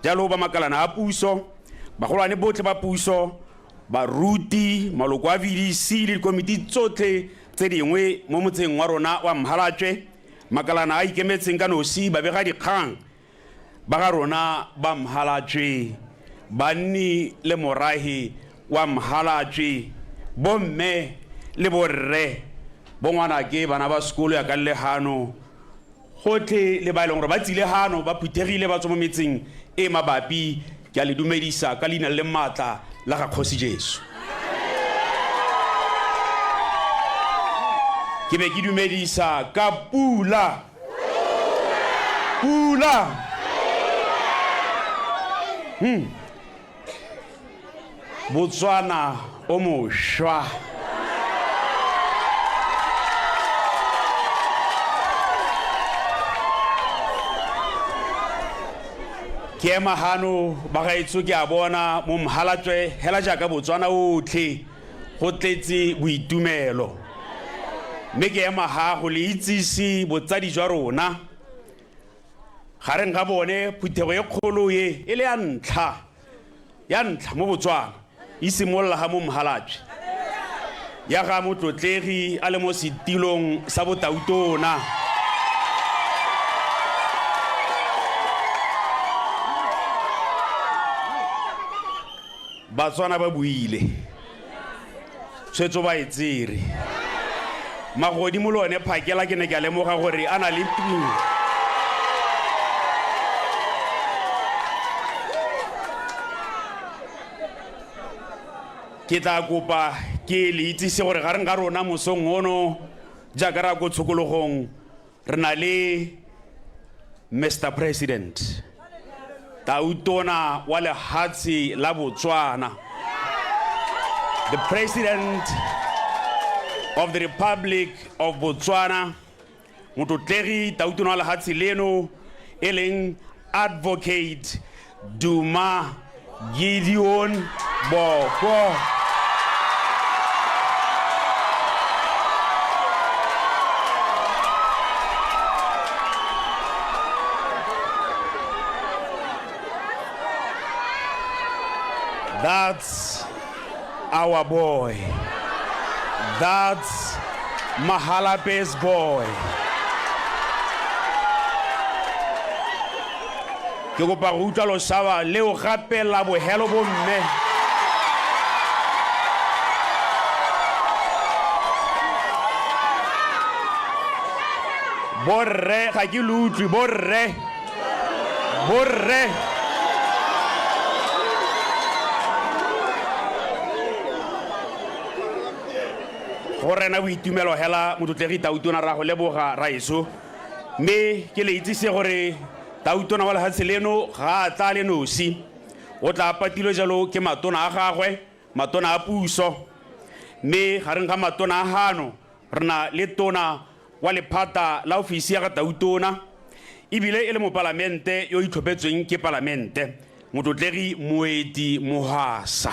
Jalo ba makalana a puso, bagolwane botlhe ba puso, baruti, maloko a VDC le dikomiti tsotlhe tse dingwe mo motseng wa rona wa Mhalatšwe, makalana a ikemetseng ka nosi, babegadikgang ba ga rona ba Mhalatšwe, banni le morahe wa Mhalatšwe, bomme le borre, bongwanake, bana ba sekolo ya ka le gano, gotlhe le ba e leng gore ba tsile gano ba phuthegile ba tswa mo metseng e mabapi, ke a le dumedisa ka leina le maatla la ga Kgosi Jesu. Ke be ke dumedisa ka pula. Pula. Botswana o mošwa. Ke ema gano bagaetsho, ke a bona mo Mhalatswe hela jaaka Botswana otlhe go tletse boitumelo, mme ke ema ga go le itsise botsadi jwa rona. Gareng ga bone phuthego e kgolo e e le ya ntlha ya ntlha mo Botswana e simolola ga mo Mhalapye ya ga motlotlegi a le mo setilong sa botautona. Batswana ba buile, tshwetso ba e tsere. Magodimo le one phakela ke ne ke a lemoga gore a na le tumo. Ke tla kopa ke le itsise gore gareng ga rona mosong ono jaaka ra ko tshokologong re na le Mr President, Tautona wa lehatshe la Botswana, the President of the Republic of Botswana, motlotlegi Tautona wa lehatshe leno e leng Advocate Duma Gideon Boko. That's our boy. That's Mahalape's boy. Ke kopa go utlwa losaba leo gape la bohelo bomme. Borre ga ke lo utlwe, borre. Borre. Go rena boitumelo hela motlotlegi Tautona ra go leboga raeso. Mme ke le itsise gore Tautona wa lehatshe leno ga a tla le nosi. O tla patilwe jalo ke matona a gagwe, matona a puso. Mme gareng ga matona a gano re na le tona wa lephata la ofisi ya ga Tautona, ebile e le mopalamente yo itlhophetsweng ke palamente, motlotlegi Moeti Mohwasa.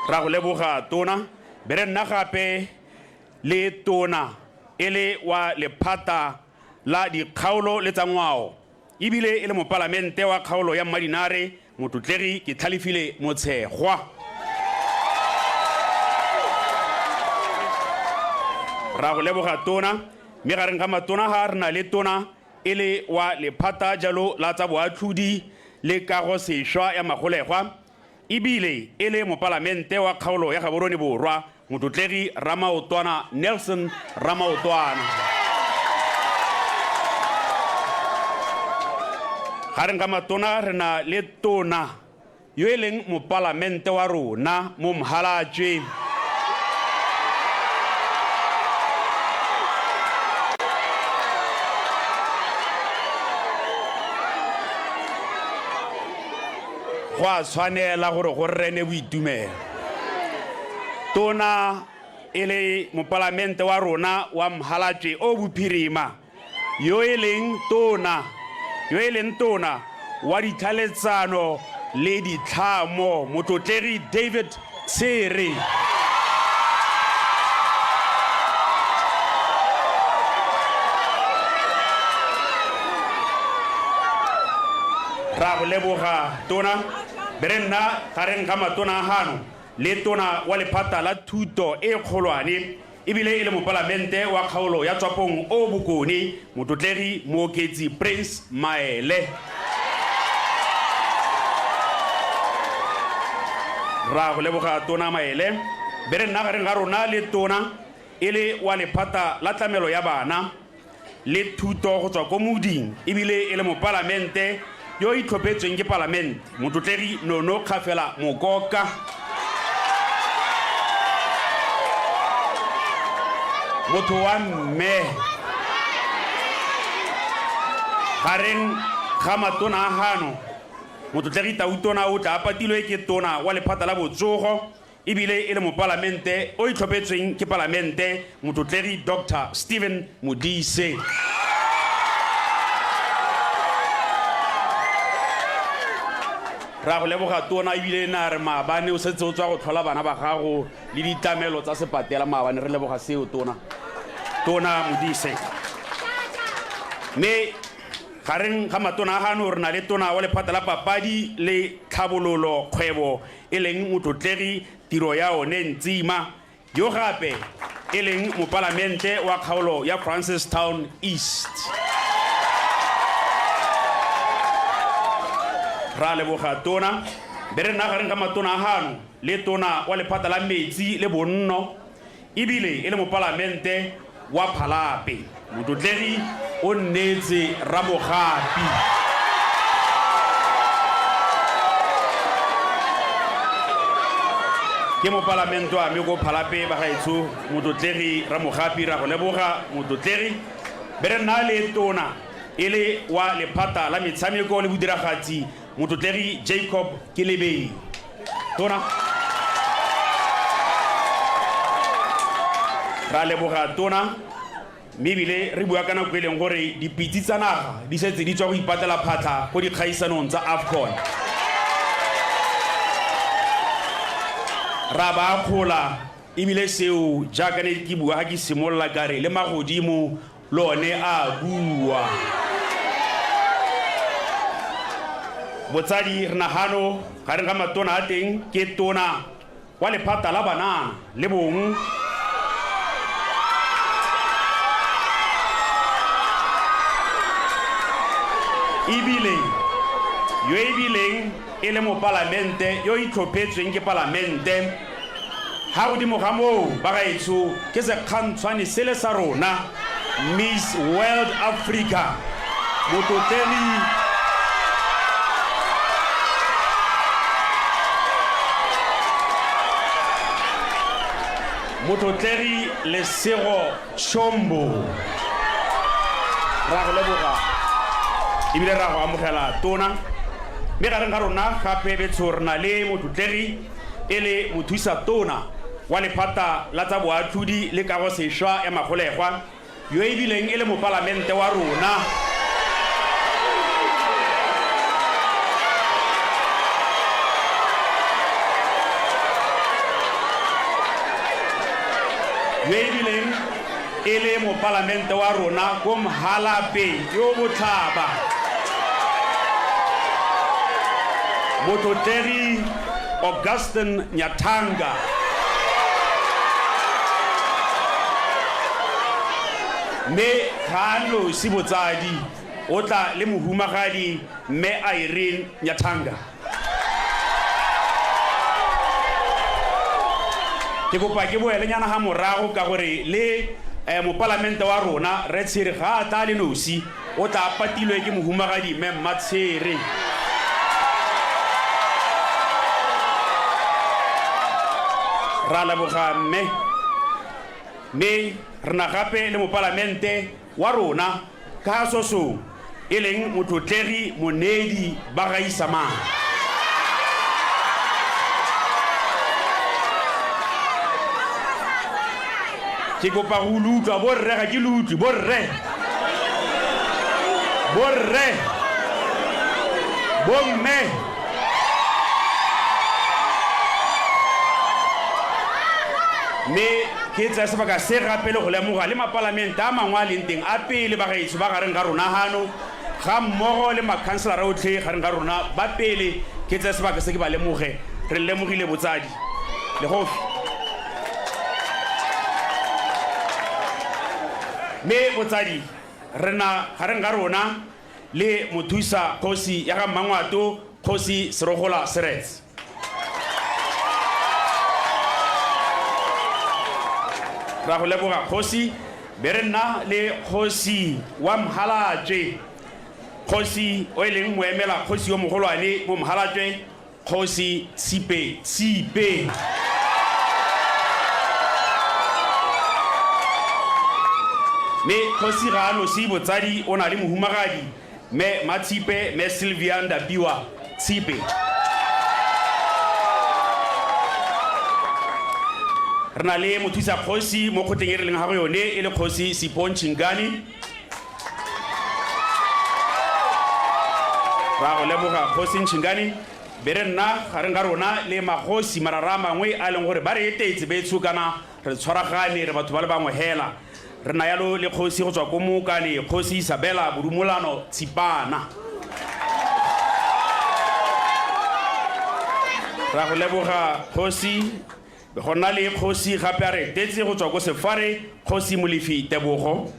Ra go leboga tona. Be re nna gape le tona e le wa lephata la dikgaolo le tsa ngwao, ebile e le mopalamente wa kgaolo ya Mmadinare, motlotlegi Ketlhalefile Motshegwa. Ra go leboga tona, mme gareng ga matona ga re na le tona e le wa lephata jalo la tsa boatlhodi le kago sešwa ya magolegwa, ebile e le mopalamente wa kgaolo ya Gaborone Borwa, motlotlegi Ramaotwana Nelson Ramaotwana. Gareng ga matona re na le tona yo e leng mopalamente wa rona mo Mhalatšwe. Go a tshwanela gore go rene boitumelo. Tona e le mopalamente wa rona wa Mhalatšwe o Bophirima, yo e leng tona, yo e leng tona wa ditlhaletsano le ditlhamo, motlotlegi David Tshere. Ra go leboga tona. Be re nna gareng ga matona a gano le tona wa lephata la thuto e kgolwane ebile e le mopalamente wa kgaolo ya Tswapong o Bokone, Motlotlegi Mooketsi Prince Maele. Ra go leboga tona Maele. Be re nna gareng ga rona le tona e le wa lephata la tlamelo ya bana le thuto go tswa ko moding ebile e le mopalamente yo o itlhophetsweng ke palamente, Motlotlegi Nono Kgafela Mokoka. Motho wa mme gareng ga matona a gano, Motlotlegi Tautona o tla a patilwe ke tona wa lephata la botsogo ebile e le mopalamente o itlhophetsweng ke palamente, Motlotlegi Doctor Stephen Modise. Ra go leboga tona, ebile na re maabane o setse o tswa go tlhola bana ba gago le ditlamelo tsa sepatela maabane, re leboga seo tona. Tona Modise. Mme gareng ga matona a gano re na le tona wa lephata la papadi le tlhabololo kgwebo e leng motlotlegi tiro ya one Ntsima, yo gape e leng mopalamente wa kgaolo ya Francistown East. Ra leboga tona. Be re nna gareng ga matona a gano le tona wa lephata la metsi le bonno ebile e le mopalamente wa Phalape, Motlotlegi o nneetse Ramogapi. Ke mopalamente wa me ko Phalape bagaetsho, Motlotlegi Ramogapi, ra go leboga Motlotlegi. Be re nna le tona e le wa lephata la metshameko le bodiragatsi, Motlotlegi Jacob Kelebeng. Tona. Ra leboga tona, mme ebile re bua ka nako e leng gore dipitse tsa naga di setse di tswa go ipatlela phatlha ko dikgaisanong tsa AFCON. Ra ba akgola ebile seo jaaka ne ke bua ga ke simolola ka re le magodimo le one a bua. Botsadi re nagano gareng ga matona a teng ke tona wa lephata la banana le bong ebile yo ebileng e le mopalamente yo itlhophetsweng ke palamente. Ga godimo ga moo, bagaetsho, ke sekgantshwane sele sa rona, Miss World Africa, Motlotlegi Motlotlegi Lesego Chombo. Ra go leboga ebile ra go amogela tona. Mme gareng ga rona gape betsho re na le motlotlegi e le mothusa tona wa lephata la tsa boatlhodi le kago sešwa ya magolegwa, yo e bileng e le mopalamente wa rona. Yo e bileng e le mopalamente wa rona ko Mhalape yo Botlhaba, Motlotlegi Augustine Nyathanga. Mme ga a nosi botsadi, o tla le mohumagadi Mme Irene Nyathanga. Ke kopa ke boelenyana ga morago ka gore le mopalamente wa rona Rre Tshere ga a tla le nosi, o tla a patilwe ke mohumagadi Mme Mmatshere. Ra leboga mme. Mme re na gape le mopalamente wa rona ka sosong e leng Motlotlegi Moneedi Bagaisamang. Ke kopa go lo utlwa borre, ga ke lo utlwe borre, borre, bomme. Mme ke tsaya sebaka se gape le go lemoga le mapalamente a mangwe a leng teng a pele bagaetsho ba gareng ga rona gano. Ga mmogo le makhanselara otlhe gareng ga rona ba pele ke tseye sebaka se ke ba lemoge. Re lemogile botsadi. Legofi. Mme botsadi re na gareng ga rona le mothusa kgosi ya ga Mmangwato, Kgosi Serogola Seretse. Ra go leboga kgosi, be re nna le kgosi wa Mhalatšwe, kgosi o e leng moemela kgosi yo mogolwane mo Mhalatšwe, Kgosi Tshipe Tshipe. Mme kgosi ga a nosi botsadi, o na le mohumagadi, Mme Matshipe, Mme Sylvia Ndapiwa Tshipe. Re na le mothusa kgosi mo kgotleng e re leng ga go yone e le Kgosi Sipho Ntšhingane. Ra go leboga Kgosi Ntšhingane. Be re nna gareng ga rona le magosi marara a mangwe a e leng gore ba re etetse betsho kana re tshwaragane re batho ba le bangwe hela. Re na yalo le kgosi go tswa ko Mookane, Kgosi Isabella Bodumolano Tshipana. Ra go leboga kgosi. Be go nna le kgosi gape a re etetse go tswa ko Sefare, Kgosi Molefi Tebogo.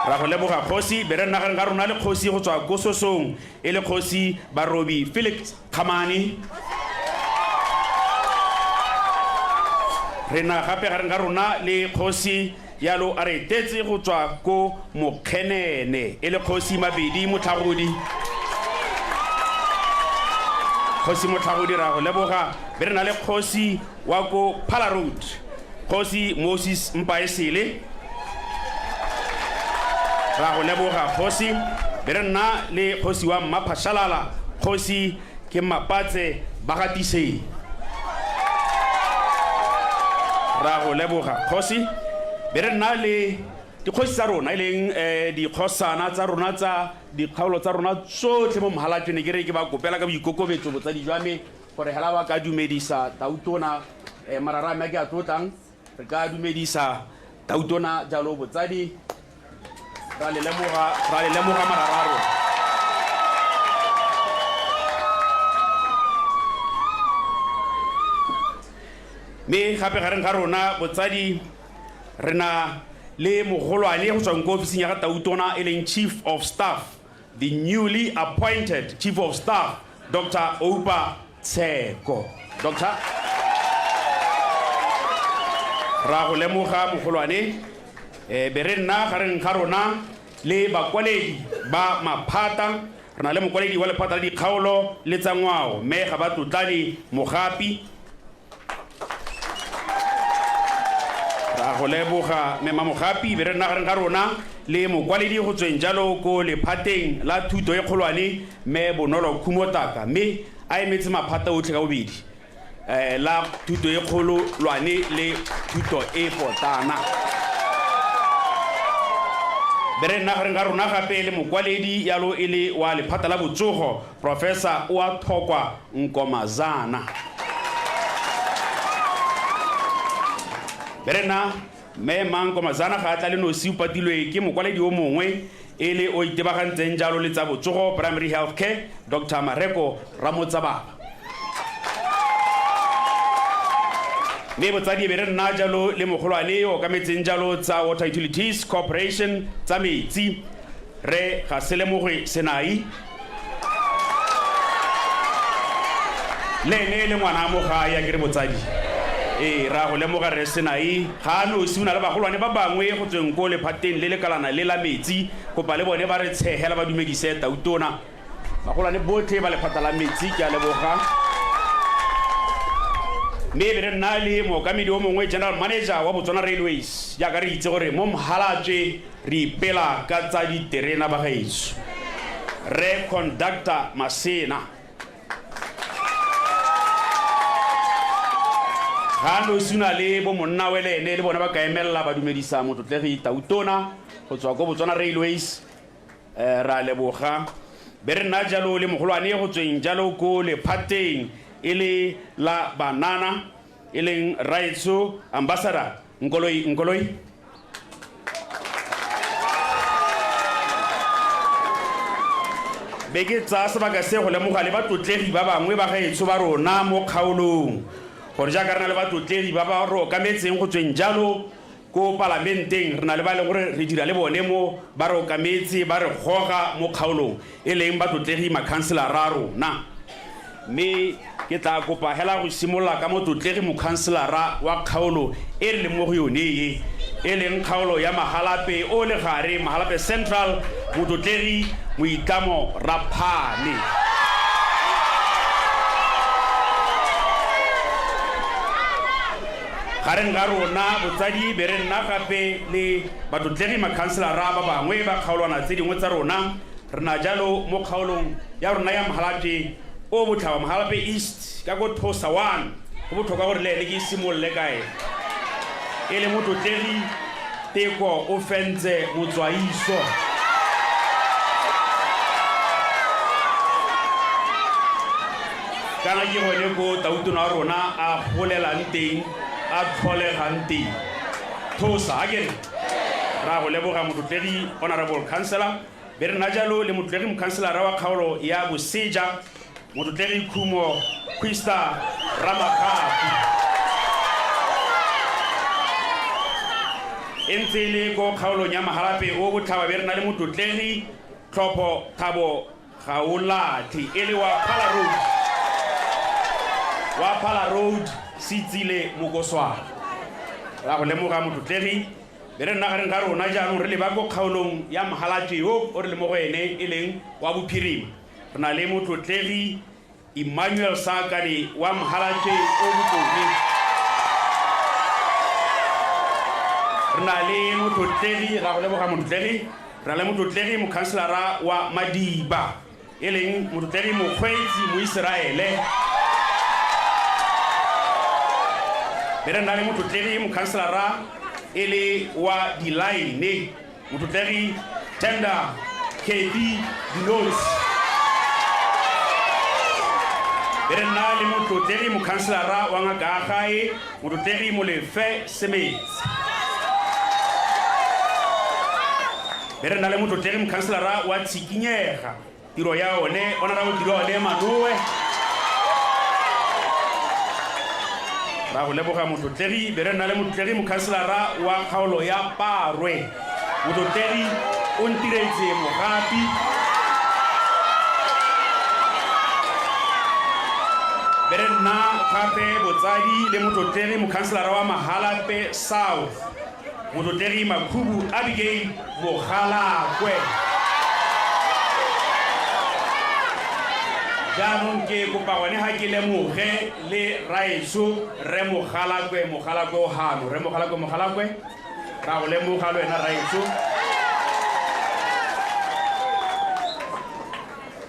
Ra go leboga kgosi. Be re nna gareng ga rona le kgosi go tswa ko Sosong, e le Kgosi Barobi Felix Kgamane. Re na gape gareng ga rona le kgosi yalo a re etetse go tswa ko Mokgenene, e le Kgosi Mabedi Motlhagodi. Kgosi Motlhagodi ra go leboga. Be re na le kgosi wa ko Phala Road, Kgosi Moses Mpaesele. Ra go leboga kgosi. Be re nna le kgosi wa Mmaphashalala, Kgosi ke Mapatse Bagatiseng. Ra go leboga kgosi. Be re nna le dikgosi tsa rona e leng dikgosana tsa rona tsa dikgaolo tsa rona tsotlhe mo Mohalatšwe. Ne ke re ke ba kopela ka boikokobetso botsadi jwa me gore hela ba ka dumedisa tautona marara a me a ke a tlotlang. Re ka dumedisa tautona jalo botsadi. Ra le lemoga, ra le lemoga marara a rona. Mme gape gareng ga rona botsadi re na le mogolwane go tswang ko ofising ya ga tautona e leng Chief of Staff, the newly appointed Chief of Staff, Doctor Oupa Tsheko. Doctor, ra go lemoga mogolwane. Be re nna gareng ga rona le bakwaledi ba maphata. Re na le mokwaledi wa lephata la dikgaolo le tsa ngwao, mme ga ba tlotlane Mogapi. Ra go leboga mme Mamogapi. Be re nna gareng ga rona le mokwaledi go tsweng jalo ko lephateng la thuto e kgolwane, mme Bonolo Khumotaka, mme a emetse maphata otlhe ka bobedi, la thuto e kgololwane le thuto e potlana. Be re nna gareng ga rona gape le mokwaledi yalo e le wa lephata la botsogo, Professor Oathokwa Nkomazana. Be re nna mme Mang Nkomazana ga a tla le nosi, o patilwe ke mokwaledi o mongwe e le o itebagantseng jalo le tsa botsogo, Primary Health Care, Doctor Mareko Ramotsababa. Mme botsadi e be re nna jalo le mogolwane yo okametseng jalo tsa Water Utilities Corporation tsa metsi, Rre Gaselemogwe Senai. Le ene e le ngwana mo gae, a ke re botsadi? Ee, ra go lemoga Rre Senai. Ga a nosi, o na le bagolwane ba bangwe go tsweng ko lephateng le lekalana le la metsi. Kopa le bone ba re tshegela ba dumedise Tautona. Bagolwane botlhe ba lephata la metsi, ke a leboga. Mme e be re nna le mookamedi o mongwe, General Manager wa Botswana Railways, jaaka re itse gore mo Mhalapye re ipela ka tsa diterena bagaetsho, Rre Conductor Masena. Ga a nosi, o na le bo monnawe le ene, le bone ba ka emelela ba dumedisa motlotlegi Tautona go tswa ko Botswana Railways. Ra leboga. Be re nna jalo le mogolwane go tsweng jalo ko lephateng e le la banana e leng Raetsho Ambassador Nkoloi Nkoloi. Be ke tsaya sebaka se go lemoga le batlotlegi ba bangwe ba gaetsho ba rona mo kgaolong, gore jaaka re na le batlotlegi ba ba re okametseng go tsweng jalo ko palamenteng, re na le ba e leng gore re dira le bone mo, ba re okametse, ba re goga mo kgaolong, e leng batlotlegi makhanselara a rona. Mme ke tla kopa hela go simolola ka motlotlegi mokhanselara wa kgaolo e re leng mo go yone e, e leng kgaolo ya Mahalapye o le gare, Mahalapye Central, motlotlegi Moitlamo Raphane. Gareng ga rona botsadi be re nna gape le batlotlegi makhanselara ba bangwe ba kgaolwana tse dingwe tsa rona. Re na jalo mo kgaolong ya rona ya Mahalapye o Botlhaba, Mahalapye East, ka ko Thosa 1. Go botlhokwa gore le ene ke simolole ka ene. E le motlotlegi Teko o fentse motswaiso. Kana ke gone ko tautona wa rona a golelang teng, a tlholegang teng. Thosa, a kere? Ra go leboga motlotlegi Honourable Councillor. Be re nna jalo le motlotlegi mokhanselara wa kgaolo ya Boseja, motlotlegi Khumo Quista Ramagapu. E ntse e le ko kgaolong ya Mahalapye o Botlhaba be re na le motlotlegi Tlhopho Thabo Gaolathe e le wa Phala Road, wa Phala Road Setsile Mokoswana. Ra go lemoga motlotlegi. Be re nna gareng ga rona jaanong re leba ko kgaolong ya Mhalatšwe yo o re le mo go ene e leng wa Bophirima. Re na le motlotlegi Emmanuel Saakane wa Mhalatšwe o Bokone. Re na le motlotlegi, ra go leboga motlotlegi, re na le motlotlegi mokhanselara wa Madiba e leng motlotlegi Mokgweetsi Moiseraele. Be re na le motlotlegi mokhanselara e le wa Dilaene, motlotlegi Tender Kathy Dinosi. Be re nna le motlotlegi mokhanselara wa Ngakaagae, motlotlegi Molefe Semetse. Be re nna le motlotlegi mokhanselara wa Tshikinyega, tiro ya one Honorable tiro one Manoe. Ra go leboga motlotlegi. Be re nna le motlotlegi mokhanselara wa kgaolo ya Parwe, motlotlegi o ntiretse Mogapi. Be re nna gape botsadi le motlotlegi mokhanselara wa Mahalapye South, motlotlegi Makhubu Abigail Mogalakwe. Jaanong ke kopa gone ga ke lemoge le raetsho Rre Mogalakwe, Mogalakwe o hano. Rre Mogalakwe, Mogalakwe, ra go lemoga le wena raetsho.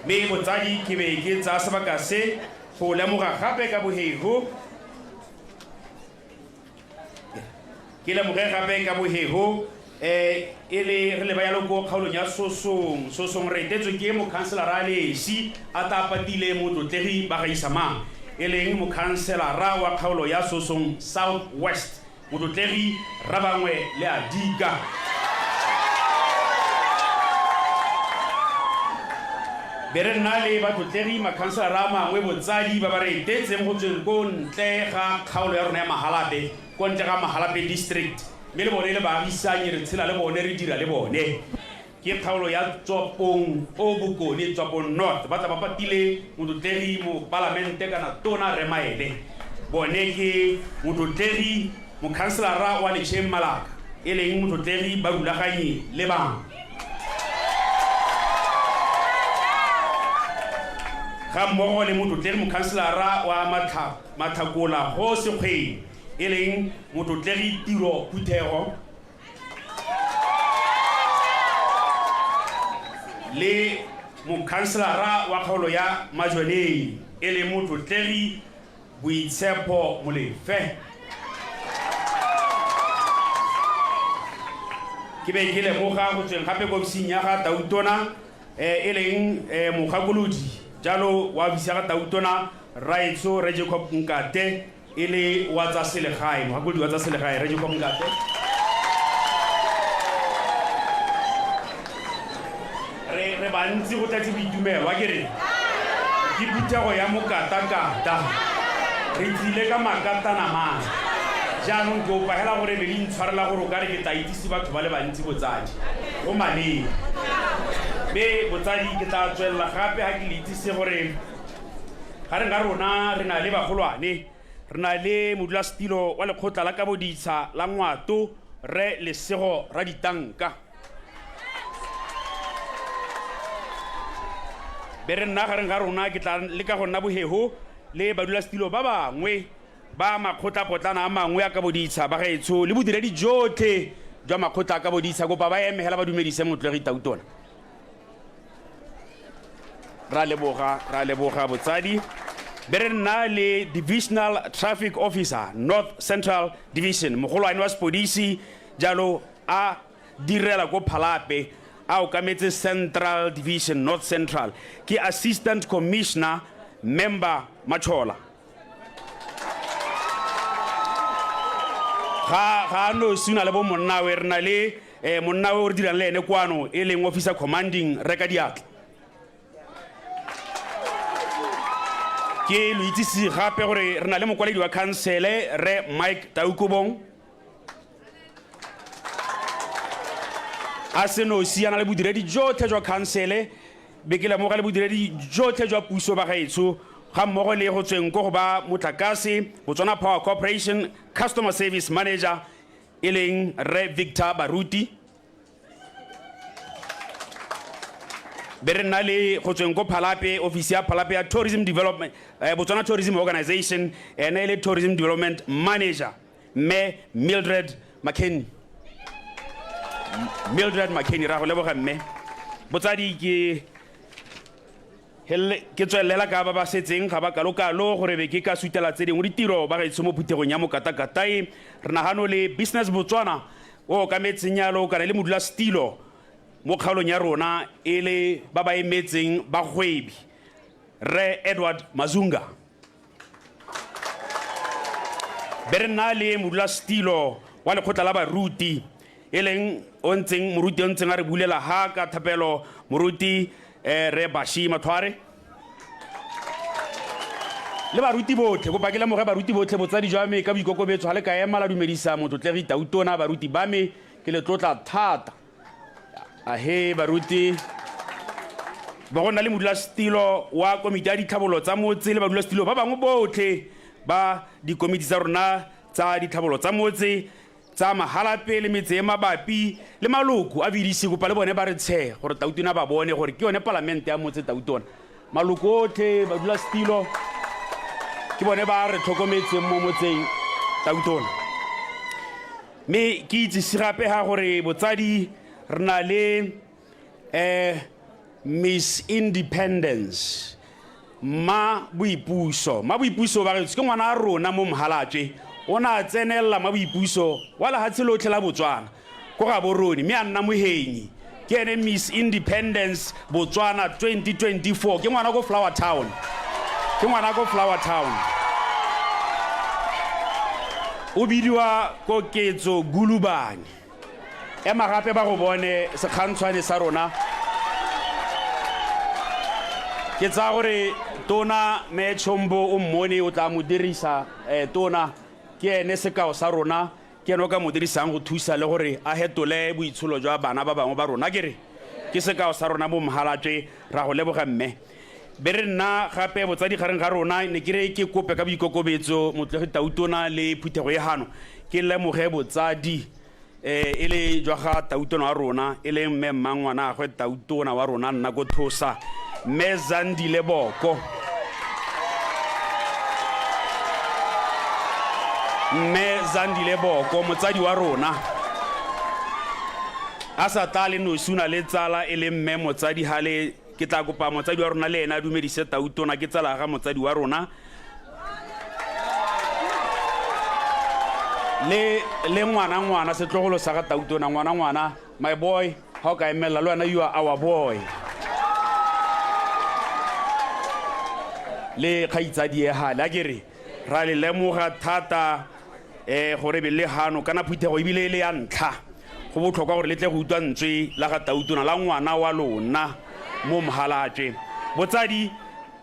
Mme botsadi ke be ke tsaya sebaka se go lemoga gape ka boheho. Ke lemoge gape ka boheho eh e le re leba yalo ko kgaolong ya Sosong. Sosong re etetswe ke mokhanselara a le esi a tla patile motlotlegi ba gaisamang, e leng mokhanselara wa kgaolo ya Sosong South West, motlotlegi Rabangwe le Adika. Be re nna le batlotlegi makhanselara a mangwe botsadi ba ba re etetseng go tsweng ko ntle ga kgaolo ya rona ya Mahalapye, ko ntle ga Mahalapye District, mme le bone le baagisanyi re tshela le bone, re dira le bone. Ke kgaolo ya Tswapong o Bokone, Tswapong North, ba tla ba patile motlotlegi mopalamente kana tona Rre Maele. Bone ke motlotlegi mokhanselara wa Lecheng Malaka e leng motlotlegi Barulaganyi Lebang. Ga mmogo le motlotlegi mokhanselara wa Matlhakola go Sekgweng e leng motlotlegi Tiro Phuthego le mokhanselara wa kgaolo ya Majwaneng e leng motlotlegi Boitshepo Molefe. Ke be ke lemoga go tsweng gape ko ofising ya ga Tautona e leng mogakolodi jalo wa ofisi ya ga Tautona Raetsho Rre Jacob Nkate e le wa tsa selegae, mogakolodi wa tsa selegae Rre Jacob Nkate. Re re bantsi. bantsi go tletse boitumelo a kere ke phuthego ya mokatakata re tlile ka makatana mang jaanong ke opa hela gore be le intshwarela gore o ka re ke tla itsise batho ba le bantsi botsadi go maleng be botsadi ke tla tswelela gape ga ke le itsise gore gareng ga rona re na le bagolwane re na le modulasetilo wa lekgotla la kaboditsha la ngwato re lesego ra ditanka be re nna gareng ga rona ke tla leka go nna bohego le badulasetilo ba bangwe ba makgotlapotlana a mangwe a kaboditsha ba gaetsho le bodiredi jotlhe jwa makgotla a kaboditsha kopa ba eme hela ba dumedise motlegi tautona ra leboga ra leboga botsadi be re nna le divisional traffic officer north central division mogolwane wa sepodisi jalo a direla ko phalape a okametse central division north central ke assistant commissioner member machola ga ga a nosi o na le bo monnawe re na le um monnawe o re dirang le ene kwano e leng officer commanding reka diatla ke lo itsise gape gore re na le mokwaledi wa khansele re mike taukobong a senosi a na le bodiredi jotlhe jwa khansele be ke lemoga le bodiredi jotlhe jwa puso ba gaetsho ga mmogo le go tsweng ko go ba motlakase botswana power corporation customer service manager e leng re victor baruti be re nna le go tsweng ko phalape office ya phalape ya tourism development botswana tourism organization ene e le tourism development manager mme mildred mckenny mildred mckenny ra go leboga mme botsadi ke ke tswelela ka ba ba setseng ga ba kalokalo gore be ke ka sutela tse dingwe ditiro ba gaetsho mo phuthegong ya mokatakatae re nagano le business botswana o okametseng yalo kana le modulasetilo mo kgaolong ya rona e le ba ba emetseng bagwebi re edward mazunga be re nna le modulasetilo wa lekgotla la baruti e leng o ntseng moruti o ntseng a re bulela ha ka thapelo moruti eh, re bashi matlhware le baruti botlhe kopa ke lemoge baruti botlhe botsadi jwa me ka boikokobetso ga le ka ema la dumedisa motlotlegi tautona baruti ba me ke le tlotla thata ahe baruti ba go nna le modulasetilo wa komiti ya ditlhabolo tsa motse le badulasetilo ba bangwe botlhe ba dikomiti tsa rona tsa ditlhabolo tsa motse tsa mahalape le metse e mabapi le maloko a VDC kopa le bone ba re tshe gore tautona ba bone gore ke yone palamente ya motse tautona maloko otlhe badulasetilo ke bone ba re tlhokometseng mo motseng tautona mme ke itsise gape ga gore botsadi re na le um miss independence ma boipuso ma boipuso ba gaetsho ke ngwana a rona mo mohalatswe o ne a tsenelela ma boipuso wa lehatshe lotlhe la botswana ko gaborone mme a nna mohenyi ke ene miss independence botswana 2024 ke ngwana ko flower town ke ngwana ko flower town o bidiwa koketso gulubane ema gape ba go bone sekgantshwane sa rona ke tsaya gore tona me chombo o mmone o tla mo dirisa um tona ke ene sekao sa rona ke ene o ka mo dirisang go thusa le gore a hetole boitsholo jwa bana ba bangwe ba rona ke re ke sekao sa rona mo mohalatswe ra go leboga mme be re nna gape botsadi gareng ga rona ne ke re ke kope ka boikokobetso motlegi tautona le phuthego e gano ke lemoge botsadi um e le jwa ga tautona wa rona e leng mme mmangwana agwe tautona wa rona nna ko thosa mme zandile boko mme zandile boko motsadi wa rona a sa tla le nosi o na le tsala e le mme motsadi gale ke tla kopa motsadi wa rona le ene a dumedise tautona ke tsala ga motsadi wa rona le le ngwana ngwana setlogolo sa ga tautona ngwana ngwana my boy ga o ka emelela le wena you are our boy le kgaitsadi e gale a kere ra le lemoga thata um gore be le gano kana phuthego ebile e le ya ntlha go botlhokwa gore le tle go utlwa ntswe la ga tautona la ngwana wa lona mo Mhalatšwe. Botsadi,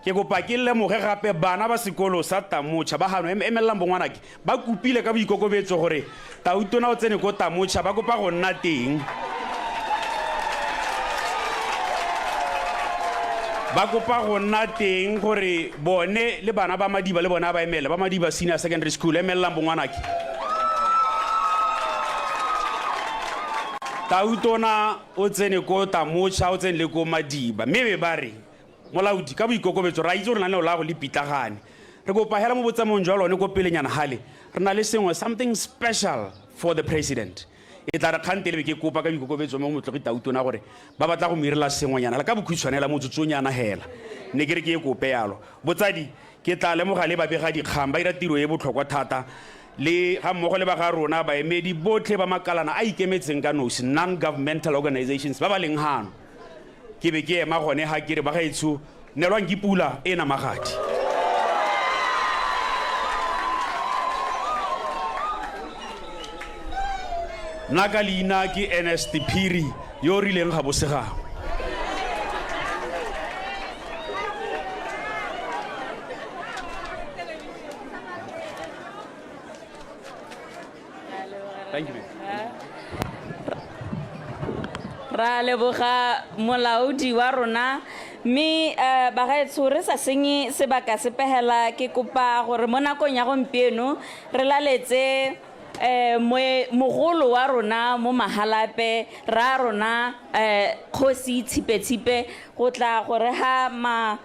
ke kopa ke lemoge gape bana ba sekolo sa Tamocha ba gano, emelelang bongwanake, ba kopile ka boikokobetso gore Tautona o tsene ko Tamocha, ba kopa go nna teng. Ba kopa go nna teng gore bone le bana ba Madiba le bone a ba emele, ba Madiba Senior Secondary School, emelelang bongwanake. Tautona o tsene ko Tamocha, o tsene le ko Madiba, mme be ba re, Molaodi, ka boikokobetso, re a itse gore lenaneo la gago le pitlagane. Re kopa hela mo botsamaong jwa lone ko pelenyana gale, re na le sengwe, something special for the president. E tla re kgante le be ke kopa ka boikokobetso mo go Motlogi Tautona gore ba batla go mo irela sengwenyana hela ka bokhutshwane hela motsotsonyana hela. Ne ke re ke e kope yalo. Botsadi, ke tla lemoga le babega dikgang ba ira tiro e botlhokwa thata le ga mmogo le ba ga rona baemedi botlhe ba makalana a ikemetseng ka nosi, non-governmental organizations, ba ba leng hano. Ke be ke ema gone ha ke re, Bagaetsho, nelwang ke pula e namagadi. Nna ka leina ke Ernest Phiri yo o rileng ga bo se gangwe. Thank you, ma'am. Ra leboga molaodi wa rona mme um bagaetsho re sa senye sebaka sepegela ke kopa gore mo nakong ya gompieno re laletse um mogolo wa rona mo Mahalape ra rona um Kgosi Tshipetshipe go tla go re ha ma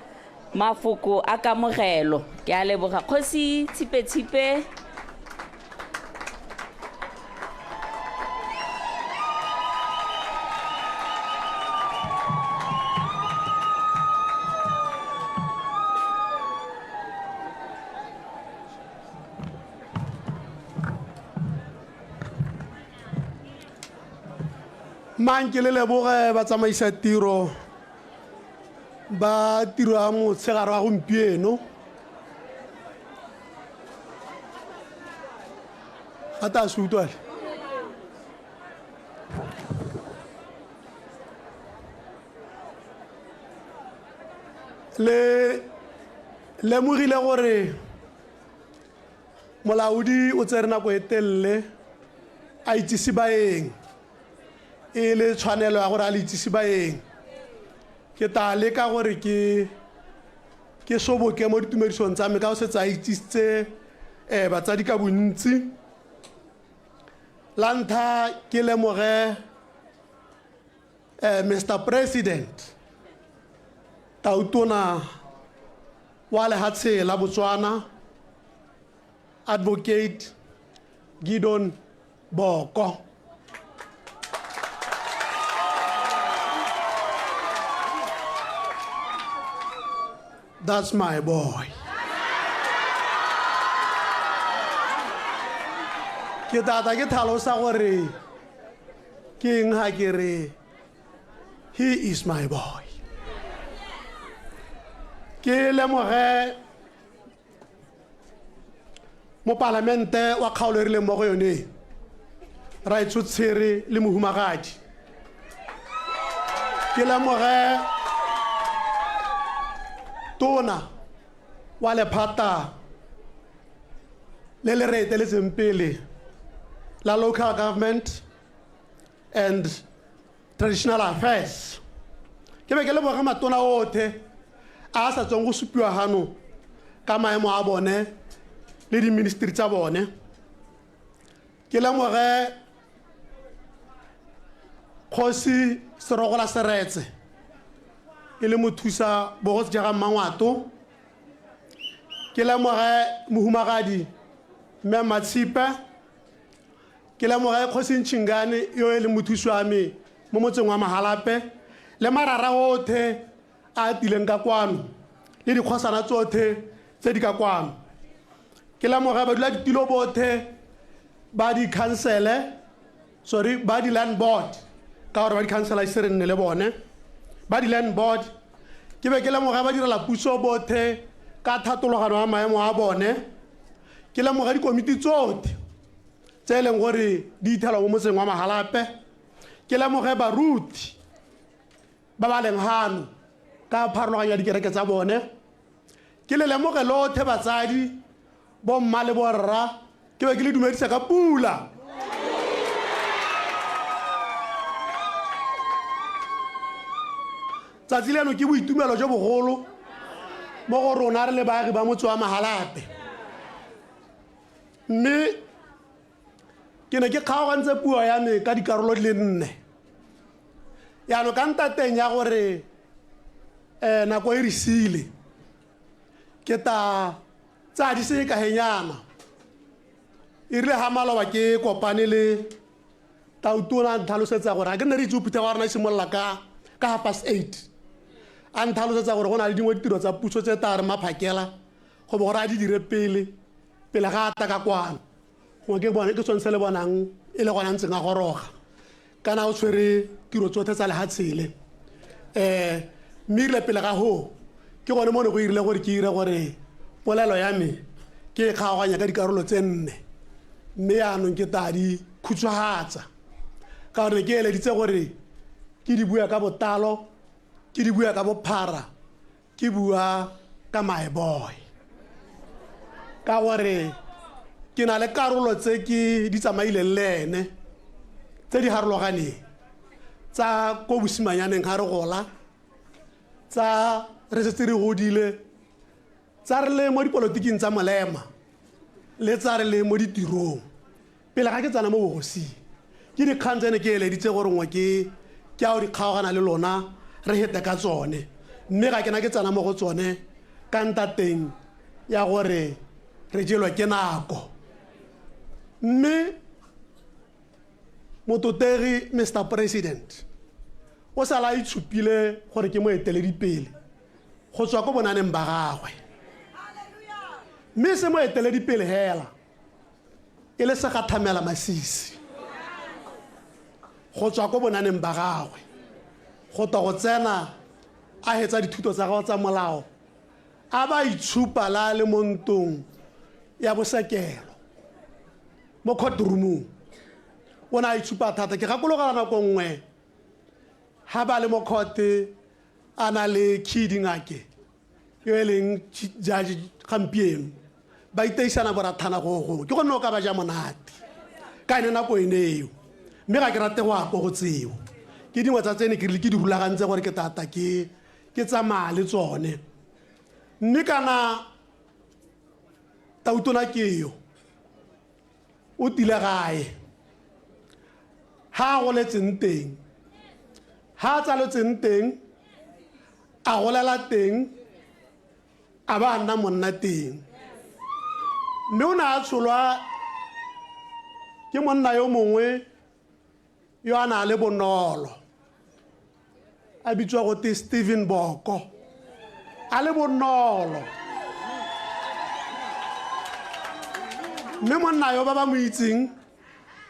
mafoko a kamogelo. Ke a leboga Kgosi Tshipetshipe. Mang ke le leboge batsamaisa tiro ba tiro ya motshegare wa gompieno. Ga ta se utlwale. Le lemogile gore molaodi o tsere nako e telele a itsise baeng, e le tshwanelo ya gore a le itsise baeng. Ke tla leka gore ke ke soboke mo ditumedisong tsa me ka o setse a itsisitse batsadi ka bontsi. La ntlha ke lemoge Mr President Tautona wa lehatshe la Botswana Advocate Gideon Boko. That's my boy. Ke tata ke tlhalosa gore ke eng ha ke re he is my boy. Ke lemoge mopalamente wa kgaolo e rileng mo go yone, Raetsho Tshere le mohumagadi. Ke lemoge tona wa lephata le le re eteletseng pele la local government and traditional affairs. Ke be ke leboge matona othe a a sa tswang go supiwa gano ka maemo a bone le di-ministry tsa bone. Ke lemoge Kgosi Serogola Seretse e le mothusa bogosi ja ga Mmangwato. Ke lemoge mohumagadi Mme Matshipe. Ke lemoge Kgosi Ntšhingane yo e leng mothusi wa me mo motseng wa Mahalape le marara othe a a tileng ka kwano le dikgosana tsothe tse di ka kwano. Ke lemoge badula ditilo bothe ba di-council, sorry, ba di-land board, ka gore ba di-council a ise re nne le bone, ba di-land board. Ke be ke lemoge ba direla puso bothe ka thatologano ya maemo a bone. Ke lemoge dikomiti tsothe tse e leng gore di ithelwa mo motseng wa Mahalape. Ke lemoge baruti ba ba leng hano. Ka pharologanyo ya dikereke tsa bone. Ke le lemoge lothe batsadi, bomma le borra, ke be ke le dumedisa ka pula. Tsatsi leno ke boitumelo jo bogolo mo go rona re le baagi ba motse wa Mahalapye. Mme ke ne ke kgaogantse puo ya me ka dikarolo di le nne. Yaanong ka ntateng ya gore um nako e re siile, ke ta tsaya di se kahenyana. E rile ga maloba ke kopane le Tautona a ntlhalosetsa gore, ga ke nne re itse o phuthego ya rona e simolola ka 8:30. A ntlhalosetsa gore go na le dingwe ditiro tsa puso tse tla re maphakela go bo gore a di dire pele, pele ga a tla ka kwano. Gongwe ke bone ke sone se le bonang e le gona ntseng a goroga. Kana o tshwere tiro tsotlhe tsa lehatshe le. Mme erile pele ga hoo, ke gone mo ne go irile gore ke ire gore polelo ya me ke e kgaoganya ka dikarolo tse nne. Mme yaanong ke tla di khutshwahatsa. Ka gore ke eleditse gore ke di bua ka bottalo, ke di bua ka bophara, ke bua ka my boy. Ka gore ke na le karolo tse ke di tsamaileng le ene, tse di harologaneng, tsa ko bosimanyaneng ga re gola, tsa re setse re godile, tsa re le mo dipolotiking tsa molema, le tsa re le mo ditirong. Pele ga ke tsena mo bogosing, ke dikgang tse ne ke eleditse gore nngwe ke ke a o di kgaogana le lona re hete ka tsone. Mme ga ke na ke tsena mo go tsone ka ntateng ya gore re jelwe ke nako. Mme mototegi Mr President o sala a itshupile gore ke moeteledipele go tswa ko bonaneng ba gagwe. Mme se moeteledipele hela e le segathamela masisi go tswa ko bonaneng ba gagwe go twa go tsena a hetsa dithuto tsa gagwe tsa molao a ba itshupa la le mo ntong ya bosekelo mo courtroomong. O ne a itshupa thata. Ke gakologela nako nngwe ha ba le mo court a na le Key Dingake yo e leng judge gampieno, ba iteisana borathana go gongwe, ke gonne o ka ba ja monate ka ene nako ene eo. Mme ga ke rate go ya ko go tseo, ke dingwe tsa tsene ke rile ke di rulagantse gore ke tata ke tsamaya le tsone. Mme kana Tautona ke yo o tile gae ha a goletseng teng, ha a tsaletseng teng, a golela teng, a ba a nna monna teng. Mme o ne a tsholwa ke monna yo mongwe yo a na le bonolo, a bitswa gote Stephen Boko, a le bonolo. Mme monna yo ba ba mo itseng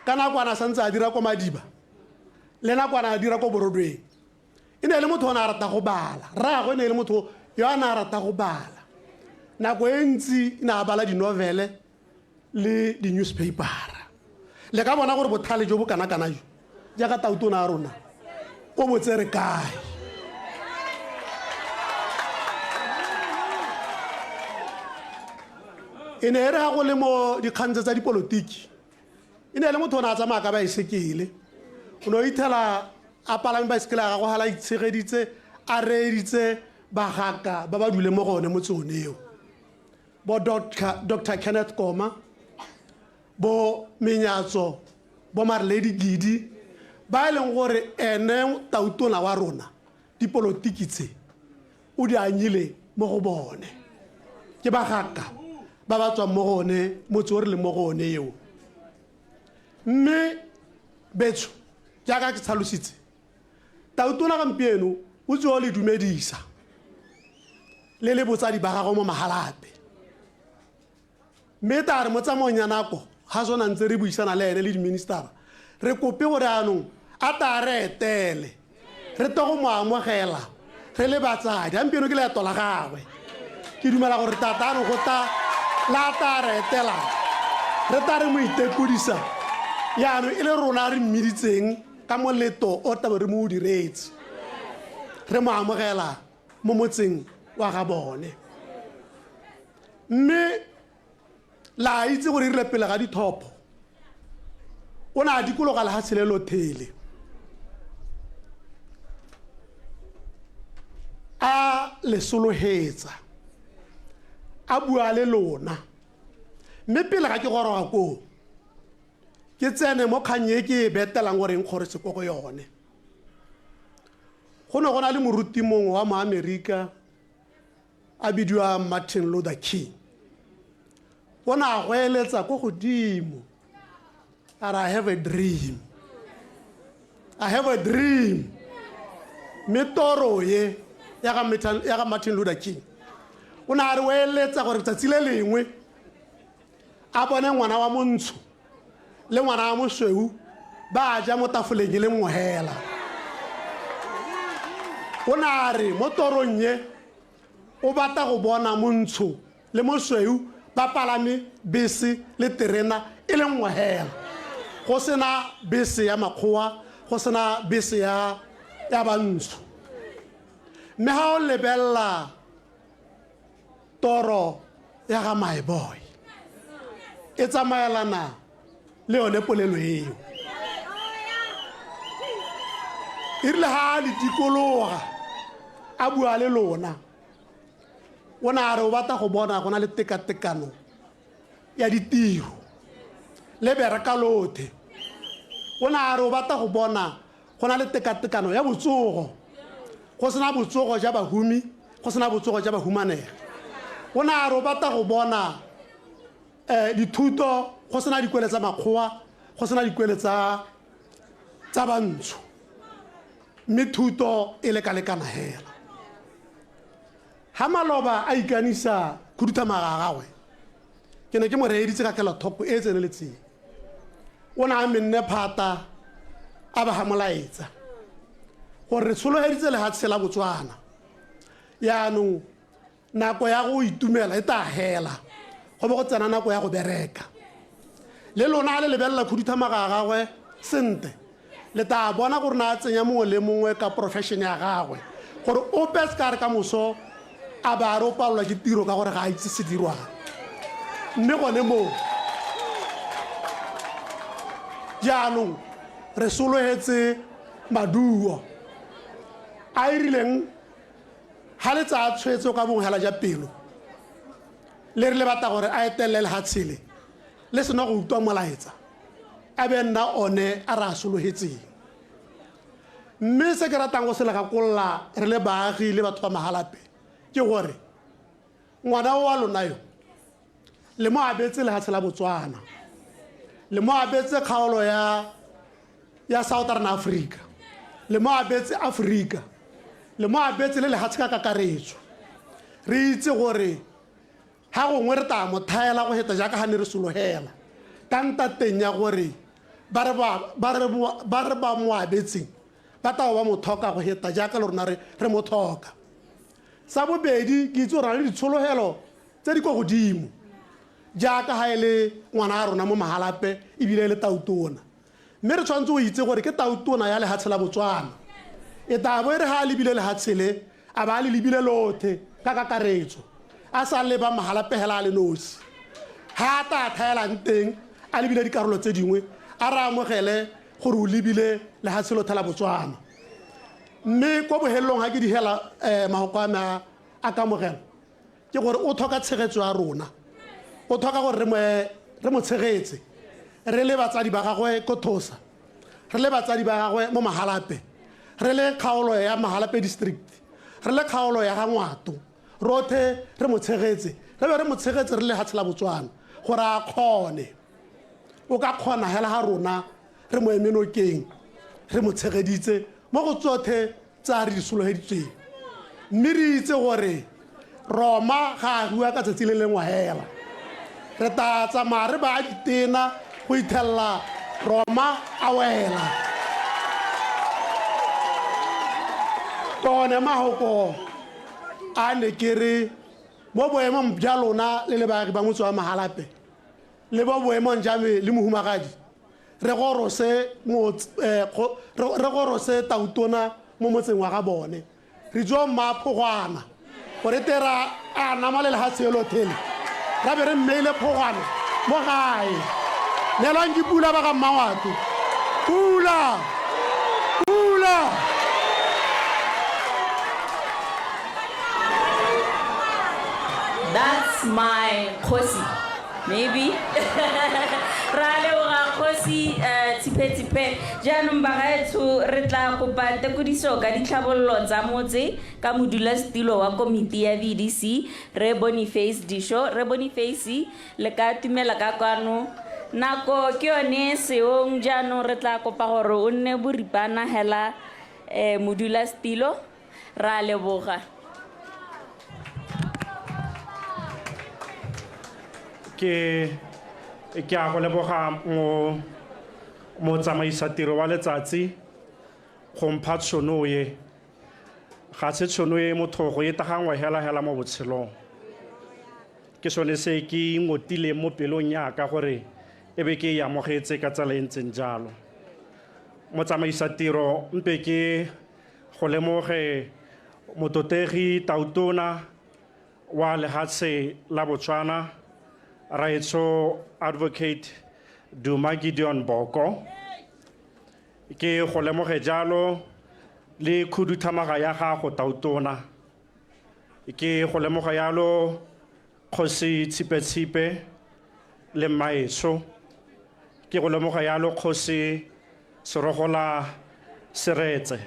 ka nakwana santse a dira ko Madiba le nakwana a dira ko Borodweng, e ne e le motho o ne a rata go bala. Rraagwe e ne e le motho yo a ne a rata go bala. Nako e ntsi e ne a bala dinovele le di-newspapera. Le ka bona gore bothale jo bo kana-kana jo jaaka Tautona a rona o bo tsere kae. E ne e re ga go le mo dikgang tse tsa dipolotiki, e ne e le motho o ne a tsamaya ka baesekele. O ne o ithela a palame baesekele ya gagwe gala a itshegeditse, a reeditse bagaka ba ba dule mo go one motse one eo, bo Doctor Kenneth Koma, bo Menyatso, bo Marlady Gidi, ba e leng gore ene Tautona wa rona dipolotiki tse o di anyile mo go bone. Ke bagaka ba ba tswang mo go one motse o re leng mo go one eo. Mme betsho, jaaka ke tlhalositse, Tautona gampieno o tseo le dumedisa le le botsadi ba gagwe mo Mahalapye. Mme ta re mo tsamaong ya nako ga sona ntse re buisana le ene le diministara, re kope gore anong a ta re etele, re tle go mo amogela re le batsadi. Gampieno ke leeto la gagwe. Ke dumela gore tata anong go ta la ta re etela, re ta re mo itekodisa. Yaanong e le rona re mmiditseng ka moleto o tlabe re mo o diretse, re mo amogela. mo motseng wa ga bone. Mme la itse gore e rile pele ga dithopho o ne a dikologa lehatshe le lothele a le solohetsa a bua le lona. Mme pele ga ke goroga koo ke tsene mo kgang e ke e betelang gore eng kgoretse ko go yone. Go ne go na le moruti mongwe wa moamerika a bidiwa Martin Luther King. O ne a goeletsa ko godimo a re, I have a dream, I have a dream. Mme toro ye ya ga Martin Luther King o ne a re oeletsa gore tsatsi le lengwe a bone ngwana wa montsho le ngwana wa mosweu ba ja mo tafoleng e le nngwe hela. O ne a re mo torong ye o batla go bona montsho le mosweu ba palame bese le terena e le nngwe hela, go sena bese ya makgowa, go sena bese ya bantsho. Mme ga o lebelela toro ya ga my boy e tsamaelana le yone polelo eo. E rile ga a le dikologa a bua le lona, o ne a re o batla go bona go na le tekatekano ya ditiro le bereka lothe. O ne a re o batla go bona go na le tekatekano ya botsogo, go sena botsogo ja bahumi, go sena botsogo ja bahumanegi. O ne a re o batla go bona dithuto, go sena dikwele tsa makgowa, go sena dikwele tsa bantsho, mme thuto e lekalekana hela. Ha maloba a ikanisa khuduthamaga ga gagwe, ke ne ke mo reeditse ka kelothoko e e tseneletseng. O ne a menne phata a ba ga molaetsa gore re tshologeditse lehatshe la Botswana. Yaanong nako ya go itumela e tla hela, go bo go tsena nako ya go bereka. Le lona le lebelela khuduthamaga ga gagwe sente, le tla bona gore na a tsenya mongwe le mongwe ka profession ya gagwe, gore ope se ka re ka moso a ba a re o palelwa ke tiro ka gore ga a itse se dirwang. Mme gone moo jaanong re sologetse maduo a e rileng ga le tsaya tshwetso ka bongwe hela ja pelo le re le batla gore a etelele lehatshe le le sena go utlwa molaetsa a be nna one a re a sologetseng. Mme se ke ratang go se le gakolola re le baagi le batho ba Mahalapye ke gore ngwana o wa lona yo le mo abetse lehatshe la Botswana, le mo abetse kgaolo ya Southern Africa, le mo abetse Africa, le mo abetse le lehatshe ka kakaretso. Re itse gore ha gongwe re tla mo thaela go heta jaaka ga ne re sologela ka ntateng ya gore ba re ba mo abetseng ba tla ba mo thoka go heta jaaka le rona re mo thoka. Sa bobedi, ke itse gore na le ditshologelo tse di ko godimo jaaka ga e le ngwana a rona mo Mahalapye ebile e le tautona. Mme re tshwanetse go itse gore ke tautona ya lehatshe la Botswana. E tla bo e re ga a lebile lehatshe le, a ba a le lebile lothe ka kakaretso, a sa leba Mahalapye hela a le nosi. Ha a tla thaelang teng a lebile dikarolo tse dingwe, a re amogele gore o lebile lehatshe lothe la Botswana. Mme ko bohelelong ga ke digela mahoko a me a kamogelo, ke gore o tlhoka tshegetso ya rona, o tlhoka gore re mo tshegetse re le batsadi ba gagwe ko Thosa, re le batsadi ba gagwe mo Mahalapye, re le kgaolo ya Mahalapye district, re le kgaolo ya ga Ngwato, rothe re mo tshegetse, re be re mo tshegetse re le lehatshe la Botswana gore a kgone. O ka kgona hela ga rona re mo eme nokeng, re mo tshegeditse mo go tsothe tse a re di sologeditsweng. Mme re itse gore Roma ga a rua ka tsatsi le lengwe hela. Re tla tsamaya re ba ditena go ithella Roma a wela. Ke one mahoko a ne ke re mo boemong bja lona le le baagi ba motse wa Mahalapye le bo boemong ja me le mohumagadi, re gorose tautona mo motseng wa ga bone. Re tsoa mmaphogwana gore te ra a nama le lehatshe elo thele ra be re mmeile phogwana mo gae. Neelwang ke pula ba ga Mmangwato. Pula! Pula! That's my kgosi. Maybe. Ra leboga kgosi Tshipe Tshipe. Jaanong bagaetsho re tla kopa tekodiso ka ditlhabololo tsa motse ka modulasetilo wa komiti ya VDC Rre Boniface Disho. Rre Boniface le ka tumela ka kwano. Nako ke yone seong jaanong re tla kopa gore o nne boripana hela modulasetilo. Ra leboga. Ke ke a go leboga mo motsamaisatiro wa letsatsi go mpha tšhono e. Ga se tšhono e motho go e tagangwe hela hela mo botshelong. Ke sone se ke ngotileng mo pelong yaka gore e be ke e amogetse ka tsela e ntseng jalo. Motsamaisatiro mpe ke go lemoge mototegi tautona wa lehatshe la Botswana raetsho Advocate Duma Gideon Boko. Ke go lemoge jalo le khuduthamaga ya gago tautona. Ke go lemoga yalo kgosi Tshipe-Tshipe le mmaetsho. Ke go lemoga yalo kgosi Serogola Seretse.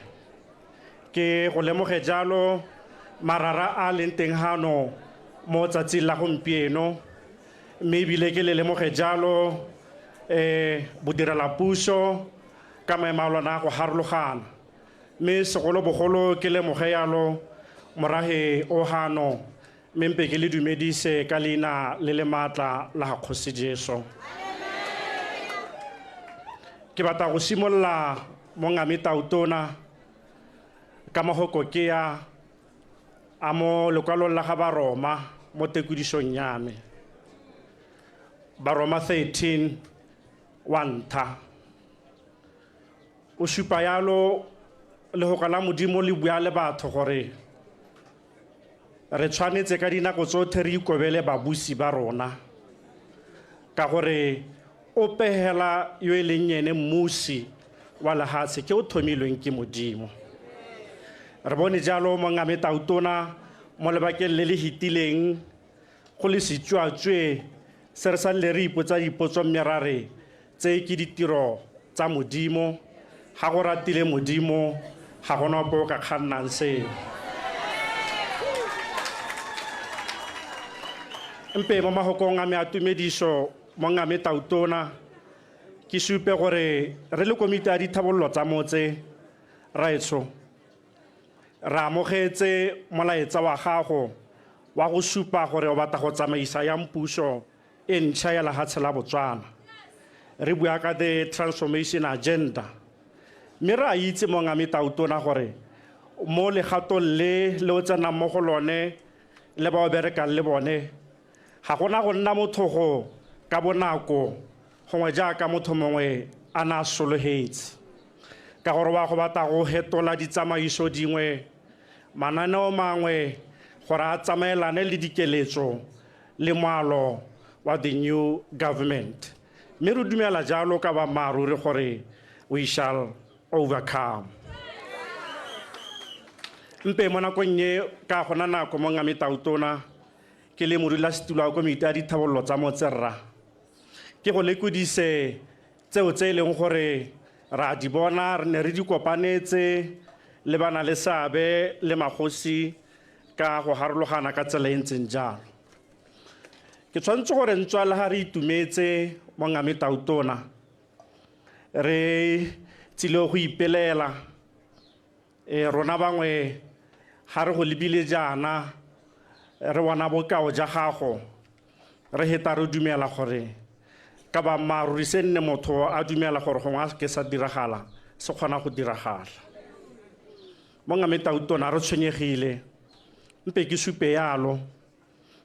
Ke go lemoge jalo marara a leng teng hano mo tsatsing la gompieno, mme ebile ke le lemoge jalo bodirelapuso ka maemo a lona a go harologana. Mme segolobogolo ke lemoge yalo morahe o hano, mme mpe ke le dumedise ka leina le le maatla la ga Kgosi Jesu. Ke batla go simolola mongame tautona ka mahoko ke ya a mo lekwalong la ga Baroma mo tekudisong ya me. Baroma 13 wa ntha. O supa yalo lehoko la Modimo le bua le batho gore re tshwanetse ka dinako tsotlhe re ikobele babusi ba rona, ka gore ope hela yo e leng ene mmusi wa lehatshe ke o thomilweng ke Modimo. Re bone jalo mongame tautona mo lebakeng le le hitileng go le setswatswe se re sa le re ipotsa dipotso mme ra re tse ke ditiro tsa Modimo, ga go ratile Modimo ga gona ope o ka kgannang seo. Mpe mo mahokong a me a tumediso mongame tautona ke supe gore re le komiti ya dithabololo tsa motse raetsho re amogetse molaetsa wa gago wa go supa gore o batla go tsamaisa yang puso e ntšha ya lehatshe la Botswana. Re bua ka the transformation agenda. Mme re a itse mongame tautona gore mo legatong le le o tsenang mo go lone le ba o berekang le bone ga gona go nna mothogo ka bonako gongwe jaaka motho mongwe a na sologetse, ka gore wa go batla go hetola ditsamaiso dingwe, mananeo mangwe gore a tsamaelane le dikeletso le moalo wa the new government. Mme re dumela jalo ka boammaaruri gore we shall overcome. Mpe mo nakong e ka gona nako mongame tautona ke le modulasetulo wa komiti ya dithabololo tsa motse rra, ke go lekodise tseo tse e leng gore ra di bona, re ne re di kopanetse le bana le seabe le magosi ka go harologana ka tsela e ntseng jalo. Ke tshwanetse gore ntswa le ga re itumetse mongame tautona re tsile go ipelela, rona bangwe ga re go lebile jaana re bona bokao ja gago re heta re dumela gore ka boammaaruri se nne motho a dumela gore gongwe a ke sa diragala se kgona go diragala. Mongame tautona re tshwenyegile, mpe ke supe yalo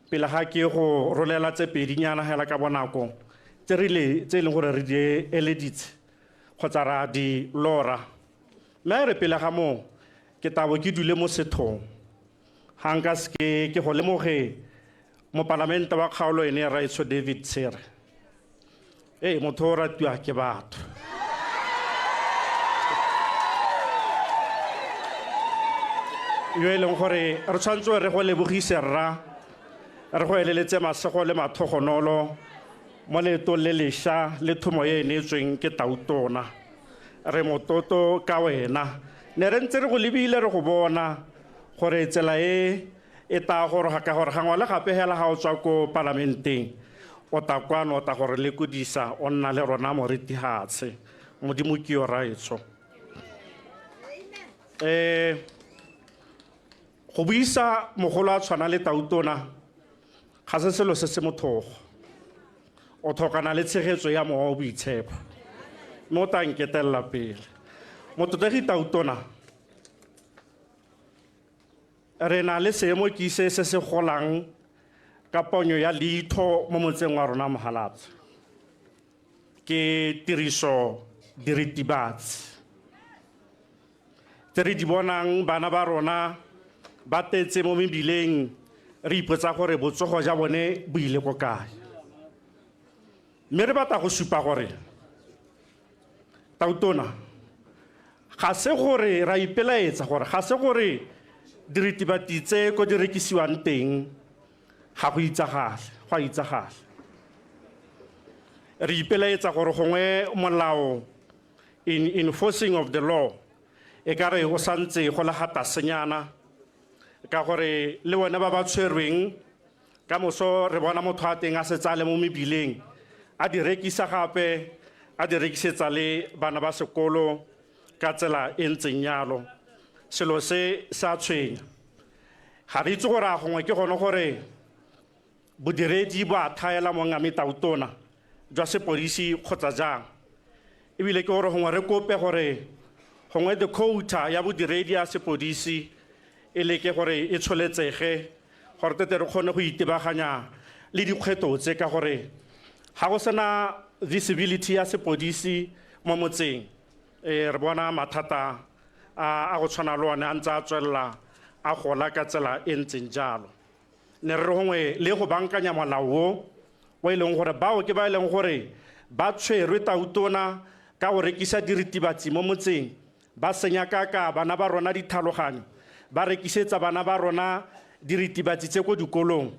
pele ga ke go rolela tse pedinyana hela ka bonako tse rile tse e leng gore re di eleditse kgotsa ra di lora. Mme a re pele ga moo Ke tabo ke dule mo sethong. Ga nka seke ke go lemoge mopalamente wa kgaolo ene Raetsho David Tshere. Ee, motho o ratiwa ke batho. Yo e leng gore re tshwanetse re go lebogise rra, re go eleletse masego le mathogonolo mo leetong le lešwa le thomo e e neetsweng ke Tautona. Re motlotlo ka wena. Ne re ntse re go lebile re go bona gore tsela e e tla goroga ka gore gangwe le gape hela ga o tswa ko palamenteng o ta kwano o ta gore lekodisa o nna le rona moritihatshe. Modimo ke yo raetsho. Go buisa mogolo a tshwana le Tautona ga se selo se se mothogo. O tlhokana le tshegetso ya mowa o boitshepo mme o tla nketelela pele. Motlotlegi Tautona, re na le seemo ke se se se golang ka ponyo ya leitho mo motseng wa rona Mohalatse. Ke tiriso diritibatsi tse re di bonang bana ba rona ba tetse mo mebileng, re ipotsa gore botsogo ja bone bo ile ko kae. Mme re batla go supa gore Tautona, ga se gore ra ipelaetsa gore ga se gore diritibatsi tse ko di rekisiwang teng ga go itsagale, go a itsagale. Re ipelaetsa gore gongwe molao in enforcing of the law e ka re o santse go le gatasenyana, ka gore le bone ba ba tshwerweng ka moso re bona motho a teng a setse a le mo mebileng a di rekisa gape a di rekisetsa le bana ba sekolo ka tsela e ntseng yalo. Selo se se a tshwenya. Ga re itse gore a gongwe ke gone gore bodiredi bo a thaela mo ngame Tautona jwa sepodisi kgotsa jang. Ebile ke gore gongwe re kope gore gongwe the quota ya bodiredi ya sepodisi e leke gore e tsholetsege gore tete re kgone go itebaganya le dikgwetlho tse, ka gore ga go sena visibility ya sepodisi mo motseng, re bona mathata a go tshwana le one a ntse a tswelela a gola ka tsela e ntseng jalo. Ne re re gongwe le go bankanya molao o o e leng gore bao ke ba e leng gore ba tshwerwe Tautona ka go rekisa diritibatsi mo motseng, ba senya kaka bana ba rona ditlhaloganyo, ba rekisetsa bana ba rona diritibatsi tse ko dikolong.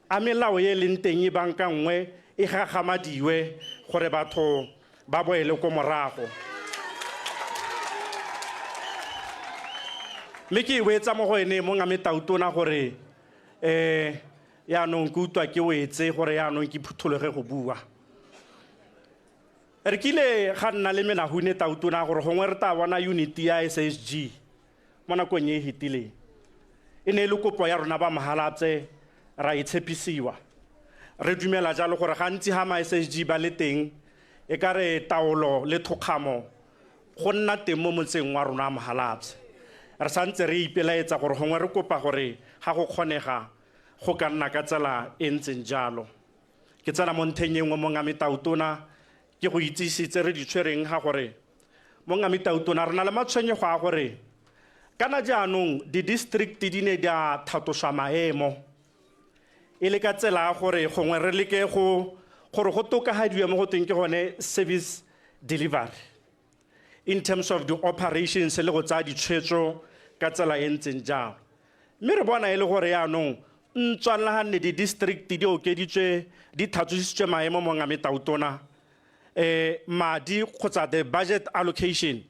A melao e leng teng e bankanngwe e gagamadiwe gore batho ba boele ko morago. Mme ke e wetsa mo go ene mo ngame Tautona gore yaanong ke utlwa ke wetse gore yaanong ke phuthologe go bua. Re kile ga nna le menahune Tautona gore gongwe re tla bona unit ya SSG mo nakong e e fetileng. E ne e le kopo ya rona ba Mahalapye, ra e tshepisiwa. Re dumela jalo gore gantsi ga ma SSG ba le teng e ka re taolo le thokgamo go nna teng mo motseng wa rona Mahalapye. Re santse re ipelaetsa gore gongwe re kopa gore ga go kgonega go ka nna ka tsela e ntseng jalo. Ke tsena mo ntlheng e nngwe mo ngame Tautona, ke go itsise tse re di tshwereng ga gore mo ngame Tautona re na le matshwenyego a gore kana jaanong di-district di ne di a thatoswa maemo e le ka tsela ya gore gongwe re leke go gore go tokagadiwe mo go teng ke gone service delivery in terms of the operations le go tsaya ditshwetso ka tsela e ntseng jalo. Mme re bona e le gore yaanong ntswa le ga nne di-district di okeditswe di tlhatsositswe maemo mo ngame Tautona, madi kgotsa the budget allocation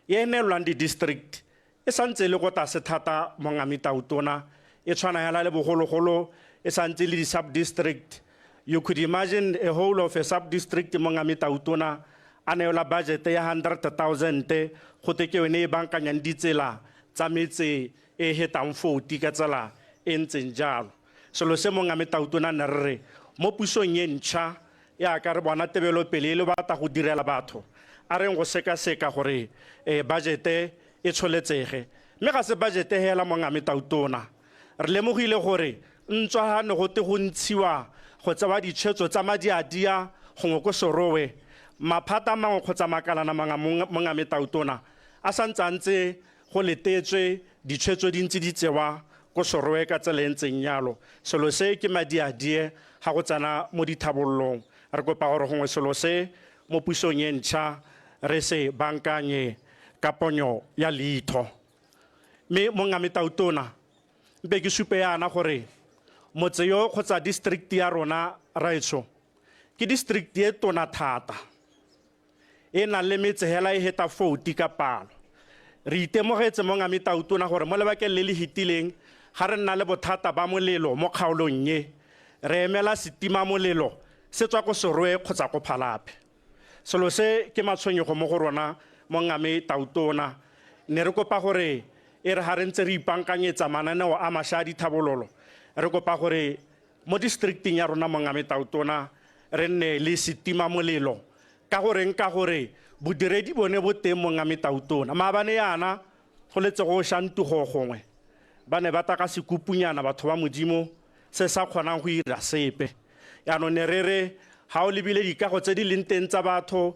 e e neelwang di-district e santse e le ko tlase thata mo ngame Tautona, e tshwana hela le bogologolo, e santse le di-sub-district. You could imagine a whole of a sub-district mo ngame Tautona a neelwa budget ya 100,000 go te ke yone e bankanyang ditsela tsa metse e hetang 40 ka tsela e ntseng jalo. Selo se mo ngame Tautona ne re re mo pusong e ntšha yaka re bona tebelopele e le batla go direla batho, a reng go sekaseka gore budget e tsholetsege. Mme ga se budget hela mo ngame Tautona. Re lemogile gore ntswa ga ne go te go ntshiwa go tsewa ditshwetso tsa madiadia gongwe ko Serowe, maphata mangwe kgotsa makalana mangwe mo ngame Tautona a santse a ntse go letetswe Ditshwetso di ntse di tsewa ko Serowe ka tsela e ntseng yalo. Selo se ke madiadie ga go tsena mo dithabololong. Re kopa gore gongwe selo se mo pusong e ntšha re se bankanye ka ponyo ya leitho. Mme mongame Tautona, mpe ke supe yana gore motse yo kgotsa district ya rona raetsho ke district e tona thata e nang le metse hela e heta 40 ka palo. Re itemogetse mongame Tautona gore mo lebakeng le le hitileng ga re nna le bothata ba molelo mo kgaolong e, re emela setima molelo se tswa ko Serowe kgotsa ko Phalape. Selo se ke matshwenyego mo go rona mongame Tautona. Ne re kopa gore e re ga re ntse re ipankanyetsa mananeo a mašwa a dithabololo, re kopa gore mo districting ya rona mongame Tautona re nne le setima molelo. Ka goreng? Ka gore bodiredi bone bo teng mongame Tautona. Maabane yana go letse go shantugo gongwe ba ne ba taka sekupunyana batho ba Modimo se sa kgonang go ira sepe. Yaanong ne re re ga o lebile dikago tse di leng teng tsa batho,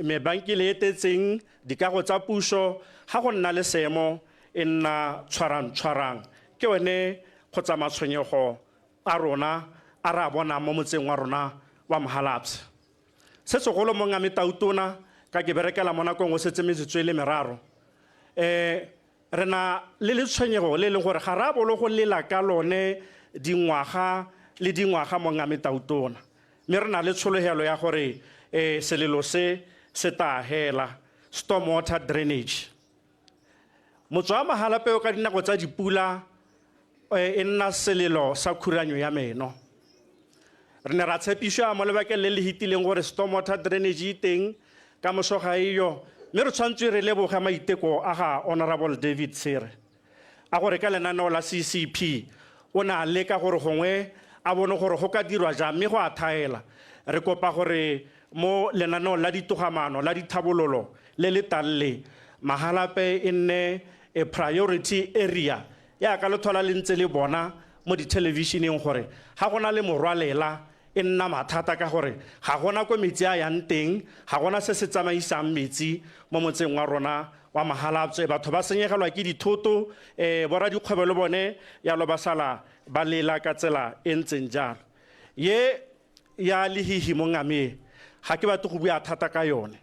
mebankele e tetseng, dikago tsa puso, ga go nna le seemo e nna tshwarang-tshwarang. Ke one kgotsa matshwenyego a rona a re a bonang mo motseng wa rona wa Mhalapye. Se segolo mongame Tautona, ka ke berekela mo nakong o setse metsotso e le meraro, re na le letshwenyego le e leng gore ga re a bolo go lela ka lone dingwaga le dingwaga mongame Tautona. Mme re na le tshologelo ya gore selelo se se tla hela, storm water drainage. Motse wa Mahalapye ka dinako tsa dipula e nna selelo sa khuranyo ya meno. Re ne ra tshepišwa mo lebakeng le le hitileng gore storm water drainage e teng, ka moso ga eyo, mme re tshwanetse re leboge maiteko a ga Honorable David Tshere a gore ka lenaneo la CCP o ne a leka gore gongwe a bone gore go ka dirwa jang, mme go a thaela. Re kopa gore mo lenaneong la ditogamaano la dithabololo le le tang le, Mahalapye e nne a priority area, yaka le thola le ntse le bona mo dithelebišeneng gore ga go na le morwalela e nna mathata ka gore ga gona ko metsi a yang teng, ga gona se se tsamaisang metsi mo motseng wa rona wa Mahalapye. Batho ba senyegelwa ke dithoto, boradikgwebo le bone yalo ba sala ba lela ka tsela e ntseng jalo. Ye ya lehihi mongame ga ke batle go bua thata ka yone.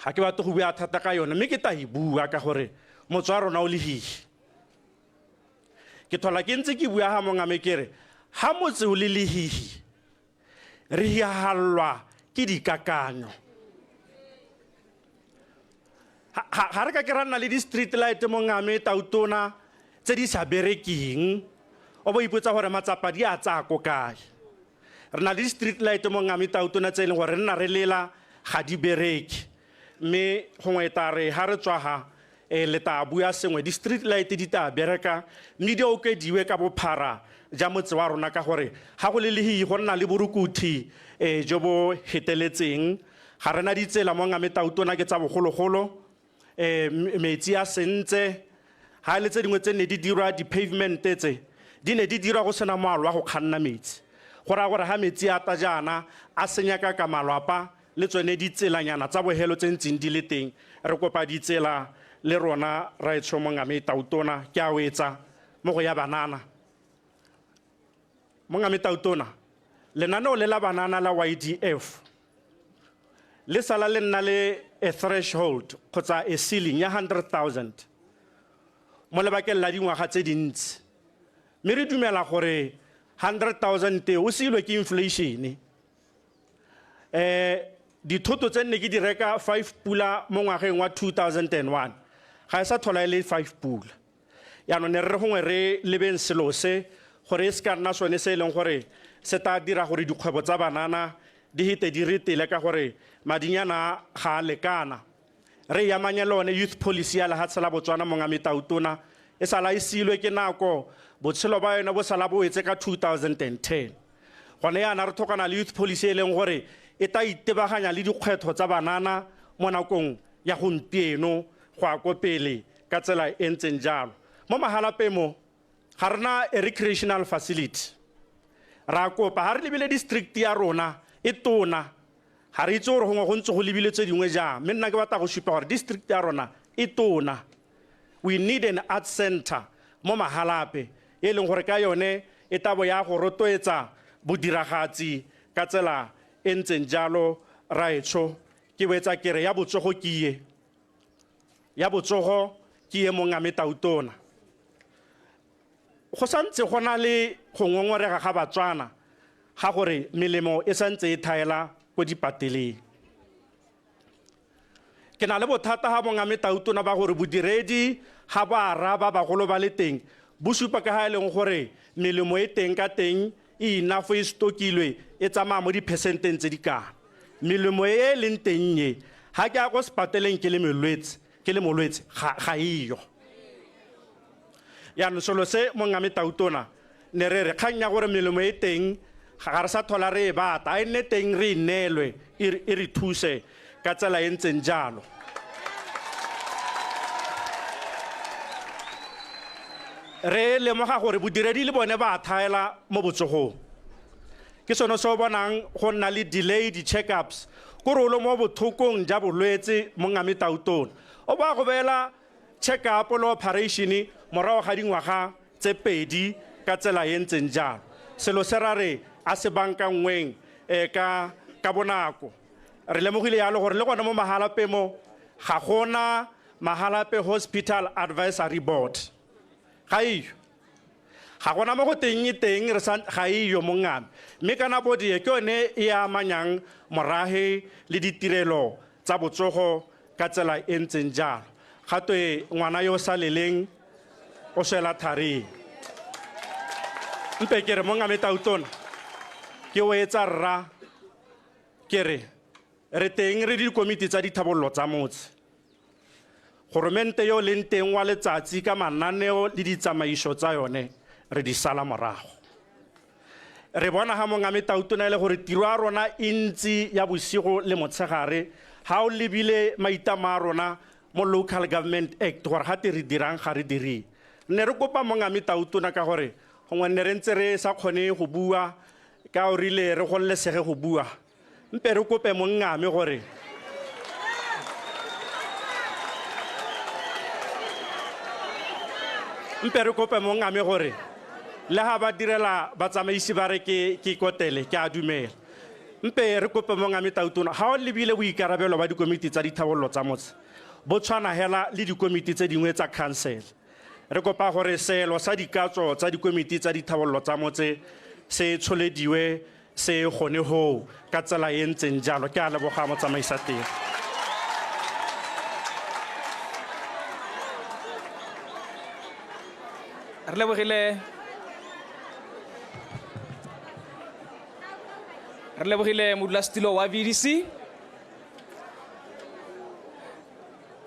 Ga ke batle go bua thata ka yone, mme ke tla e bua ka gore motse wa rona o lehihi. Ke thola ke ntse ke bua ga mongame ke re ga motse o le lehihi re hiahallwa ke dikakanyo. Ga re ka ke ra nna le di-street light mongame Tautona tse di sa berekeng, o bo ipotsa gore matsapa di a tsaya ko kae. Re na le di-street light mongame Tautona tse e leng gore re nna re lela ga di bereke, mme gongwe ta re ga re tswa ga le tla bua sengwe, di-street light di tla bereka mme di okediwe ka bophara ja motse wa rona, ka gore ga go le lehihi go nna le borukuthi jo bo heteletseng. Ga rena ditsela mongame Tautona ke tsa bogologolo, metsi a sentse, ga le tse dingwe tse ne di dirwa di-pavement tse di ne di dirwa go sena moalo wa go kganna metsi. Go raya gore ga metsi a ta jaana a senyaka ka malwapa le tsone ditselanyana tsa bohelo tse ntseng di le teng. Re kopa ditsela le rona raetsho mongame Tautona. Ke a wetsa mo go ya banana mongame Tautona. Lenaneo le la banana la YDF le sala le nna le a threshold kgotsa a ceiling ya 100,000 mo lebakeng la dingwaga tse dintsi, mme re dumela gore 100,000 e o seilwe ke inflation. Dithoto tse nne ke di reka 5 pula mo ngwageng wa 2001 ga e sa thola e le 5 pula. Yaanong ne re re gongwe re lebeng selo se gore e se ka nna sone se e leng gore se tla dira gore dikgwebo tsa banana di hete di retele, ka gore madinyana ga a lekana. Re yamanye le one youth policy ya lehatshe la Botswana mongame Tautona, e sala e siilwe ke nako, botshelo ba yone bo sala bo wetse ka 2010. Gone yana re tlhokana le youth policy e leng gore e tla itebaganya le dikgwetlho tsa banana mo nakong ya gompieno go ya ko pele ka tsela e ntseng jalo. Mo Mahalapye mo ga rena a recreational facility. Ra kopa ga re lebile district ya rona e tona, ga re itse gore gongwe go ntse go lebile tse dingwe jang, mme nna ke batla go supa gore district ya rona e tona. We need an art center mo Mahalapye e leng gore ka yone e tabo ya go rotloetsa bodiragatsi ka tsela e ntseng jalo. Raetsho, ke boetsa kere ya botsogo ke ye, ya botsogo ke ye mongame tautona. Go santse go na le go ngongorega ga Batswana ga gore melemo e santse e thaela ko dipateleng. Ke na le bothata ga mongame tautona ba gore bodiredi ga ba araba bagolo ba le teng, bo supa ka ga e leng gore melemo e teng ka teng e enough, e stokilwe, e tsamaya mo diphesenteng tse di kana. Melemo e e leng teng e, ga ke ya ko sepateleng ke le molwetse, ke le molwetse, ga eyo. Yaanong selo se mongame tautona ne re re kgang ya gore melemo e teng ga re sa thola re e bata, a e nne teng re e neelwe e re thuse ka tsela e ntseng jalo. Re lemoga gore bodiredi le bone ba thaela mo botsogong. Ke sone se o bonang go nna le delayed check-ups, kore o le mo bothokong ja bolwetse mongame tautona, o ba go beela check-up le operation morago ga dingwaga tse pedi ka tsela e ntseng jalo. Selo se ra re a se bankanngweng ka bonako. Re lemogile yalo gore le gone mo Mahalapye mo ga gona Mahalapye Hospital Advisory Board. Ga eyo. Ga gona mo go teng e teng re sa ga eyo mongame. Mme kana body e ke yone e amanyang morahe le ditirelo tsa botsogo ka tsela e ntseng jalo. Ga twe ngwana yo sa leleng o swela tharing. Mpe ke re mongame tautona ke o etsa rra, ke re re teng re dikomiti tsa dithabollo tsa motse. Goromente yo leng teng wa letsatsi ka mananeo le ditsamaiso tsa yone re di sala morago. Re bona ga mongame tautona e le gore tiro ya rona e ntsi ya bosigo le motshegare, ga o lebile maitamo a rona mo Local Government Act gore ga te re dirang ga re direng. Ne re kopa mongame tautona ka gore gongwe ne re ntse re sa kgone go bua ka o rile re gololesege go bua. Mpe re kope mongame gore mpe re kope mongame gore le ga ba direla batsamaisi ba re ke kotele, ke a dumela. Mpe re kope mongame tautona ga o lebile boikarabelo ba dikomiti tsa dithabollo tsa motse bo tshwana hela le dikomiti tse dingwe tsa council. Re kopa gore seelo sa dikatso tsa dikomiti tsa dithabollo tsa motse se tsholediwe se gone hoo ka tsela e ntseng jalo. Ke a leboga motsamaisa teng. Re lebogile, re lebogile modulasetilo wa VDC.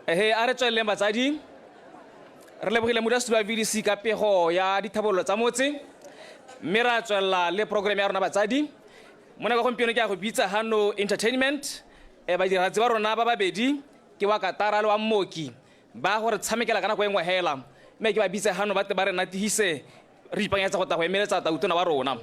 Ehe, a re tsweleleng batsadi. Re lebogile modulasetilo wa VDC ka pego ya dithabollo tsa motse, mme ra tswelela le program ya rona batsadi. Mo nako ya gompieno ke a go bitsa hano entertainment, badiragatsi ba rona ba babedi ke wa Katara le wa Mmoki ba gore tshamekela ka nako e nngwe hela, mme ke ba bitse hano ba tle ba re natihise re ipaakanyetsa go tla go emeletsa tautona wa rona.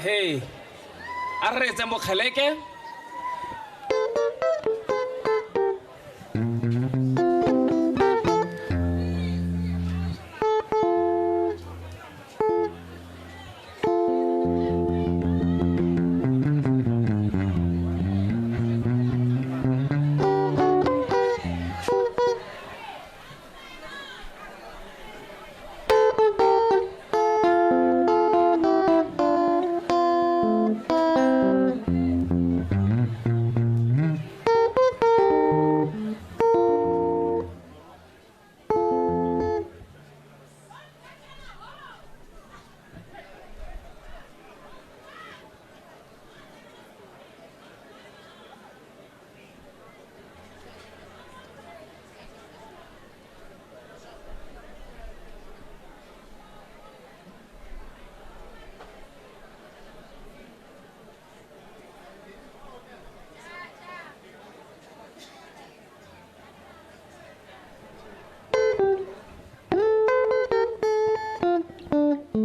Hey, a re reetseng bokgeleke. Ya.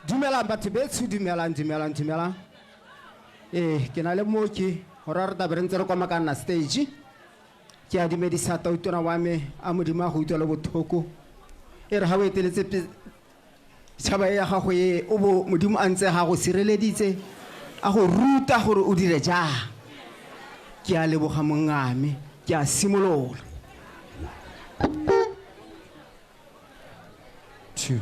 Dumelang batho betsho, dumelang, dumelang, dumelang. Ee, ke na le mooki gore re tabe re ntse re komakanna stage. Ke a dumedisa tautona wa me, a Modimo a go utlwele botlhoko. E re ga o eteletse tšhaba e ya gago e, o bo Modimo a ntse ga go sireleditse, a go ruta gore o dire jang. Ke a leboga mongame, ke a simolola. Two.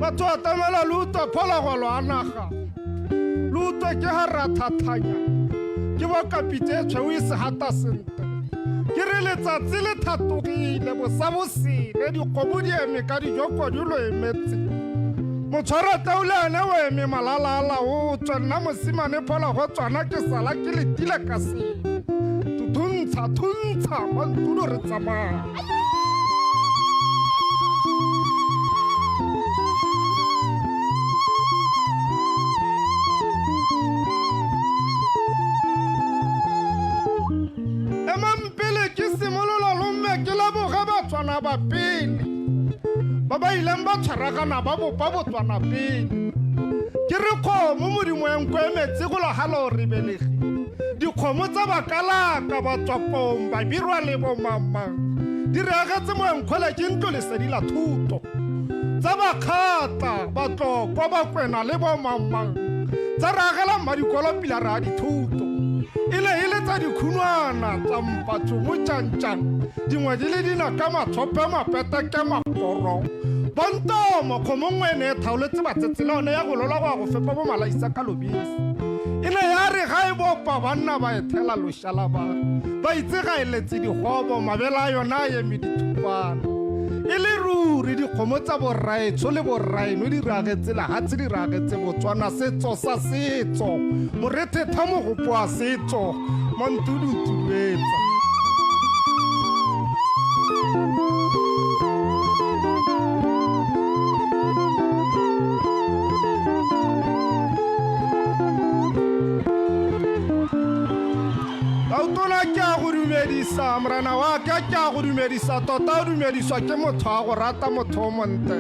Batho atamela lo utlwa phologolo a naga. Lo utlwe ke ga rathathanya. Ke bo kapitse e tshweu e segata sentle. Ke re letsatsi le thatogile bosa bosele dikgomo di eme ka dijoko di lo emetse. Motshwaratau le ene o eme malala a laotswe nna mosimane phologo tswana ke sala ke letile ka sele. Thuntsha thuntsha mantulo re tsamaya. Emang pele ke simolola lomme ke leboge Batswana ba pele ba ba ileng ba tshwaragana ba bopa Botswana pele. Ke re kgomo Modimo ya nko e metsi go logalo re belege. Dikgomo tsa Bakalaka, Batswapong, Babirwa le bomamang di re agetse moenkgole ke ntlo lesedi la thuto. Tsa Bakgatla, Batlokwa, Bakwena le bomamang tsa re agela mmadikolo pilara ya dithuto. E ne e le tsa dikhunwana tsa mpatso mo tšantšang dingwe di le dinaka matshope mapeteke makoro. Bontomo kgomo nngwe e ne e thaoletse batsetse le one ya go lola go ya go fepa bo malaisa ka lobese. E ne ya re ga e bopa banna ba e thela lošalaba ba itse ga e letse digobo mabele a yona a eme dithupana. E le ruri dikgomo tsa borraetsho le borraeno di ragetse lehatshe di ragetse Botswana setso sa setso morethetha mogopo wa setso mantudutuduetsa. Tautona ke a go dumedisa morena wa ka ke a go dumedisa tota o dumediswa ke motho a go rata motho o montle.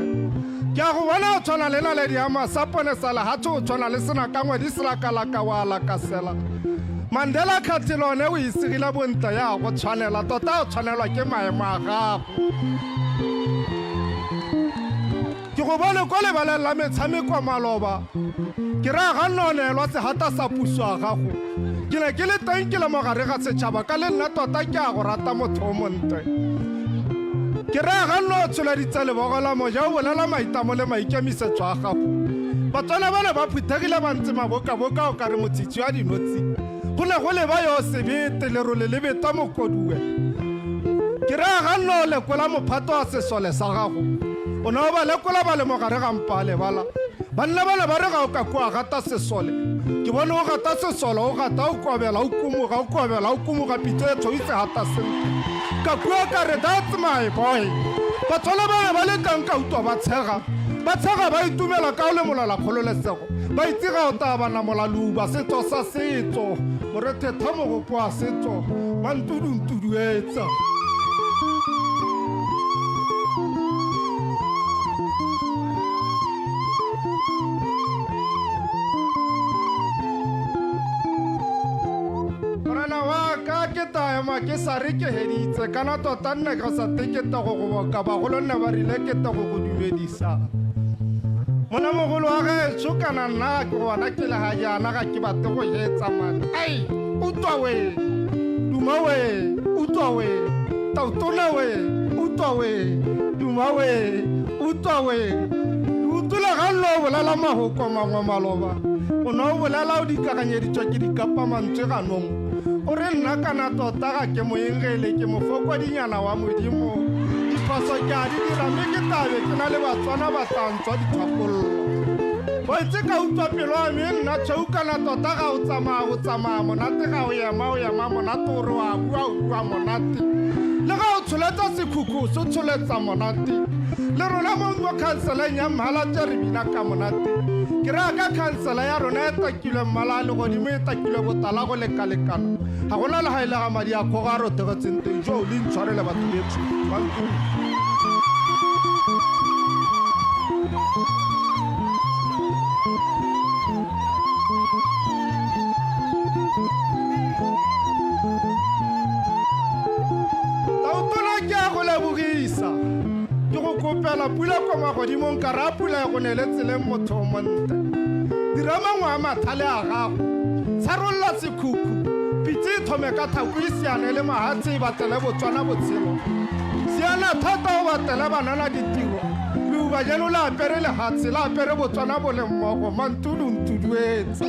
Ke a go bona o tshwana le naledi ya masapone sa lehatshe o tshwana le senakangwedi selakalaka wa lakasela. Mandela Khathelo one o isigile bontle ya go tshwanela tota o tshwanelwa ke maemo a gago. Ke go bone kwa lebaleng la metshameko maloba. Ke raya ga nna o neelwa segata sa puso ya gago. Ke ne ke le teng ke le mo gare ga setšhaba ka le nna tota ke a go rata motho o montle. Ke raya ga nna o tsholeditse lebogo la moja o bolela maitamo le maikemisetso a gago. Batswana ba ne ba phuthegile ba ntse mabokaboka o kare motshitshi wa dinotshi. Go ne go leba yo sebete lerole le beta mokoduwe. Ke raya ga nna o lekola mophato wa sesole sa gago. O ne o ba lekola ba le mo gare ga mpa lebala. Banna ba ne ba re ga o ka kwa gata sesole. Ke bone o gata sesole o gata o kobela o kumoga o kobela o kumoga pitso e tshweu se gata sentle. Ka kua ka re that's my boy. Batswana ba be ba le teng ka utlwa ba tshega. Ba tshega ba itumela ka o le molela kgololesego. Ba itse ga o taya ba namola leuba setso sa setso. Morethetha mogopo wa setso mantuduntuduetsa. Morena wa ka ke taema ke sa re ke heditse kana tota nne ka sa tekete go go boka bagolo nne ba rile ke te go go dumedisa. Monamogolo wa gaetsho kana nna ke gona ke le ga jaana ga ke batle go hetsa mane. Ai, utlwa we, duma we, utlwa we, tautona we, utlwa we, duma we, utlwa we. Ke utlwile ga nne o bolela mahoko mangwe maloba. O ne o bolela o dikaganyeditswe ke dikapa mantswe ganong. O re nna kana tota ga ke moengele ke mofokodinyana wa Modimo. Diphoso ke a di dira mme ke tlabe ke na le Batswana ba tla ntswa ditshwapollo. Wa itse ka utlwa pelo ya me e nna tshweu kana tota ga o tsamaya o tsamaya monate ga o ema o ema monate o re wa bua o bua monate. Le ga o tsholetsa sekhukhu se tsholetsa monate. Le rona mo mo khanseleng ya Mmalatse re bina ka monate. Ke raya ka khansela ya rona e takilwe mmala a legodimo e takilwe botala go lekalekana. Ga gona le ga e le ga madi a kgogo a rotegetseng teng jo le intshwarele batho betsho. Bantu. Tautona ke a go lebogisa. Ke go kopela pula kwa magodimong ka raya pula e go nele tseleng motho o montle. Dira mangwe a mathale a gago. Tsharolola sekhukhu. Pitse e thome ka thako e siane le mahatshe e batlele Botswana botshelo. Siana thata o batlele banana ditiro. Leuba jalo le apere lehatshe le apere Botswana bo le mmogo mantudu ntuduetsa.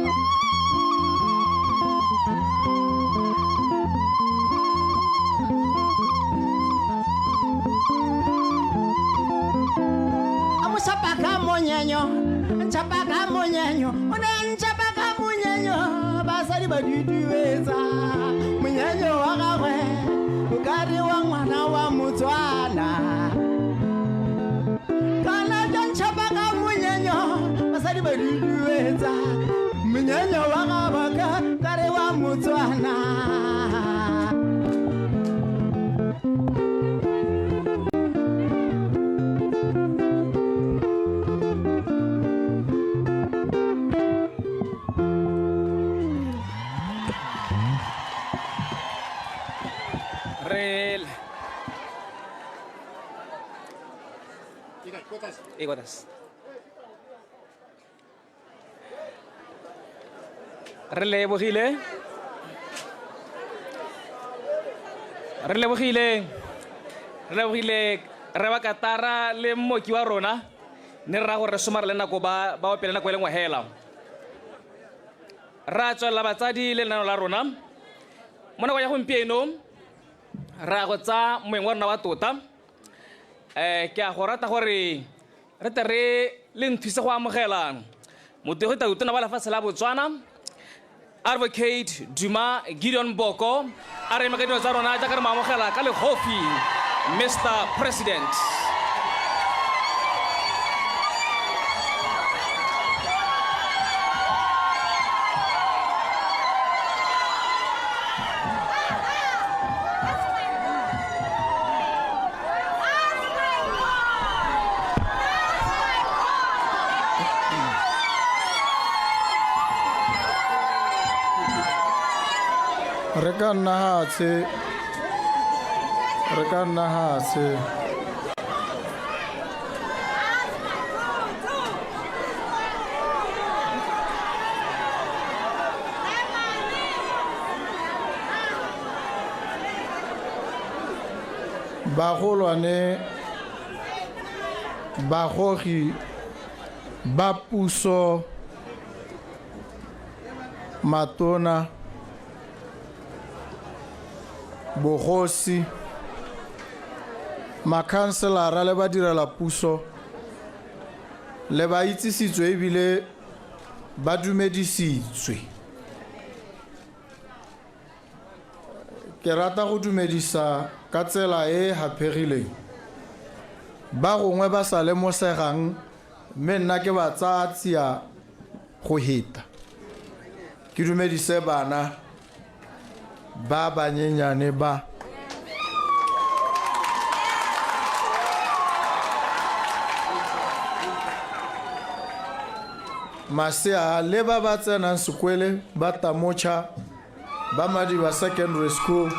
Chapa ka monyenyo, chapa ka monyenyo, o ne nchapa ka monyenyo, basadi ba duduetsa. Monyenyo wa gagwe o ka re wa ngwana wa Motswana. Kana jwa nchapa ka monyenyo, basadi ba duduetsa. Monyenyo wa gagwe ka re wa Motswana. Re e kwa tlase. Re lebogile. Re lebogile. Re lebogile re ba katara le mmoki wa rona ne re ra gore re somare le nako ba ba opele nako e le nngwe hela. Ra tswelela batsadi le lenano la rona. Mo nakong ya gompieno re ya go tsaya moeng wa rona wa tota. Ke a go rata gore re tle re le nthuse go amogela motegi tautona wa lefatshe la Botswana, Advocate Duma Gideon Boko. A re eme ka dino tsa rona jaaka re mo amogela ka legofi, Mr. President. Re ka nna hatshe, re ka nna hatshe. Bagolwane, bagogi ba puso, matona, bogosi, makhanselara le badirela puso le ba itsisitswe ebile ba dumedisitswe. Ke rata go dumedisa ka tsela e e haphegileng ba gongwe ba sa lemosegang, mme nna ke ba tsaya tsia go heta. Ke dumedise bana ba banyenyane ba. Masea le ba ba tsenang sekwele ba Tamocha ba Madiba Secondary School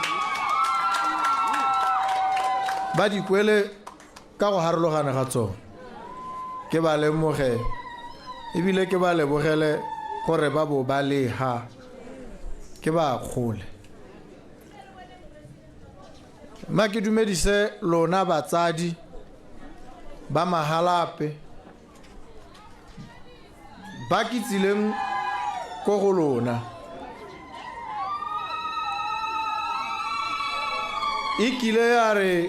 ba dikwele ka go harologana ga tsone. Ke ba lemoge ebile ke ba lebogele gore ba bo ba le ha, ke ba kgole. Mma ke dumedise lona batsadi ba Mahalape ba ke tsileng ko go lona. E kile ya re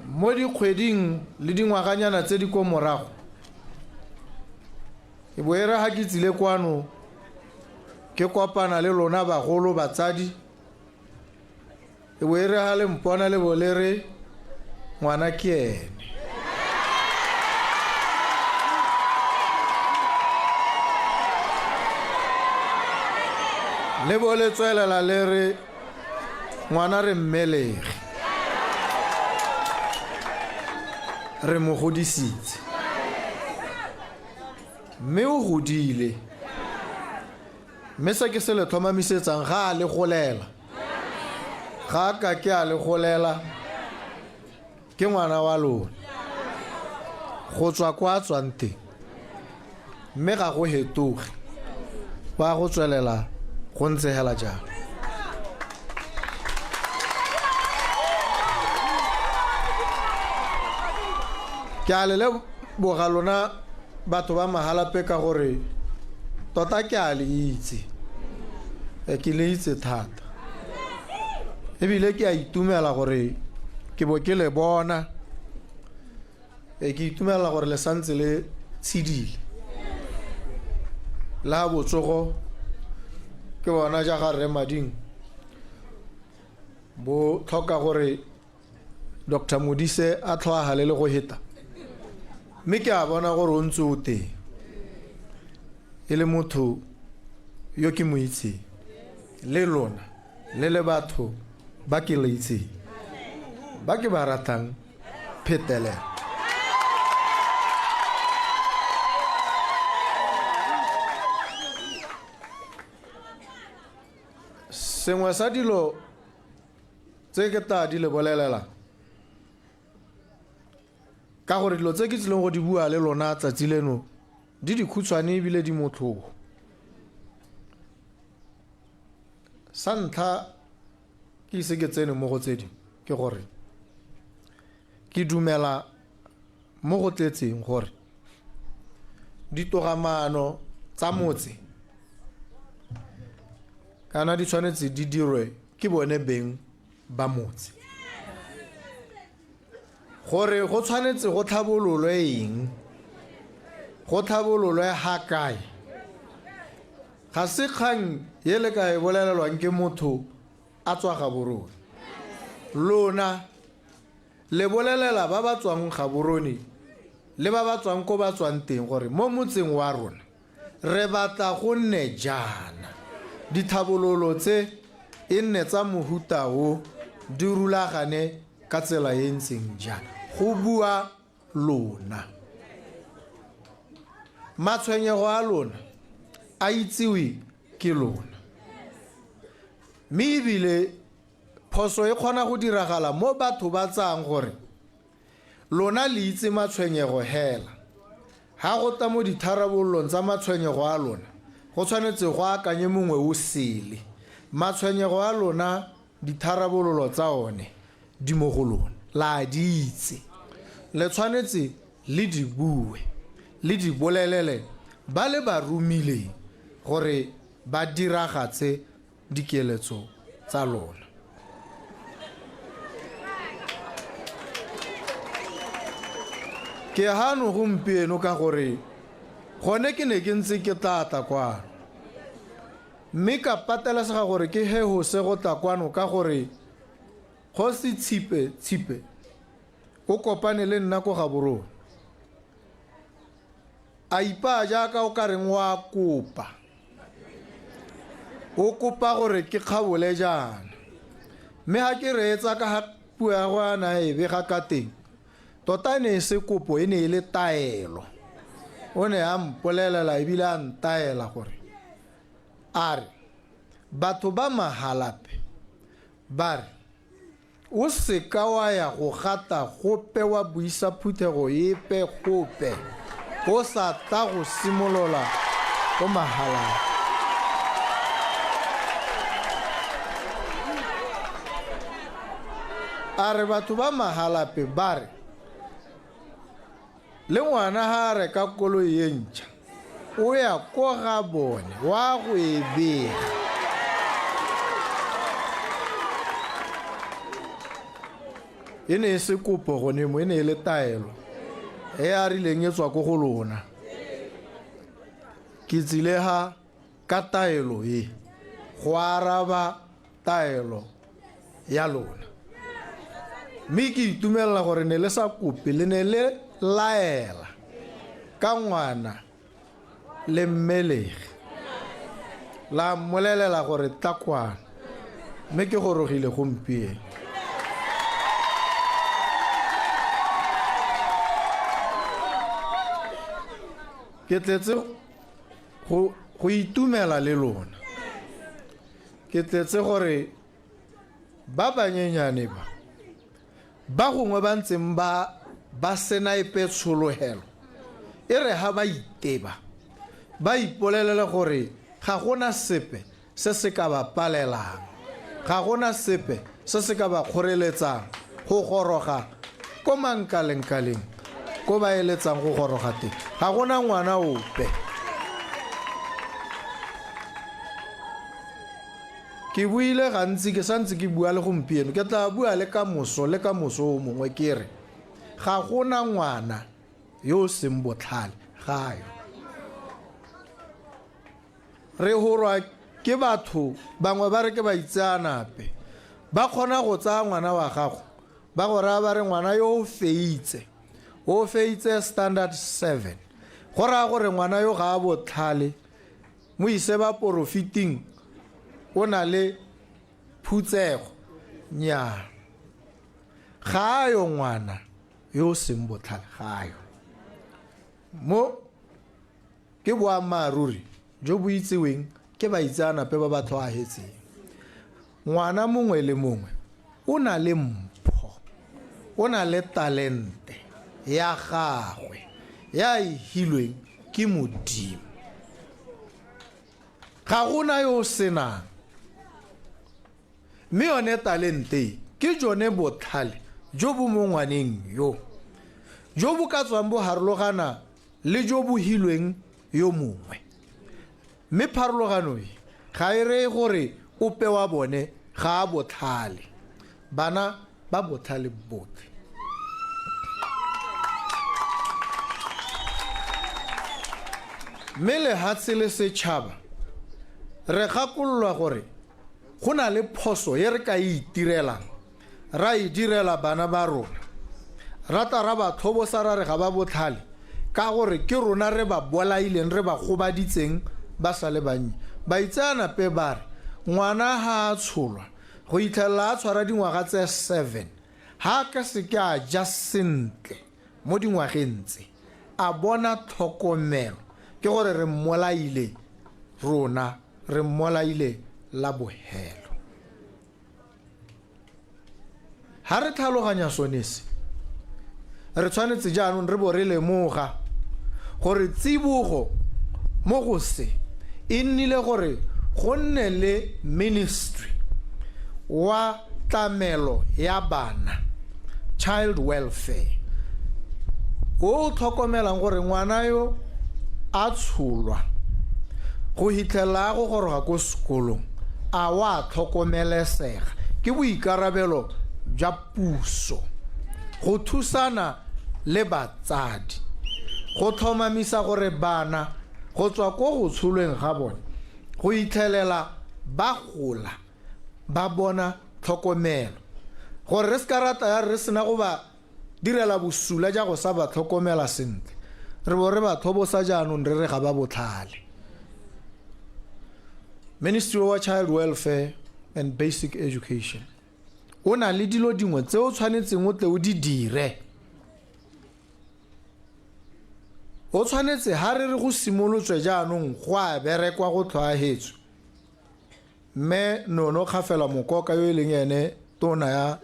mo dikgweding le dingwaganyana tse di ko morago, e bo e re ha ke tsile kwano ke kopana le lona bagolo batsadi, e bo e re ha le mpona le bo le re ngwana ke ene. Le bo le tswelela le re ngwana re mmelege, re mo godisitse, mme o godile. Mme se ke se le tlhomamisetsang, ga a le golela, ga a ka ke a le golela, ke ngwana wa lona go tswa kwa a tswang teng, mme ga go hetoge, ba go tswelela go ntse hela jalo. Ke a le Leboga lona batho ba Mahalapye ka gore tota ke a le itse. Ke le itse thata. Ebile ke a itumela gore ke bo ke le bona. Ke itumela gore le santse le tshedile. La botsogo ke bona ja ga Rre Mading bo tlhoka gore Dr. Modise a tlhoagale le go heta. Mme ke a bona gore o ntse o teng e le motho yo ke mo itseng, le lona le le batho ba ke le itseng, ba ke ba ratang phetelela. Sengwe sa dilo tse ke tla di le bolelela, ka gore dilo tse ke tsileng go di bua le lona tsatsi leno di dikhutshwane ebile di motlhogo. Sa ntlha ke ise ke tsene mo go tse dingwe ke gore ke dumela mo go tletseng gore ditogamaano tsa motse kana di tshwanetse di dirwe ke bone beng ba motse, gore go tshwanetse go tlhabololwe eng, go tlhabololwe ga kae. Ga se kgang e le ka e bolelelwang ke motho a tswa Gaborone. Lona le bolelela ba ba tswang Gaborone le ba ba tswang ko ba tswang teng gore mo motseng wa rona re batla go nne jaana, dithabololo tse e nne tsa mohuta o, di rulagane ka tsela e ntseng jaana. Go bua lona. Matshwenyego a lona a itsewe ke lona. Mme ebile phoso e kgona go diragala mo batho ba tsayang gore lona le itse matshwenyego hela. Ha go tla mo ditharabololong tsa matshwenyego a lona, go tshwanetse go akanye mongwe o sele. Matshwenyego a lona, ditharabololo tsa one di mo go lona, la di itse. Le tshwanetse le di bue, le di bolelele ba le ba romileng gore ba diragatse dikeletso tsa lona. Ke hano gompieno ka gore gone ke ne ke ntse ke tla tla kwano, mme ka patelesega gore ke hehose go tla kwano ka gore Kgosi Tshipe Tshipe o kopane le nna ko Gaborone. A ipaa jaaka o ka reng wa kopa. O kopa gore ke kgabole jaana. Mme ha ke reetsa ka ga puo ya go a na e bega ka teng, tota e ne e se kopo, e ne e le taelo. O ne a mpolelela ebile a ntaela gore a re batho ba Mahalapye ba re o seka wa ya go gata gope wa buisa phuthego epe gope o sa tla go simolola ko Mahalapye. A re batho ba Mahalapye ba re le ngwana ha a reka koloi e ntšha o ya ko ga bone wa go e bega. E ne e se kopo gone mo, e ne e le taelo e a rileng e tswa ko go lona. Ke tsile ha ka taelo e go araba taelo ya lona. Mme ke itumelela gore ne le sa kope, le ne le laela ka ngwana le mmelegi, la mmolelela gore tla kwano, mme ke gorogile gompieno. Ke tletse go itumela le lona. Ke tletse gore ba banyenyane ba ba gongwe ba ntseng ba sena epe tshologelo, e re ha ba iteba ba ipolelele gore ga gona sepe se se ka ba palelang, ga gona sepe se se ka ba kgoreletsang go goroga ko mankalengkaleng ko ba eletsang go goroga teng. Ga gona ngwana ope. Ke buile gantsi, ke santse ke bua le gompieno, ke tla bua le ka moso le ka moso o mongwe, ke re ga gona ngwana yo o seng botlhale, ga yo. Re horwa ke batho bangwe ba re ke baitseanape, ba kgona go tsaya ngwana wa gago ba go raya ba re ngwana yo o feitse, o feitse standard 7, go raya gore ngwana yo ga a botlhale, mo ise ba porofiting, o na le phutsego. Nnyaa, ga a yo ngwana yo o seng botlhale, ga a yo. Mo ke boammaaruri jo bo itseweng ke baitseanape ba ba tlhoahetseng. Ngwana mongwe le mongwe o na le mpho, o na le talente ya gagwe ya e hilweng ke Modimo. Ga gona yo o senang. Mme yone talente e ke jone botlhale jo bo mo ngwaneng yo, jo bo ka tswang bo harologana le jo bo hilweng yo mongwe. Mme pharologano e ga e reye gore ope wa bone ga a botlhale. Bana ba botlhale botlhe. Mme lehatshe le setšhaba re gakololwa gore go na le phoso e re ka e itirelang, ra e direla bana ba rona, ra tla ra ba tlhobosa ra re ga ba botlhale ka gore ke rona re ba bolaileng, re ba gobaditseng ba sa le bannye. Baitseanape ba re ngwana ha a tsholwa go itlhelela a tshwara dingwaga tse 7, ha a ka seke a ja sentle mo dingwageng tse, a bona tlhokomelo, ke gore re mmolaile rona, re mmolaile la bohelo. Ha re tlhaloganya sone se, re tshwanetse jaanong re bo re lemoga gore tsibogo mo go se e nnile gore go nne le ministry wa tlamelo ya bana, child welfare, o o tlhokomelang gore ngwana yo a tsholwa go hitlhelela a go goroga ko sekolong a wa tlhokomelesega. Ke boikarabelo jwa puso go thusana le batsadi go tlhomamisa gore bana go tswa ko go tsholweng ga bone go itlhelela ba gola ba bona tlhokomelo, gore re seka ra tla ya re sena go ba direla bosula ja go sa ba tlhokomela sentle, re bo re ba tlhobosa jaanong re re ga ba botlhale. Ministry wa Child Welfare and Basic Education o na le dilo dingwe tse o tshwanetseng o tle o di dire. O tshwanetse ha re re go simolotswe jaanong go a berekwa go tlhoahetswe, Mme Nono Kgafela Mokoka yo e leng ene tona ya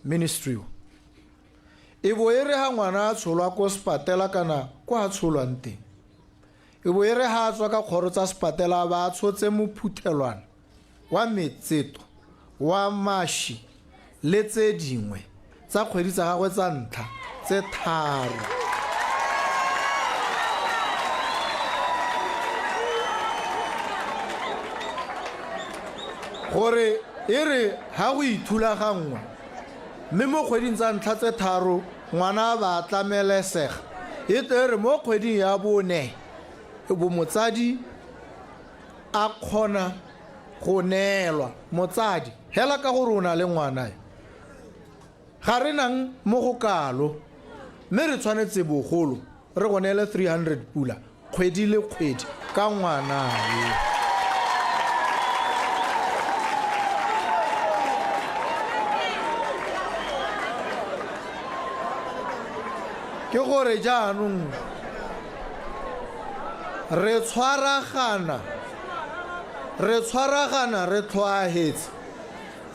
ministry o, e bo e re ha ngwana a tsholwa ko sepatela kana kwa a tsholwang teng, e bo e re ha a tswa ka kgoro tsa sepatela a ba a tshotse mophuthelwana wa metseto, wa mashi le tse dingwe tsa kgwedi tsa gagwe tsa ntlha tse tharo. Gore e re ha go ithulaganngwa mme mo kgweding tsa ntlha tse tharo ngwana a ba a tlamelesega, e tle e re mo kgweding ya bone e bo motsadi a kgona go neelwa. Motsadi hela ka gore o na le ngwana yo, ga re nang mo go kalo, mme re tshwanetse bogolo re go neele 300 pula kgwedi le kgwedi ka ngwana yo. Ke gore jaanong re tshwaragana, re tshwaragana re tlhoahetse,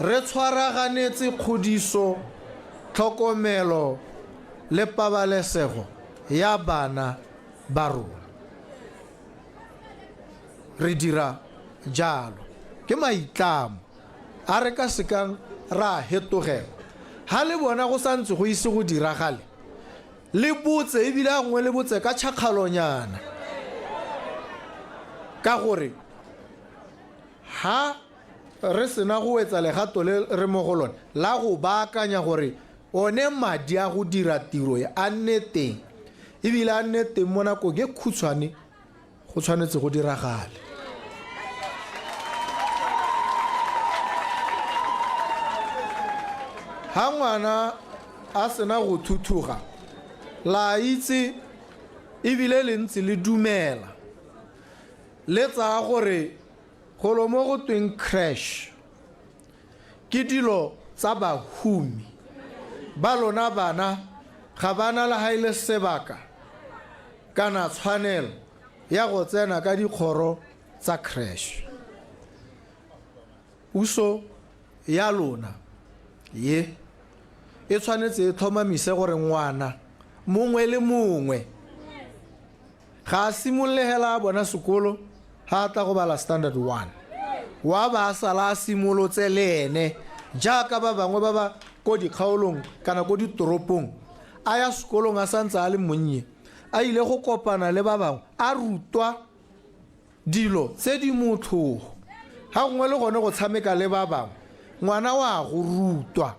re tshwaraganetse kgodiso, tlhokomelo le pabalesego ya bana ba rona. Re dira jalo ke maitlamo a re ka sekang ra a hetogela. Ha le bona go santse go ise go diragale, Le botse ebile a gongwe le botse ka tšhakgalonyana ka gore ha re sena go wetsa legato le re mo go lone la go baakanya gore one madi a go dira tiro e a nne teng ebile a nne teng mo nakong e khutshwane go tshwanetse go diragale. Ha ngwana a sena go thuthuga la itse ebile le ntse le dumela le tsaya gore golo mo go tweng crash ke dilo tsa bahumi ba lona bana ga bana le ga e le sebaka kana tshwanelo ya go tsena ka dikgoro tsa crash. Puso ya lona ye e tshwanetse e tlhomamise gore ngwana mongwe le mongwe ga a simolole hela a bona sekolo ga a tla go bala standard 1 wa ba a sala a simolotse le ene jaaka ba bangwe ba ba ko dikgaolong kana ko ditoropong a ya sekolong a santse a le monnye a ile go kopana le ba bangwe a rutwa dilo tse di motlhogo ga gongwe le gone go tshameka le ba bangwe ngwana wa go rutwa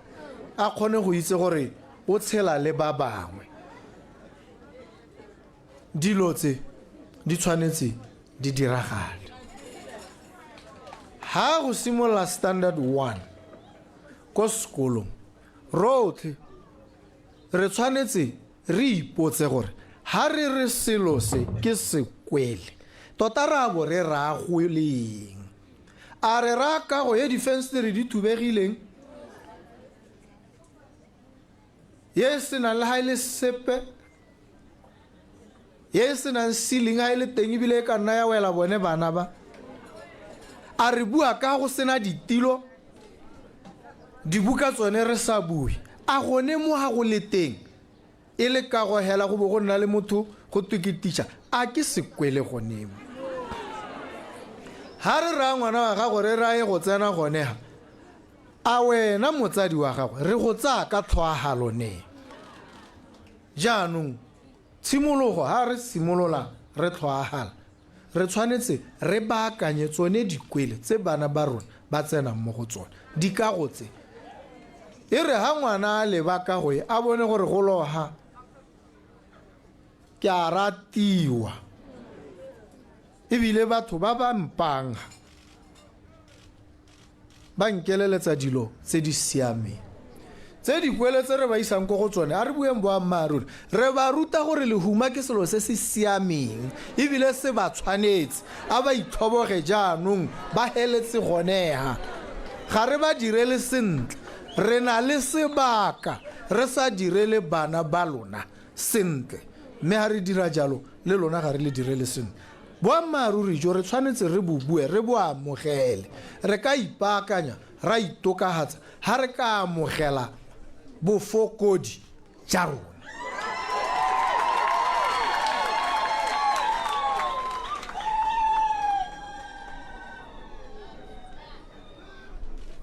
a kgone go itse gore o tshela le ba bangwe. Dilo tse di tshwanetse di diragale. Ha go simolola standard 1 ko sekolong rotlhe re tshwanetse re ipotse gore ha re re selo se ke sekwele tota re a bo re raya go leng. A re raya kago e difensetere di thubegileng ye e senang le ga e le sepe ye e senang ceiling ga e le teng ebile e ka nna ya wela bone bana ba. A re bua ka go sena ditilo dibuka tsone re sa bue a gone mo ga go le teng e le kago hela go bo go nna le motho go twe ke teacher a ke sekwele gone mo. Ha re raya ngwana wa gago re raye go tsena gone ha a wena motsadi wa gagwe re go tsaya ka tlhoahalo ne. Jaanong tshimologo ha re simolola re tlhoahala re tshwanetse re baakanye tsone dikwele tse bana ba rona ba tsenang mo go tsone dikago tse e re ha ngwana a leba kago e a bone gore go loha ke a ratiwa ebile batho ba ba mpang ba nkeleletsa dilo tse di siameng. Tse dikwele tse re ba isang ko go tsone a re bueng boammaaruri re ba ruta gore lehuma ke selo se se siameng ebile se ba tshwanetse a ba itlhoboge jaanong ba heletse gonega ga re ba direle sentle re na le sebaka re sa direle bana ba lona sentle mme ga re dira jalo le lona ga re le direle sentle. Boammaaruri jo re tshwanetse re bo bue re bo amogele. Re ka ipaakanya ra itokagatsa ga re ka amogela bofokodi ja rona.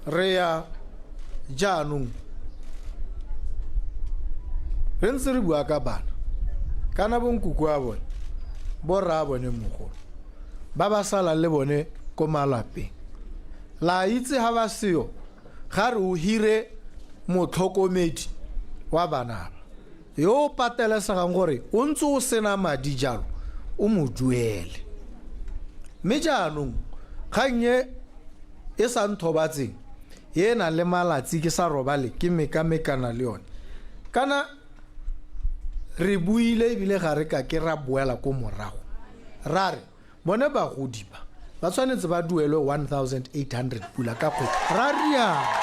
Re ya jaanong re ntse re bua ka bana kana bonkuku a bone borra bone mogolo ba ba salang le bone ko malapeng la itse ha ba seo ga re o hire motlhokomedi wa bana ba yo o patelesegang gore o ntse o sena madi jalo o mo duele. Mme jaanong kgang e e sa nthobatseng e nang le malatsi ke sa robale ke mekamekana le yone kana re buile ebile ga re ka ke ra boela ko morago ra re bone bagodi ba ba tshwanetse ba duelwe 1800 pula ka kgwedi ra rialo.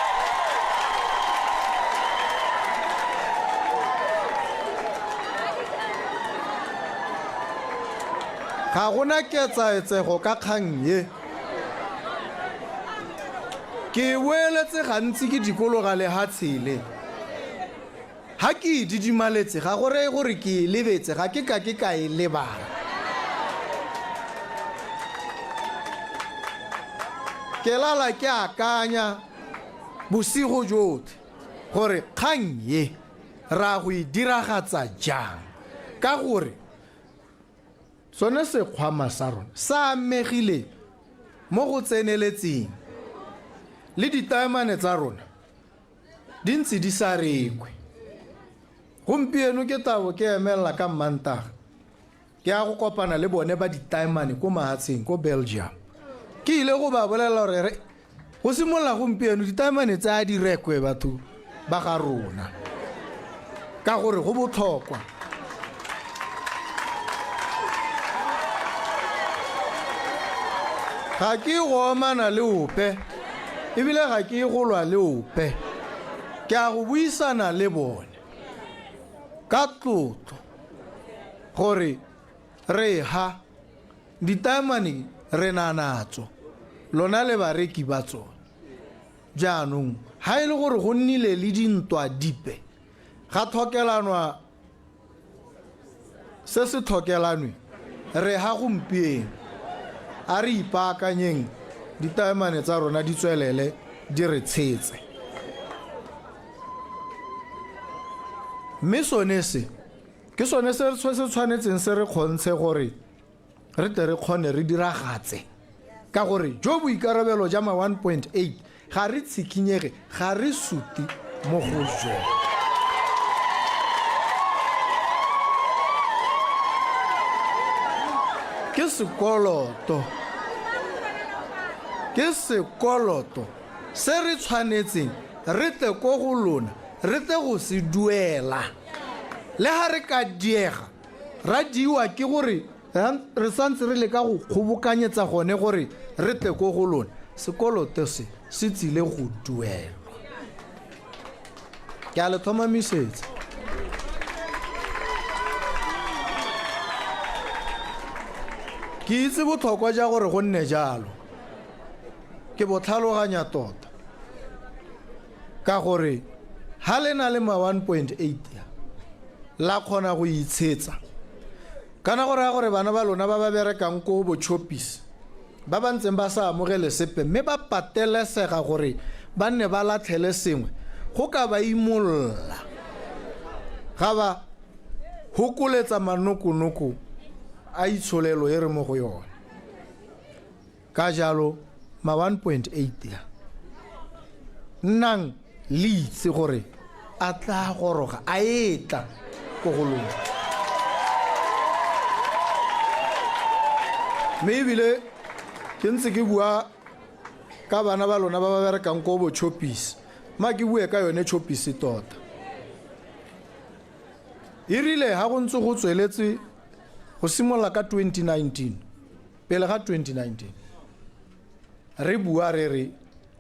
Ga gona ketsaetsego ka kgang ye. Ke e boeletse gantsi ke dikologa lehatshe le. Ha ke e didimaletse ga go reye gore ke e lebetse, ga ke ka ke ka e lebala. Ke lala ke akanya bosigo jotlhe gore kgang ye ra go e diragatsa jang ka gore sone sekgwama sa rona sa amegile mo go tseneletseng le ditaemane tsa rona di ntse di sa rekwe. Gompieno ke tabo ke emelela ka Mmantaga ke ya go kopana le bone ba ditaemane ko mahatsheng ko Belgium. Ke ile go ba bolelela gore re go simolola gompieno ditaemane tse a di rekwe batho ba ga rona ka gore go botlhokwa. Ga ke go omana le ope ebile ga ke go lwa le ope, ke a go buisana le bone ka tlotlo gore re ha ditaemane re na natso lona le bareki ba tsone. Jaanong ha e le gore go nnile le dintwa dipe ga tlhokelanwa se se tlhokelanwe, re ha gompieno a re ipaakanyeng ditaemane tsa rona di tswelele di re tshetse. Mme sone se ke sone se se tshwanetseng se re kgontshe gore re tle re kgone re diragatse, ka gore jo boikarabelo ja ma 1.8 ga re tshikinyege, ga re suti mo go jone. Ke sekoloto, ke sekoloto se re tshwanetseng re tle ko go lona re tle go se duela. Le ha re ka diega ra diwa ke gore re santse re leka go kgobokanyetsa gone gore re tle ko go lona, sekoloto se se tsile go duelwa. Ke a le tlhomamisetsa. Ke itse botlhokwa ja gore go nne jalo, ke bo tlhaloganya tota, ka gore ha le na le ma 1.8 ya la kgona go itshetsa, kana go raya gore bana ba lona ba ba berekang ko bo Choppies ba ba ntseng ba sa amogele sepe mme ba patelesega gore ba nne ba latlhele sengwe go ka ba imolola ga ba hokoletsa manokonoko a itsholelo e re mo go yone. Ka jalo ma 1.8 ya nnang le itse gore a tla goroga a etla ko go lona. Mme ebile ke ntse ke bua ka bana ba lona ba ba berekang ko bo Choppies, ma ke bue ka yone Choppies tota. E rile ha go ntse go tsweletse go simolola ka 2019, pele ga 2019, re bua re re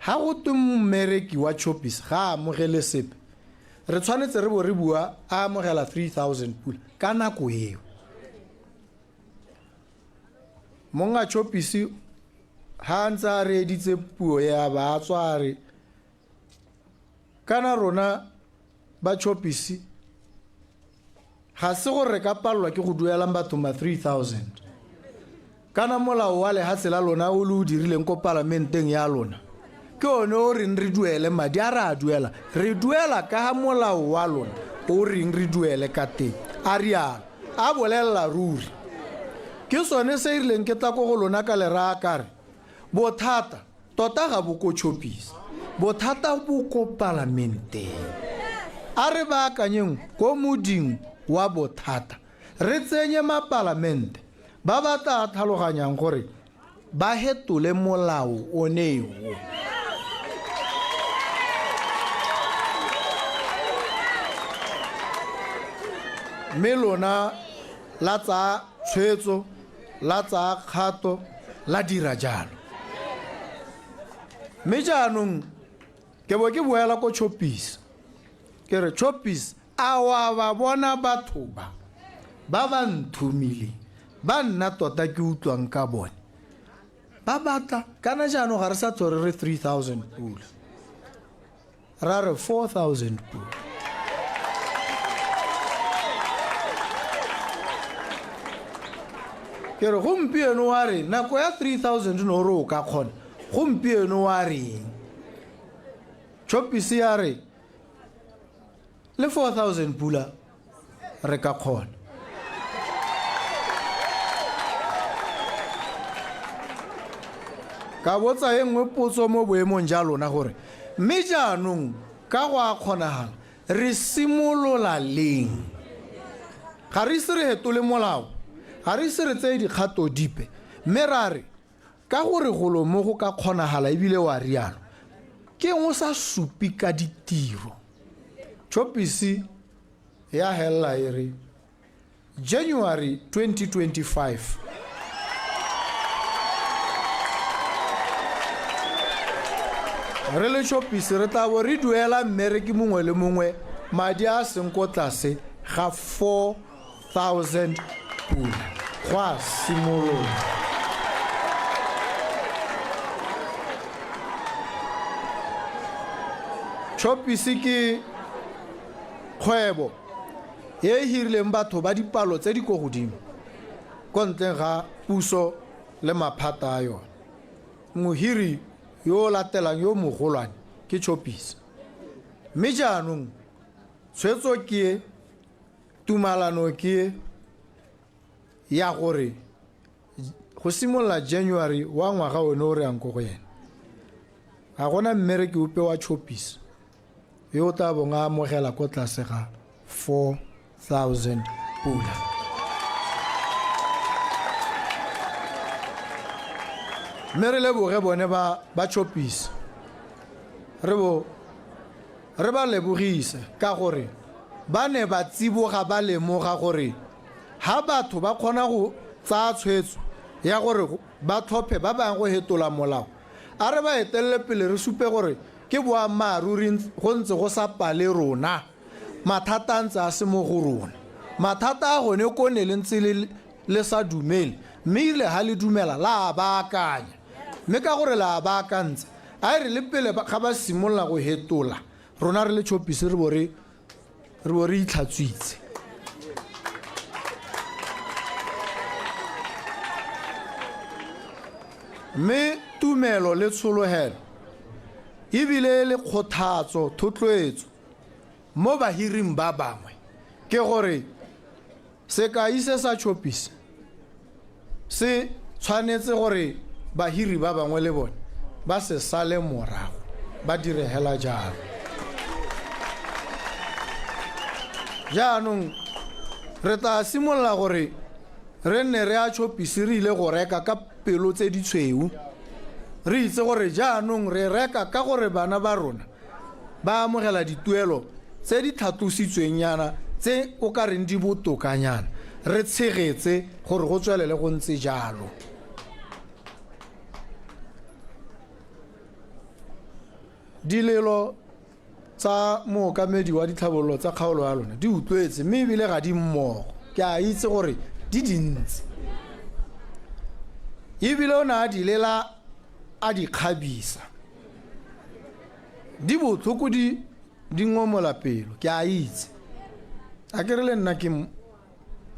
ha go twe mmereki wa Choppies ga a amogele sepe, re tshwanetse re bo re bua a amogela 3000 pula ka nako eo. Monga Choppies ha a ntse a reeditse puo ya ba a tswa a re kana rona ba Choppies ga se gore re ka palelwa ke go duelang batho ma 3000, kana molao wa lehatshe la lona o le o dirileng ko palamenteng ya lona ke one o reng re duele madi a re a duela, re duela ka ga molao wa lona o reng re duele ka teng. A rialo a bolelela ruri. Ke sone se e rileng ke tla ko go lona ka le raya ka re bothata tota ga bo ko Choppies, bothata bo ko palamenteng. A re baakanyeng ko moding wa bothata, re tsenye mapalamente ba ba tla tlhaloganyang gore ba hetole molao oneo. Mme lona la tsaya tshwetso, la tsaya kgato, la dira jalo. Mme jaanong ke bo ke boela ko Choppies, ke re Choppies, a wa ba bona batho ba ba ba nthomileng, ba nna tota ke utlwang ka bone, ba batla kana jaanong ga re sa tlhole re 3000 pula, ra re 4000 pula. Ke re gompieno wa re nako ya 3000 no re o ka kgona, gompieno wa reng? Choppies ya re Le 4000 pula re ka kgona. Ka botsa e nngwe potso mo boemong ja lona gore mme jaanong ka go a kgonagala re simolola leng? Ga re ise re hetole molao, ga re ise re tseye dikgato dipe, mme ra re ka gore golo mo go ka kgonagala ebile wa rialo, ke eng o sa supe ka ditiro? Choppies ya helela e re January 2025. Re le Choppies re tla bo re duela mmereki mongwe le mongwe madi a a seng ko tlase ga 4000 pula go a simolola. Choppies ke kgwebo e e hirileng batho ba dipalo tse di ko godimo ko ntleng ga puso le maphata a yone. Mohiri yo o latelang yo mogolwane ke Choppies. Mme jaanong tshwetso ke e, tumalano ke e ya gore go simolola January wa ngwaga one o re yang ko go ene, ga gona mmereki ope wa Choppies yo o tla bong a amogela ko tlase ga 4000 pula. Mme re leboge bone ba ba Choppies, re bo re ba lebogise ka gore ba ne ba tsiboga ba lemoga gore ha batho ba kgona go tsaya tshwetso ya gore ba tlhophe ba bangwe go hetola molao, a re ba etelele pele re supe gore ke boammaaruri go ntse go sa pale rona, mathata a ntse a se mo go rona. Mathata a gone ko ne le ntse le le sa dumele, mme erile ha le dumela la a baakanya. Mme ka gore le a baakantse, a e re le pele ga ba simolola go hetola, rona re le Choppies re bo re re bo re itlhatswitse. Mme tumelo le tshologelo ebile e le kgothatso, thotloetso mo bahiring ba bangwe ke gore sekai se sa Choppies se tshwanetse gore bahiri ba bangwe le bone ba se sale morago, ba dire hela jalo. Jaanong re tla simolola gore re nne re a Choppies re ile go reka ka pelo tse ditshweu, re itse gore jaanong re reka ka gore bana ba rona ba amogela dituelo tse di tlhatlositsweng nyana tse o ka reng di botokanyana, re tshegetse gore go tswelele go ntse jalo. Dilelo tsa mookamedi wa ditlhabololo tsa kgaolo ya lona di utlwetse mme ebile ga di mmogo, ke a itse gore di dintsi ebile o ne a di lela a di kgabisa, di botlhoko di di ngomola pelo, ke a itse. A ke re le nna ke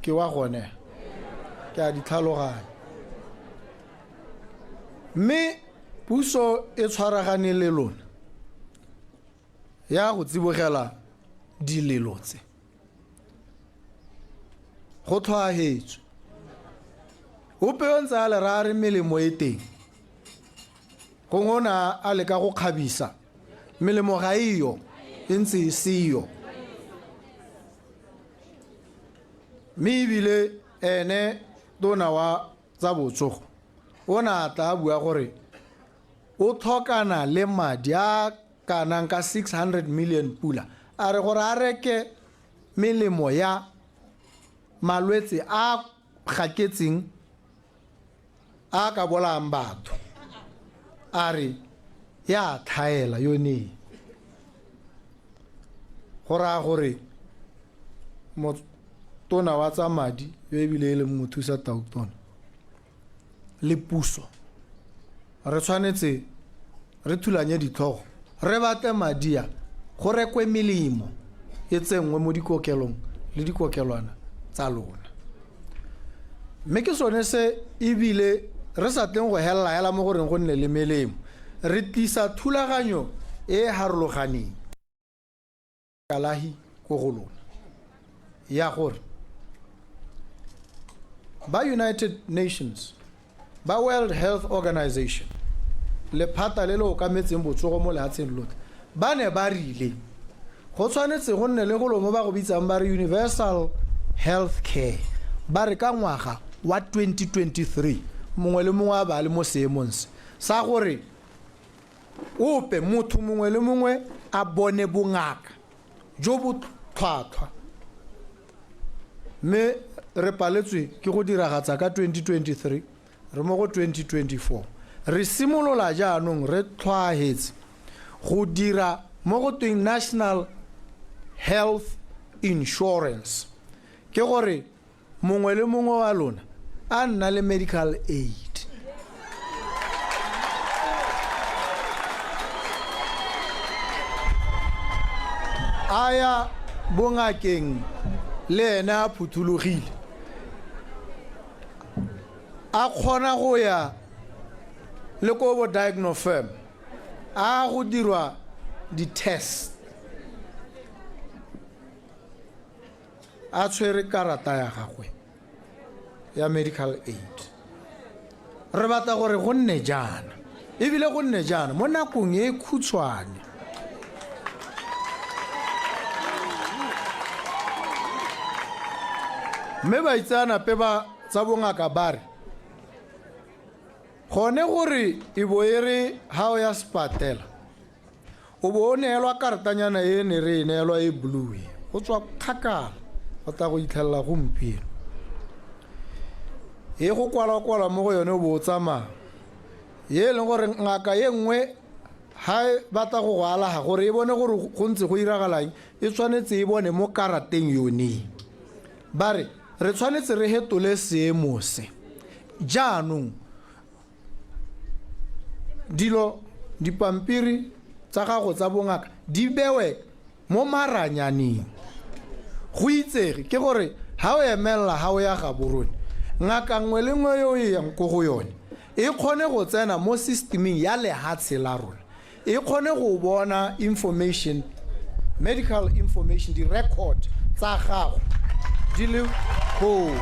ke wa gone, ke a di tlhaloganya. Mme puso e tshwaragane le lona ya go tsibogela dilelo tse. Go tlhwaahetswe. Ope yo ntse a le raya re melemo e teng, gongwe o ne a leka go kgabisa, melemo ga e yo, e ntse e seyo. Mme ebile ene tona wa tsa botsogo o ne a tla a bua gore o tlhokana le madi a kanang ka 600 million pula, a re gore a reke melemo ya malwetse a gaketseng a ka bolayang batho, a re ya tlhaela yone. Go raya gore tona wa tsa madi yo ebile e leng mothusa tautona le puso re tshwanetse re thulanye ditlhogo, re batle madi a go rekwe melemo e tsenngwe mo dikokelong le dikokelwana tsa lona. Mme ke sone se ebile re sa tleng go helela hela mo goreng go nne le melemo, re tlisa thulaganyo e e harologaneng kalahi ko ko go lona ya gore ba United Nations, ba World Health Organization, lephata le le okametseng botsogo mo lehatsheng lotlhe, ba ne ba rile go tshwanetse go nne le golo mo ba go bitsang ba re universal health care, ba re ka ngwaga wa 2023 mongwe le mongwe a ba le mo seemong se sa gore ope motho mongwe le mongwe a bone bongaka jo bo tlhwatlhwa. Mme re paletswe ke go diragatsa ka 2023, re mo go 2024. Re simolola jaanong re tlhwaahetse go dira mo go tweng National Health Insurance, ke gore mongwe le mongwe wa lona a nna le medical aid. A ya bongakeng le ene a phuthologile, a kgona go ya le ko bo diagnofirm a go dirwa di-test, a tshwere karata ya gagwe ya medical aid. Re batla gore go nne jaana, ebile go nne jaana mo nakong e khutshwane. Mme baitseanape ba tsa bongaka ba re gone gore e bo e re ha o ya sepatela o bo o neelwa karatanyana e ne re e neelwa e blue e, go tswa kgakala go tla go itlhelela gompieno, e go kwala-kwala mo go yone o bo o tsamaya, ye e leng gore ngaka ye nngwe ha e batla go go alaga gore e bone gore go ntse go iragalang, e tshwanetse e bone mo karateng yone. Ba re re tshwanetse re hetole seemo se. Jaanong dilo dipampiri tsa gago tsa bongaka di bewe mo maranyaneng, go itsege ke gore ha o emelela ha o ya Gaborone, ngaka nngwe le nngwe yo e yang ko go yone e kgone go tsena mo systemeng ya lehatshe la rona, e kgone go bona information, medical information, di-record tsa gago di le koo.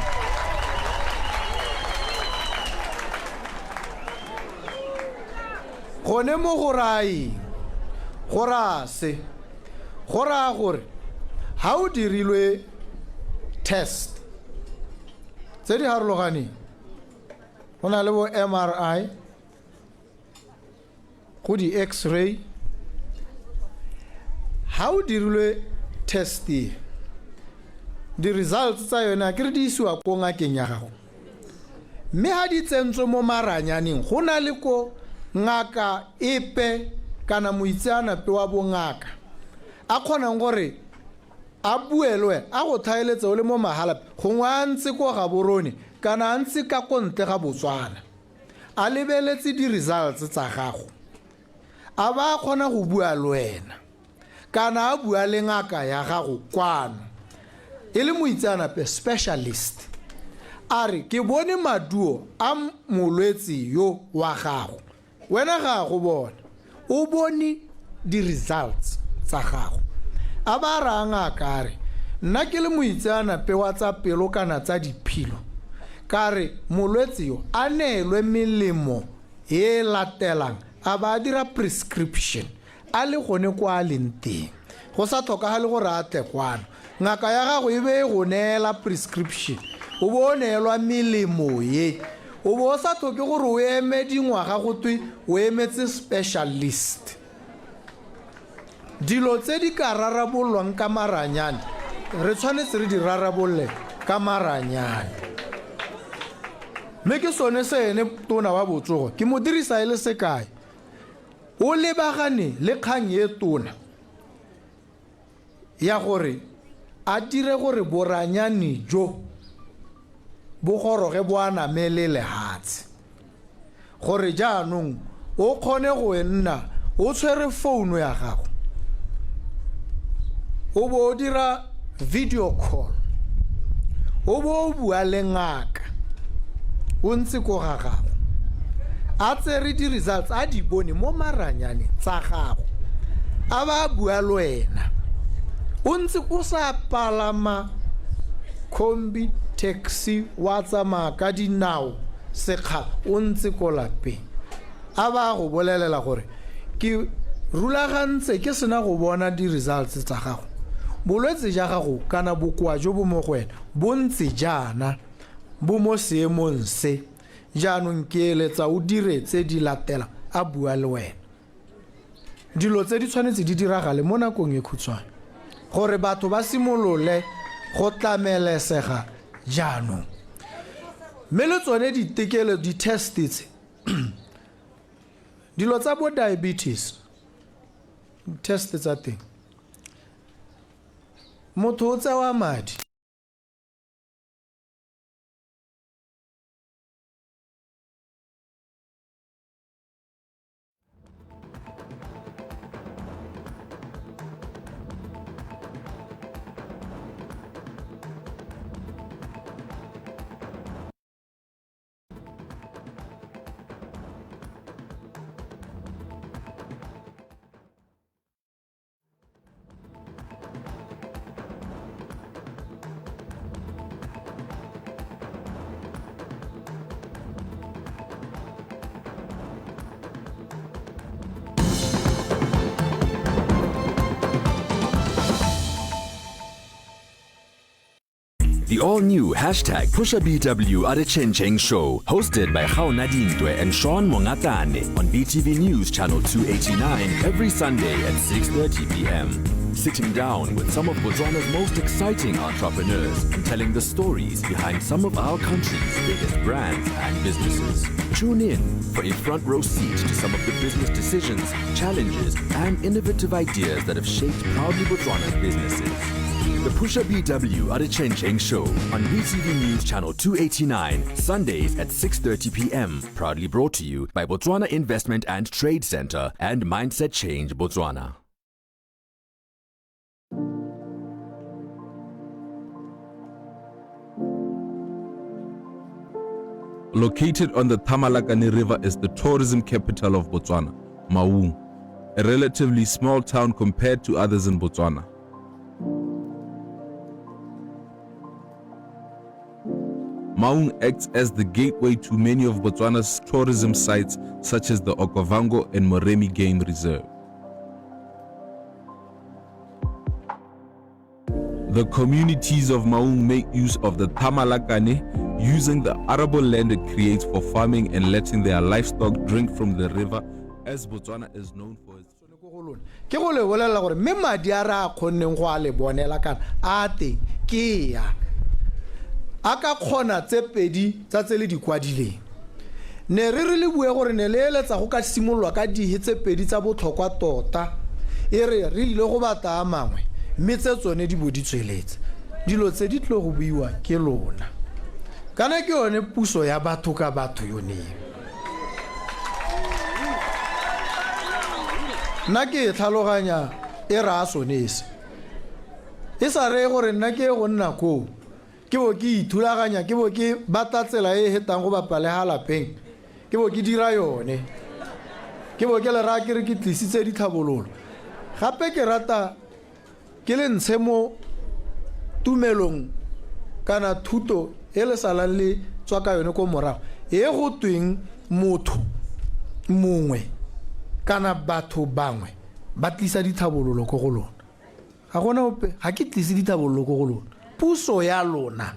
Gone mo go raya eng? Go raya se, go raya gore ha o dirilwe test tse di harologaneng, go na le bo MRI, go di-x-ray, ha o dirilwe test e, di-results tsa yone a ke re di isiwa ko ngakeng ya gago, mme ha di tsentswe mo maranyaneng go na le ko ngaka epe kana moitseanape wa bongaka a kgonang gore a bue le wena, a go tlhaeletse o le mo Mahalapye, gongwe a ntse ko Gaborone kana a ntse ka ko ntle ga Botswana, a lebeletse di-results tsa gago, a ba a kgona go bua le wena kana a bua le ngaka ya gago kwano e le moitseanape specialist, a re ke bone maduo a molwetse yo wa gago, wena ga go bona, o bone di-results tsa gago. A ba raya ngaka a re nna ke le moitseanape wa tsa pelo kana tsa diphilo, ka re molwetse yo a neelwe melemo e latelang, a ba a dira prescription a le gone kwa a leng teng, go sa tlhokagale gore a tle kwano. Ngaka ya gago e be e go neela prescription, o bo o neelwa melemo ye, o bo o sa tlhoke gore o eme dingwaga go twe o emetse specialist. Dilo tse di ka rarabololwang ka maranyane re tshwanetse re di rarabolole ka maranyane. Mme ke sone se ene tona wa botsogo ke mo dirisa e le sekai, o lebagane le kgang e tona ya gore a dire gore boranyane jo bo goroge bo anamele lehatshe, gore jaanong o kgone go nna o tshwere founu ya gago o bo o dira video call, o bo o bua le ngaka o ntse ko ga gago, a tsere di-results a di bone mo maranyaneng tsa gago, a ba a bua le wena. O ntse o sa palama combi, taxi, wa tsamaya ka dinao sekgala, o ntse ko lapeng. A ba go bolelela gore ke rulagantse ke sena go bona di-results tsa gago, bolwetse ja gago kana bokoa jo bo mo go wena bo ntse jaana, bo mo seemong se, jaanong ke eletsa o dire tse di latela. A bua le wena. Dilo tse di tshwanetse di diragale mo nakong e khutshwane gore batho ba simolole go tlamelesega jaanong. Mme le tsone ditekelo, di-test tse, dilo tsa bo diabetes, test tsa teng, motho o tsewa madi. The all-new hashtag PushaBW Adechencheng Show, hosted by Gaona Dintwe and Sean Mongatane on BTV News Channel 289 every Sunday at 6:30 p.m. Sitting down with some of Botswana's most exciting entrepreneurs and telling the stories behind some of our country's biggest brands and businesses. Tune in for a front row seat to some of the business decisions, challenges, and innovative ideas that have shaped Proudly Botswana's businesses. The Pusha BW Adechencheng Show on BTV News Channel 289, Sundays at 6:30 p.m. Proudly brought to you by Botswana Investment and Trade Center and Mindset Change Botswana. Located on the Thamalakane River is the tourism capital of Botswana, Maun, a relatively small town compared to others in Botswana. Maun acts as the gateway to many of Botswana's tourism sites such as the Okavango and Moremi Game Reserve. The communities of Maun make use of the Thamalakane, using the arable land it creates for farming and letting their livestock drink from the river, as Botswana is known for its Ke go le bolelela gore mme madi a re a kgonneng go a le bonela kana a teng ke ya a ka kgona tse pedi tsa tse le di kwadileng. Ne re re le bue gore ne le eletsa go ka simololwa ka dihe tse pedi tsa botlhokwa tota, e re re ile go batla a mangwe mme tse tsone di bo di tsweletse. Dilo tse di tlo go buiwa ke lona, kana ke yone puso ya batho ka batho yone eo. Nna ke e tlhaloganya e raya sone se, e sa reye gore nna ke ye go nna koo ke bo ke ithulaganya, ke bo ke batla tsela e e hetang go bapa le ga lapeng, ke bo ke dira yone, ke bo ke le raya ke re ke tlisitse ditlhabololo. Gape ke rata ke le ntshe mo tumelong kana thuto e le salang le tswa ka yone ko morago, e go tweng motho mongwe kana batho bangwe ba tlisa ditlhabololo ko go lona. Ga gona ope, ga ke tlise ditlhabololo ko go lona. Puso ya lona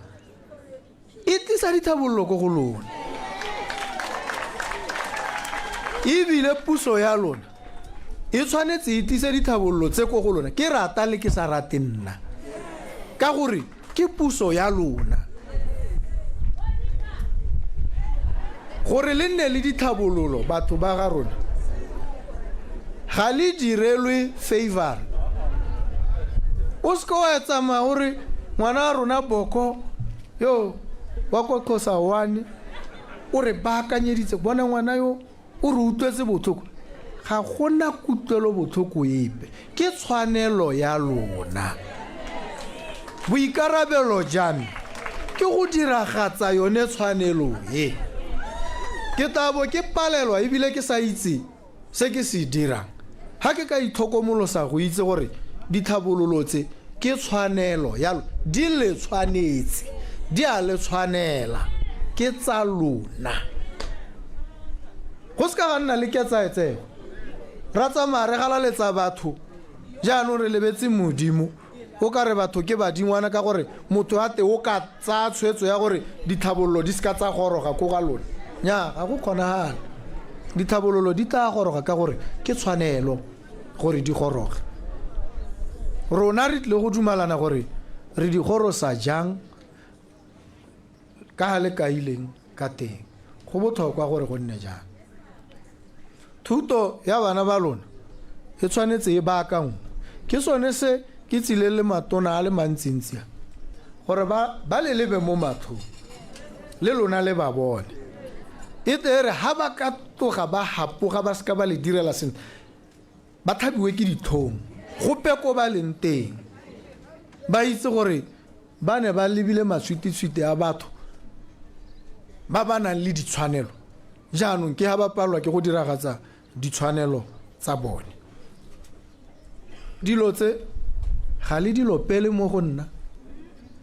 e tlisa ditlhabololo ko go lona. Ebile puso ya lona e tshwanetse e tlise ditlhabololo tse ko go lona, ke rata le ke sa rate nna, ka gore ke puso ya lona. Gore le nne le ditlhabololo, batho ba ga rona, ga le direlwe favor. O seke wa tsamaya gore ngwana wa rona Boko yo wa ko Xhosa 1 o re baakanyeditse, bona ngwana yo o re utlwetse botlhoko. Ga gona kutlwelo botlhoko epe, ke tshwanelo ya lona. Boikarabelo jwa me ke go diragatsa yone tshwanelo e. Ke tla bo ke palelwa ebile ke sa itse se ke se dirang ga ke ka itlhokomolosa go itse gore ditlhabololo tse Ke tshwanelo ya di le tshwanetse, di a le tshwanela, ke tsa lona. Go se ka ga nna le ketsaetsego, ra tsamaya re galaletsa batho, jaanong re lebetse Modimo. O ka re batho ke badingwana ka gore motho a te o ka tsaya tshwetso ya gore ditlhabololo di se ka tsa goroga ko ga lona. Nya, ga go kgonagale. Ditlhabololo di tla goroga ka gore ke tshwanelo gore di goroge. Rona re tlile go dumalana gore re di gorosa jang ka ga le kaileng ka teng. Go botlhokwa gore go nne jang. Thuto ya bana ba lona e tshwanetse e baakangwe. Ke sone se ke tsileng le matona a le mantsintsi a gore ba ba le lebe mo matlhong le lona le ba bone. E tle e re ha ba ka tloga ba hapoga ba seka ba le direla sentle, ba tlhabiwe ke ditlhong gope ko ba leng teng, ba itse gore ba ne ba lebile matshwititshwiti a batho ba ba nang le ditshwanelo, jaanong ke ha ba palelwa ke go diragatsa ditshwanelo tsa bone. Dilo tse ga le dilo pele mo go nna,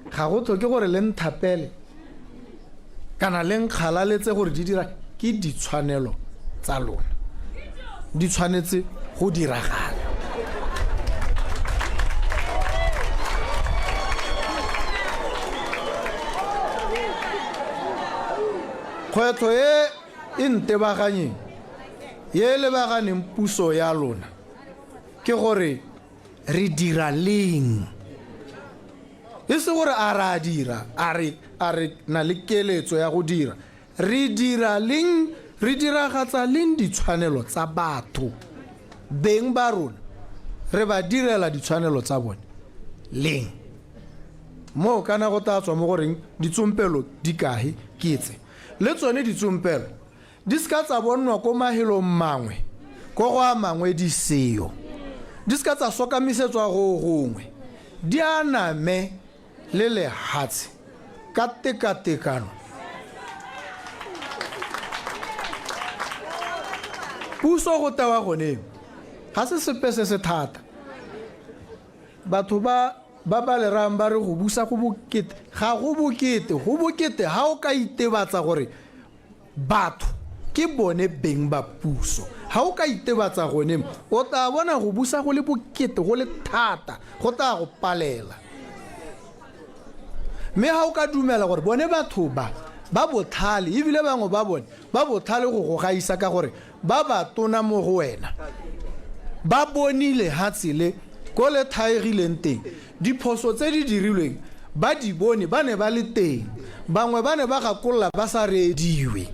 ga go tlhoke gore le nthapele kana le nkgalaletse gore di dira, ke ditshwanelo tsa lona, di tshwanetse go diragala. Kgwetlho e e ntebaganyeng, ye e lebaganeng puso ya lona, ke gore re dira leng. E se gore a re a dira, a re a re na le keletso ya go dira. Re dira leng, re diragatsa leng ditshwanelo tsa batho, beng ba rona, re ba direla ditshwanelo tsa bone leng? Moo kana go tla tswa mo goreng ditsompelo di kae ke tse. Le tsone ditsompelo di se ka tsa bonnwa ko mahelong mangwe, ko go a mangwe di seyo. Di se ka tsa sokamisetswa go gongwe, di aname le lehatshe ka tekatekano. Puso go tewa gone ga se sepe se se thata. Batho ba ba ba lerang ba re go busa go bokete, ga go bokete, go bokete ha o ka itebatsa gore batho ke bone beng ba puso. Ha o ka itebatsa gone, o tla bona go busa go le bokete, go le thata, go tla go palela. Mme ha o ka dumela gore bone batho ba ba botlhale, ebile bangwe ba bone ba botlhale go go gaisa ka gore ba ba tona mo go wena, ba bonile ha tsele ko le thaegileng teng, diphoso tse di dirilweng ba di bone, ba ne ba le teng, bangwe ba ne ba gakolola ba sa reediwe,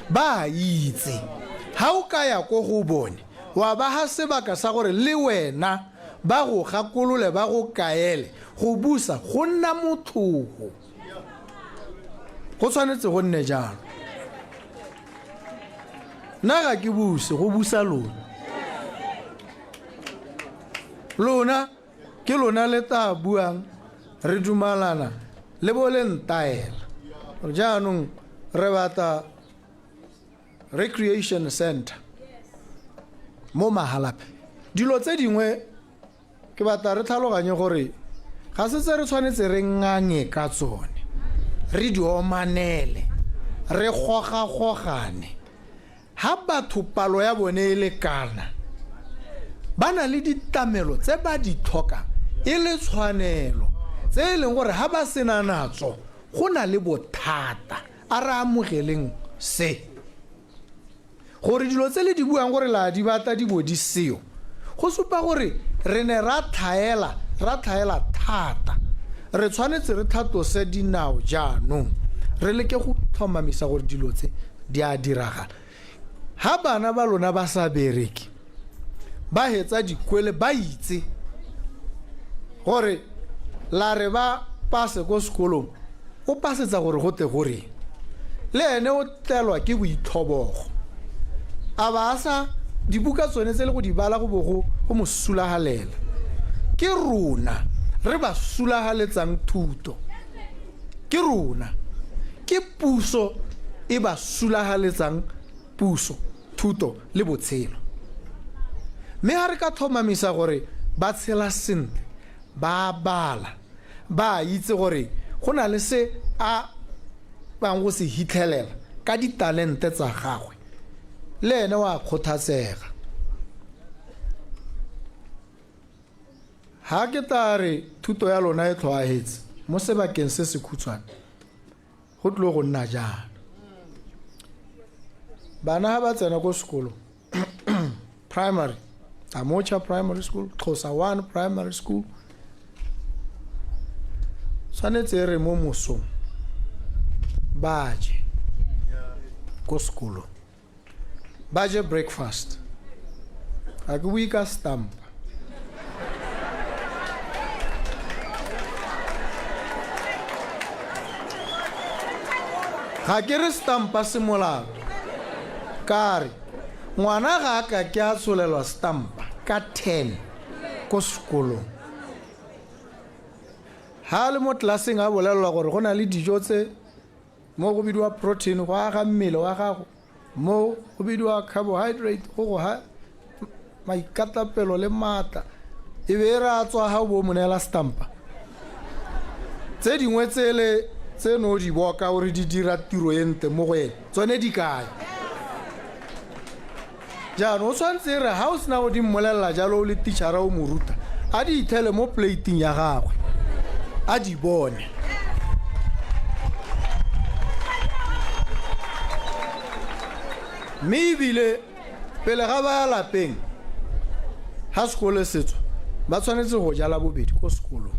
ba a itse. Ha o ka ya ko go bone wa ba ha sebaka sa gore le wena ba go gakolole, ba go kaele, go busa go nna motlhogo. Go tshwanetse go nne jalo. Nna ga ke buse, go busa lona. Lona ke lona le tla buang re dumalana le bo le ntaela. Jaanong re batla recreation center mo Mahalapye. Dilo tse dingwe ke batla re tlhaloganye gore ga se tse re tshwanetse re ngange ka tsone, re di omanele, re gogagogane. Ha batho palo ya bone e le kana, ba na le ditlamelo tse ba di tlhokang e le tshwanelo, tse e leng gore ha ba sena natso go na le bothata. A re amogeleng se, gore dilo tse le di buang gore la di batla di bo di seyo, go supa gore re ne ra tlhaela, ra tlhaela thata. Re tshwanetse re tlhatlose dinao jaanong, re leke go tlhomamisa gore dilo tse di a diragala. Ha bana ba lona ba sa bereke, ba hetsa dikwele, ba itse gore la re ba pase ko sekolong, o pasetsa gore go tle go reng, le ene o tlelwa ke boitlhobogo, a ba a sa dibuka tsone tse le go di bala go bo go go mo sulagalela. Ke rona re ba sulagaletsang thuto, ke rona, ke puso e ba sulagaletsang puso, thuto le botshelo. Mme ha re ka tlhomamisa gore ba tshela sentle, Ba bala, ba a itse gore go na le se a bang go se hitlhelela ka ditalente tsa gagwe, le ene wa kgothatsega. Ha ke tla re thuto ya lona e tlhoahetse mo sebakeng se se khutshwane, go tlile go nna jaana. Bana ha ba tsena ko sekolong, primary, Amocha Primary School, Xhosa 1 Primary School, tshwanetse e re mo mosong ba je ko sekolong, ba je breakfast. Ga ke bue ka stampa. Ga ke re stampa se molato, ka re ngwana ga a ka ke a tsholelwa stampa ka 10 ko sekolong. Ha a le mo tlelaseng a bolelelwa gore go na le dijo tse mo go bidiwa protein go aga mmele wa gago, mo go bidiwa carbohydrate go go ha maikatapelo le maatla, e be e re a tswa ga o bo o mo neela stampa. Tse dingwe tsele tse no di boka gore di dira tiro e ntle mo go ene, tsone di kae? Jaanong o tshwanetse e re ga o sena go di mmolelela jalo o le tichara o mo ruta, a di ithele mo plating ya gagwe a di bone. Mme ebile pele ga ba ya lapeng, ga sekolo se tswa, ba tshwanetse go ja la bobedi ko sekolong,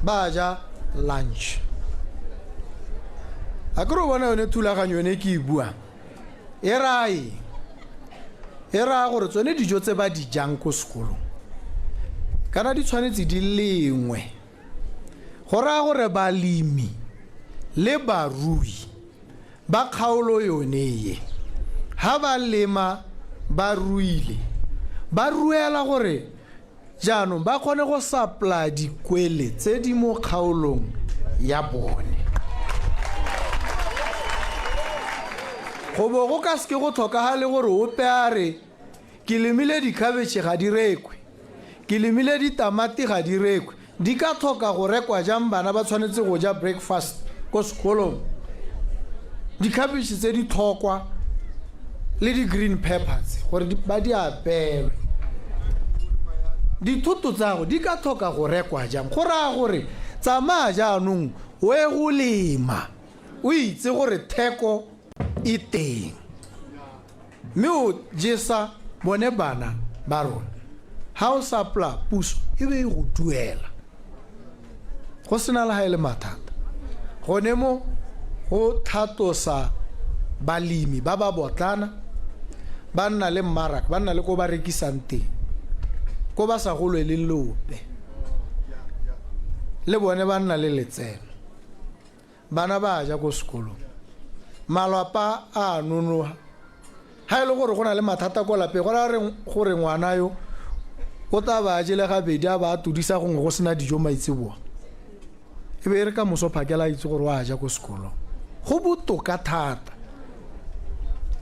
ba ja lunch. A ke re o bona yone thulaganyo yone ke e buang e raya eng? E raya gore tsone dijo tse ba di jang ko sekolong kana di tshwanetse di lengwe. Go raya gore balemi le barui ba kgaolo yone ye, ha ba lema ba ruile, ba ruela gore jaanong ba kgone go supply dikwele tse di mo kgaolong ya bone. Go bo go ka seke go tlhokagale gore ope a re ke lemile dikhabetšhe ga di rekwe, ke lemile ditamati ga di rekwe. Di ka tlhoka go rekwa jang? Bana ba tshwanetse go ja breakfast ko sekolong. Dikhabetšhe tse di tlhokwa le di-green peppers gore ba di apeelwe. Dithoto tsa go di ka tlhoka go rekwa jang? Go raya gore tsamaya jaanong o ye go lema, o itse gore theko e teng, mme o jesa bone bana ba rona. Ha o supply puso e be e go duela, go sena le ha e le mathata. Gone mo go tlhatlosa balemi ba ba botlana, ba nna le mmaraka, ba nna le ko ba rekisang teng, ko ba sa golweleng leope, le bone ba nna le letseno. Bana ba ja ko sekolong, malwapa a nonoga. Ha e le gore go na le mathata ko lapeng, go raya gore ngwana yo o tla ba a jele gabedi, a ba a todisa gongwe go sena dijo maitseboa, e be e re ka moso phakela a itse gore o a ja ko sekolong. Go botoka thata.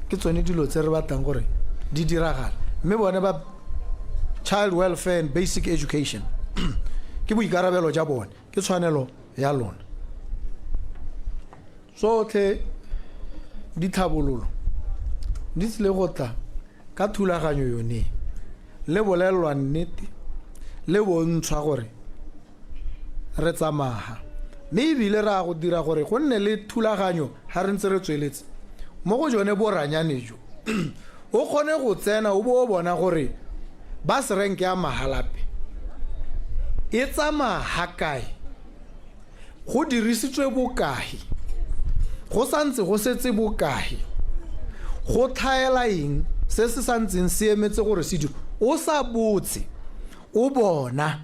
Ke tsone dilo tse re batlang gore di diragale. Mme bone ba child welfare and basic education ke boikarabelo ja bone, ke tshwanelo ya lona. Tsotlhe ditlhabololo di tlile go tla ka thulaganyo yone, le bolelelwa nnete, le bontshwa gore re tsamaya, mme ebile re a go dira gore go nne le thulaganyo ha re ntse re tsweletse mo go jone boranyane jo. O kgone go tsena o bo o bona gore bus rank ya Mahalapye e tsamaya ha kae, go dirisitswe bokae, go santse go setse bokae, go tlhaela eng se se santseng se emetse gore se dirwe. O sa botse, o bona.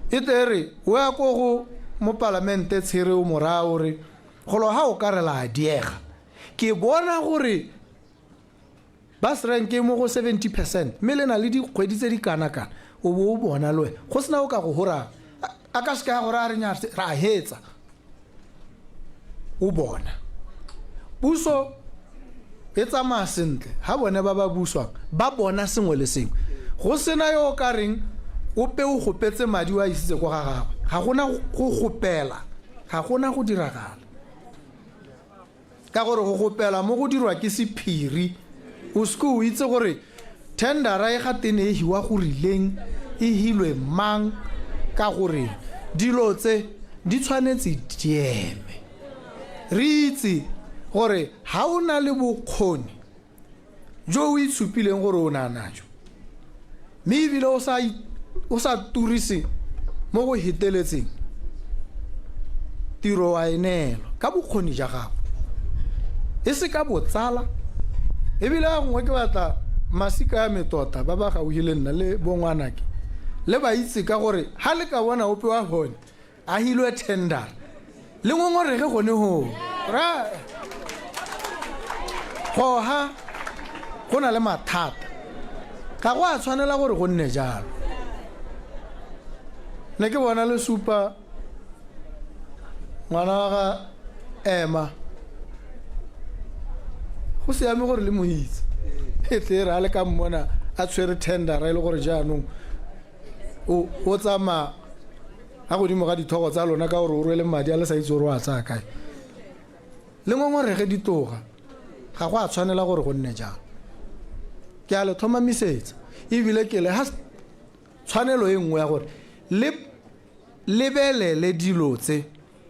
E tle re o ya ko go mopalamente Tshere o mo raya o re golo ha o ka re la diega, ke bona gore bus rank e mo go 70% mme le na le dikgwedi tse di kana-kana. O bo o bona le wena go sena o ka go horang, a ka seka ya gore a re nya ra hetsa. O bona puso e tsamaya sentle ha bone ba ba buswang ba bona sengwe le sengwe, go sena yo o ka reng Ope o gopetse madi o a isitse kwa ga gagwe. Ga gona go gopela, ga gona go diragala. Ka gore go gopela mo go dirwa ke sephiri, o seke o itse gore tendera e ga tene e hiwa go rileng, e hilwe mang, ka gore dilo tse di tshwanetse di eme. Re itse gore ha o na le bokgoni jo o itshupileng gore o na najo, mme ebile o sa o sa turise mo go heteletseng, tiro wa e neelwa ka bokgoni ja gago, e se ka botsala. Ebile a gongwe ke batla masika a me tota ba ba gauhi le nna le bongwanake le ba itse, ka gore ha le ka bona ope wa bone a hilwe tender, le ngongorege gone ho ra goha go na le mathata. Ga go a tshwanela gore go nne jalo. Ne ke bona le supa ngwana wa ga ema, go siame gore le mo itse, e tle re a le ka mmona a tshwere tendera, e le gore jaanong o tsamaya a godimo ga dithogo tsa lona ka gore o rwele madi a le sa itse gore o a tsaya kae, le ngongorege ditoga. Ga go a tshwanela gore go nne jalo. Ke a le tlhomamisetsa, ebile ke le ha tshwanelo e nngwe ya gore le lebelele dilo tse,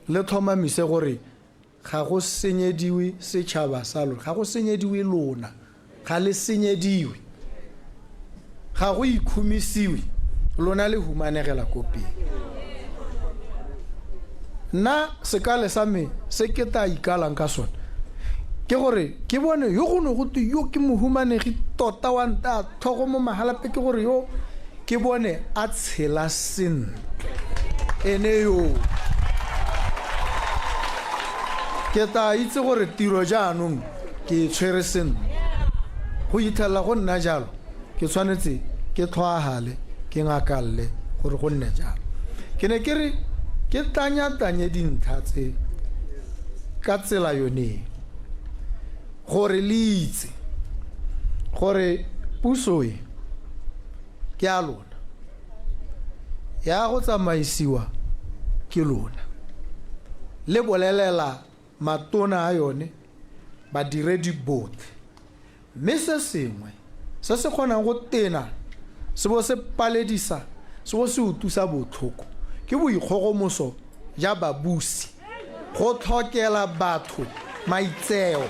le tlhomamise gore ga go senyediwe setšhaba sa lona, ga go senyediwe lona, ga le senyediwe, ga go ikhumisiwe lona le humanegela ko pele. Nna sekale sa me se ke tla ikalang ka sone ke gore ke bone yo go ne go twe yo ke mohumanegi tota wa nta tlhogo mo Mahalape, ke gore yo ke bone a tshela sentle, ene yo ke tla itse gore tiro jaanong ke e tshwere sentle. Go itlhelela go nna jalo, ke tshwanetse ke tlhoahale, ke ngakalle gore go nne jalo. Ke ne ke re ke tanya-tanye dintlha tse ka tsela yone gore le itse gore puso e ke a lona, ya go tsamaisiwa ke lona, le bolelela matona a yone, badiredi botlhe. Mme se sengwe se se kgonang go tena se bo se paledisa se bo se utusa botlhoko ke boikgogomoso ja babusi, go tlhokela batho maitseo.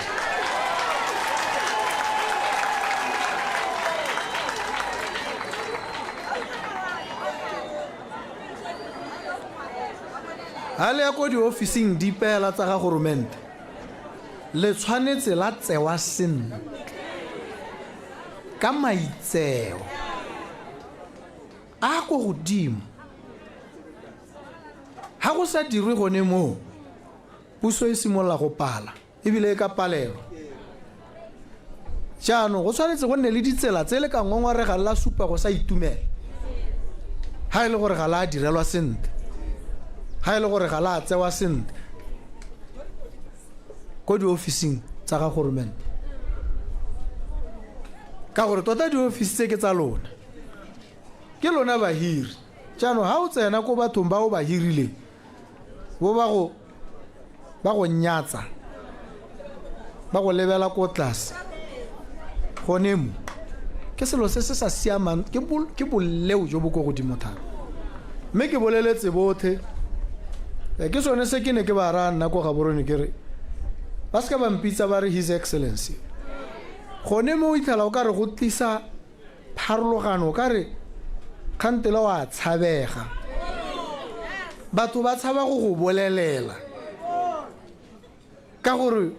Ha le ya ko diofising dipeela tsa ga goromente, le tshwanetse la tsewa sentle ka maitseo a ko godimo. Ha go sa dirwe gone moo, puso e simolola go pala, ebile e ka palelwa. Jaanong go tshwanetse go nne le ditsela tse le ka ngongoregang la supa go sa itumela ha e le gore ga la direlwa sentle, ha e le gore ga la tsewa sentle ko diofising tsa ga goromente, ka gore tota diofisi tse ke tsa lona, ke lona bahiri. Jaanong ha o tsena ko bathong ba o ba hirileng, bo ba go ba go nyatsa, ba go lebela ko tlase, gone mo ke selo se se sa siamang, ke boleo jo bo ko godimo thata. Mme ke boleletse botlhe, ke sone se ke ne ke ba raya nna ko Gaborone, ke re ba seka ba mpitsa ba re His Excellency. Gone mo o itlhela o ka re go tlisa pharologano, o ka re kgantele wa tshabega, batho ba tshaba go go bolelela ka gore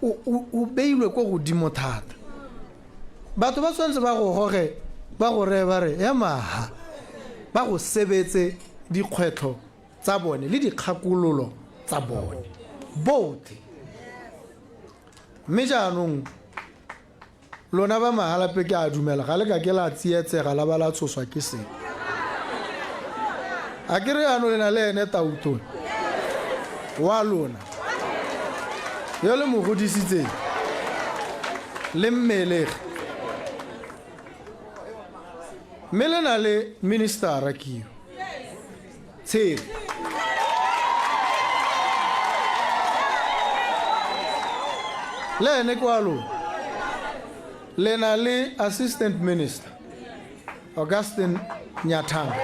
o beilwe ko godimo thata. Batho ba tshwanetse ba go goge, ba go reye ba re emaha, ba go sebetse dikgwetlho tsa bone le dikgakololo tsa bone botlhe. Mme jaanong lona ba Mahalape, ke a dumela ga le ka ke la tsietsega la ba la tshoswa ke se. A ke re yaanong le na le ene tautona wa lona yo le mo godisitseng le mmelege. Mme le na le ministera ke yo. Tshepe. Le ene ke wa lona. Le na le assistant minister Augustine Nyathanga.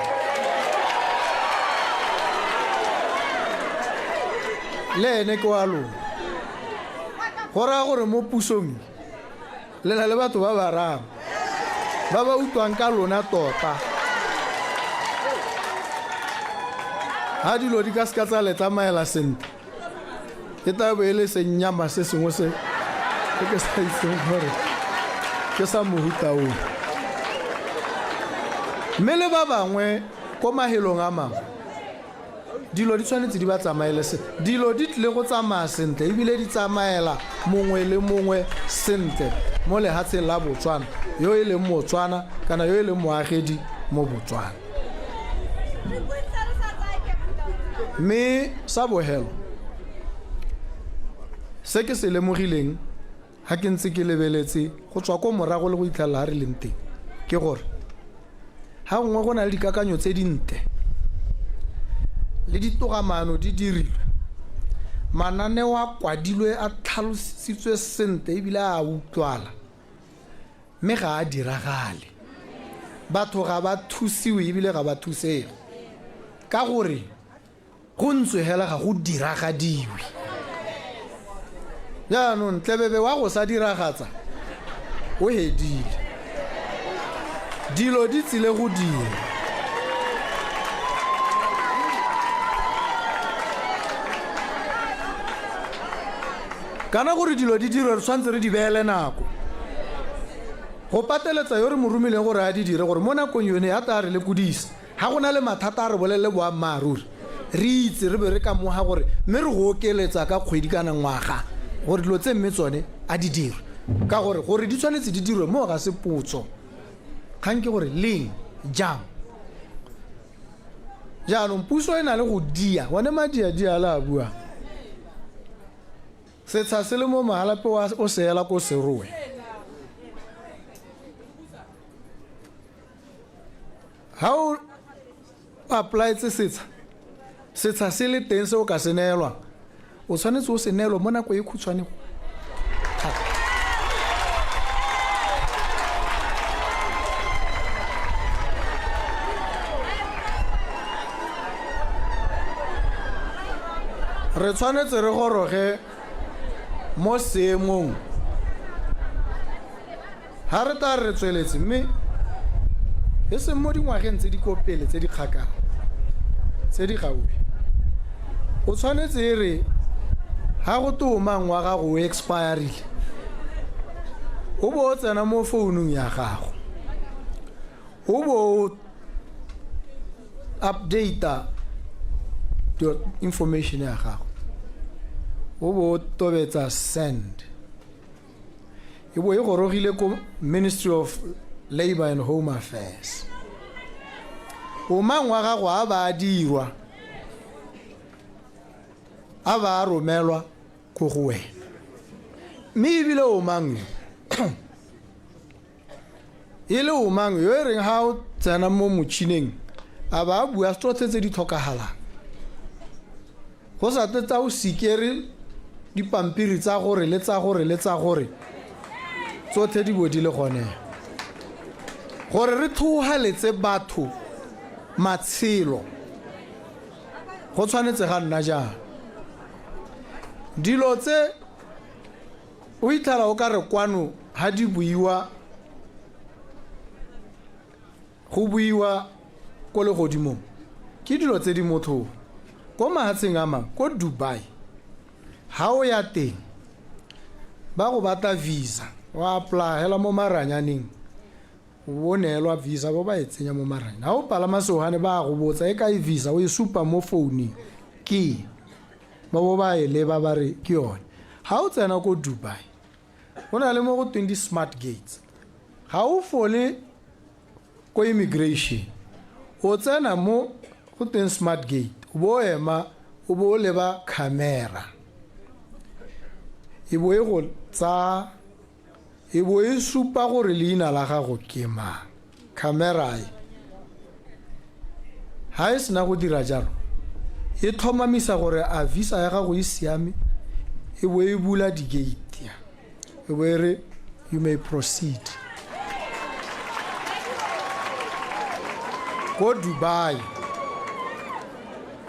Le ene ke wa lona. Go raya gore mo pusong le na le batho ba bararo ba ba utlwang ka lona tota. Ha dilo di ka seka tsa le tsamaela sentle, e tla bo e le senyama se sengwe se se ke sa itseng gore ke sa mohuta o. Mme le ba bangwe ko mahelong a mangwe, dilo di tshwanetse di ba tsamaele sentle. Dilo di tlile go tsamaya sentle ebile di tsamaela mongwe le mongwe sentle mo lehatsheng la Botswana, yo e leng Motswana kana yo e leng moagedi mo Botswana. Mme sa bohelo, se ke se lemogileng ha ke ntse ke lebeletse go tswa ko morago le go itlhelela ha re leng teng, ke gore ha gongwe go na le dikakanyo tse dintle le ditogamaano di dirilwe, mananeo a kwadilwe a tlhalositswe sentle ebile a utlwala, mme ga a diragale. Batho ga ba thusiwe ebile ga ba thusege ka gore go ntswe hela ga go diragadiwe. Jaanong tlebebe wa go sa diragatsa o hedile. Dilo di tsile go dira. Kana gore dilo di dirwe re tshwanetse re di beele nako. Go pateletsa yo re mo romileng gore a di dire gore mo nakong yone ya tla re lekodisa. Ha go na le mathata a re bolelele boammaaruri, re itse re be re ka moga gore mme re go okeletsa ka kgwedi kana ngwaga gore dilo tse mme tsone a di dirwe. Ka gore gore di tshwanetse di dirwe moo ga se potso. Kgang ke gore leng, jang. Jaanong puso e na le go dia, one madiadia a le a buang. Setsha se le mo Mahalapye o se ela ko Serowe. Ha o applyetse setsha, setsha se le teng se o ka se neelwang, o tshwanetse o se neelwe mo nako e khutshwane thata. Re tshwanetse re goroge mo seemong Ha re tla re tsweletse, mme e seng mo dingwageng tse di ko pele tse di kgakala, tse di gaufi. O tshwanetse e re ha go te omang wa gago o expirile, o bo o tsena mo founung ya gago, o bo o updata information ya gago, o bo o tobetsa send. E bo e gorogile ko Ministry of Labour and Home Affairs. Omang wa gago a ba a dirwa, a ba a romelwa ko go wena. Mme ebile omang yo, e le omang yo e reng ha o tsena mo motšhineng a ba a bua tsotlhe tse di tlhokagalang. Go sa tle tsa o sikere dipampiri tsa gore le tsa gore le tsa gore, tsotlhe di bo di le gone. Gore re tlhohaletse batho matshelo, go tshwanetse ga nna jang? Dilo tse o itlhela o ka re kwano ha di buiwa, go buiwa ko legodimong, ke dilo tse di motlhofo. Ko mahatsheng a mangwe, ko Dubai, ha o ya teng, ba go batla visa, wa apply hela mo maranyaneng, o neelwa visa, bo ba e tsenya mo maranyaneng. Ha o palama sefofane ba go botsa e kae visa, o e supa mo founung, ke ba bo ba e leba ba re ke yone. Ha o tsena ko Dubai, go na le mo go tweng di-smart gates. Ga o fole ko immigration, o tsena mo go teng smart gate, o bo o ema, o bo o leba camera, e bo e go tsa, e bo e supa gore leina la gago ke mang. Camera e ha e sena go dira jalo e tlhomamisa gore a visa ya gago e siame, e bo e bula di-gate, e bo e re you may proceed. Ko Dubai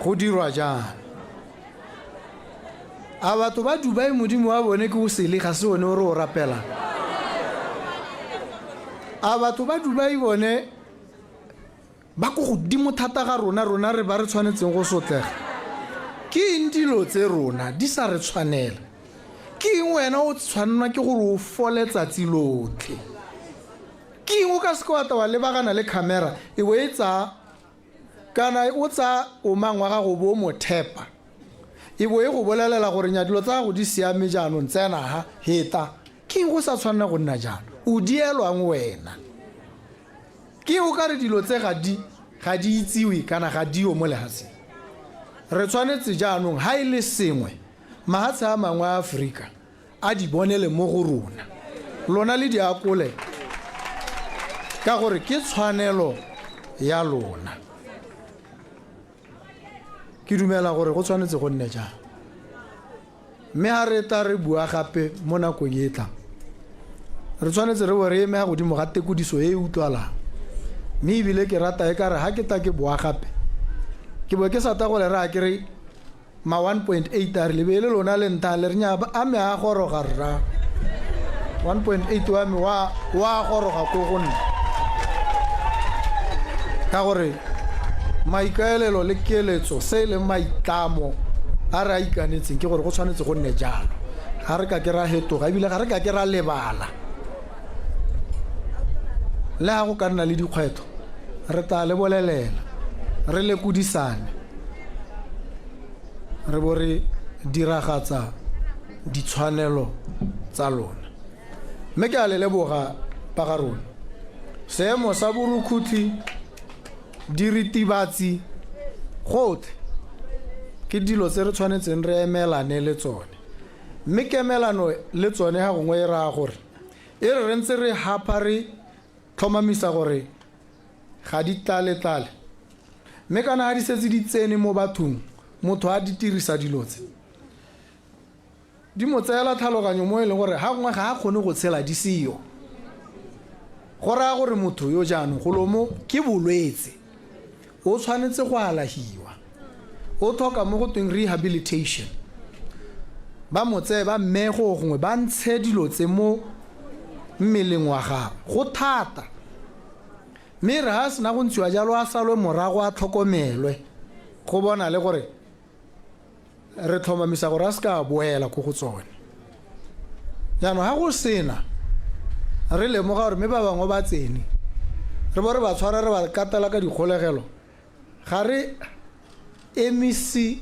go dirwa jang? A batho ba Dubai modimo wa bone ke o sele, ga se one o re o rapelang? A batho ba Dubai bone ba ko godimo thata ga rona, rona re ba re tshwanetseng go sotlega? Ke eng dilo tse rona di sa re tshwanela? Ke eng wena o tshwannwa ke gore o fole tsatsi lotlhe? Ke eng o ka seke wa tla wa lebagana le camera e bo e tsaya, kana o tsaya omang wa gago bo o mo thepa, e bo e go bolelela gore nya dilo tsa gago di siame, jaanong tsena ha heta? Ke eng go sa tshwanela go nna jalo? O dielwang wena? Ke o ka re dilo tse ga di itsiwe kana ga dio mo lehatsheng? Re tshwanetse jaanong ha e le sengwe mahatshe a mangwe a Aforika a di bonele mo go rona, lona le di akole, ka gore ke tshwanelo ya lona. Ke dumela gore go tshwanetse go nne jang, mme ha re tla re bua gape mo nakong e tlang, re tshwanetse re bo re eme ga godimo ga tekodiso e e utlwalang. Mme ebile ke rata e ka re ha ke tla ke boa gape, ke bo ke sa ta go le raya ke re ma 1.8 a re lebe le lona le ntha le re nya a me a goroga rra, 1.8 wa me wa goroga ko go nna, ka gore maikaelelo le keletso se e leng maitlamo a re a ikanetseng ke gore go tshwanetse go nne jalo. Ga re ka ke ra hetoga, ebile ga re ka ke ra lebala. Le ga go ka nna le dikgwetlho, re tla le bolelela, re lekodisane, re bo re diragatsa ditshwanelo tsa lona. Mme ke a le leboga ba ga rona. Seemo sa borukhutlhi, diritibatsi, gotlhe ke dilo tse re tshwanetseng re emelane le tsone. Mme kemelano le tsone ga gongwe e raya gore e re re ntse re hapa re tlhomamisa gore ga di tlale-tlale, mme kana ga di setse di tsene mo bathong, motho a di dirisa dilo tse di mo tseela tlhaloganyo mo e leng gore ga gongwe ga a kgone go tshela di seyo. Go raya gore motho yo jaanong golo mo ke bolwetse, o tshwanetse go alahiwa, o tlhoka mo go tweng rehabilitation, ba mo tseye ba mmeye go gongwe, ba ntshe dilo tse mo mmeleng wa gagwe. Go thata, mme re ga a sena go ntshiwa jalo, a salwe morago, a tlhokomelwe go bona le gore re tlhomamisa gore a se ka a boela ko go tsone. Jaanong ga go sena re lemoga gore mme ba bangwe ba tsene, re bo re ba tshwara, re ba katela ka dikgolegelo, ga re emise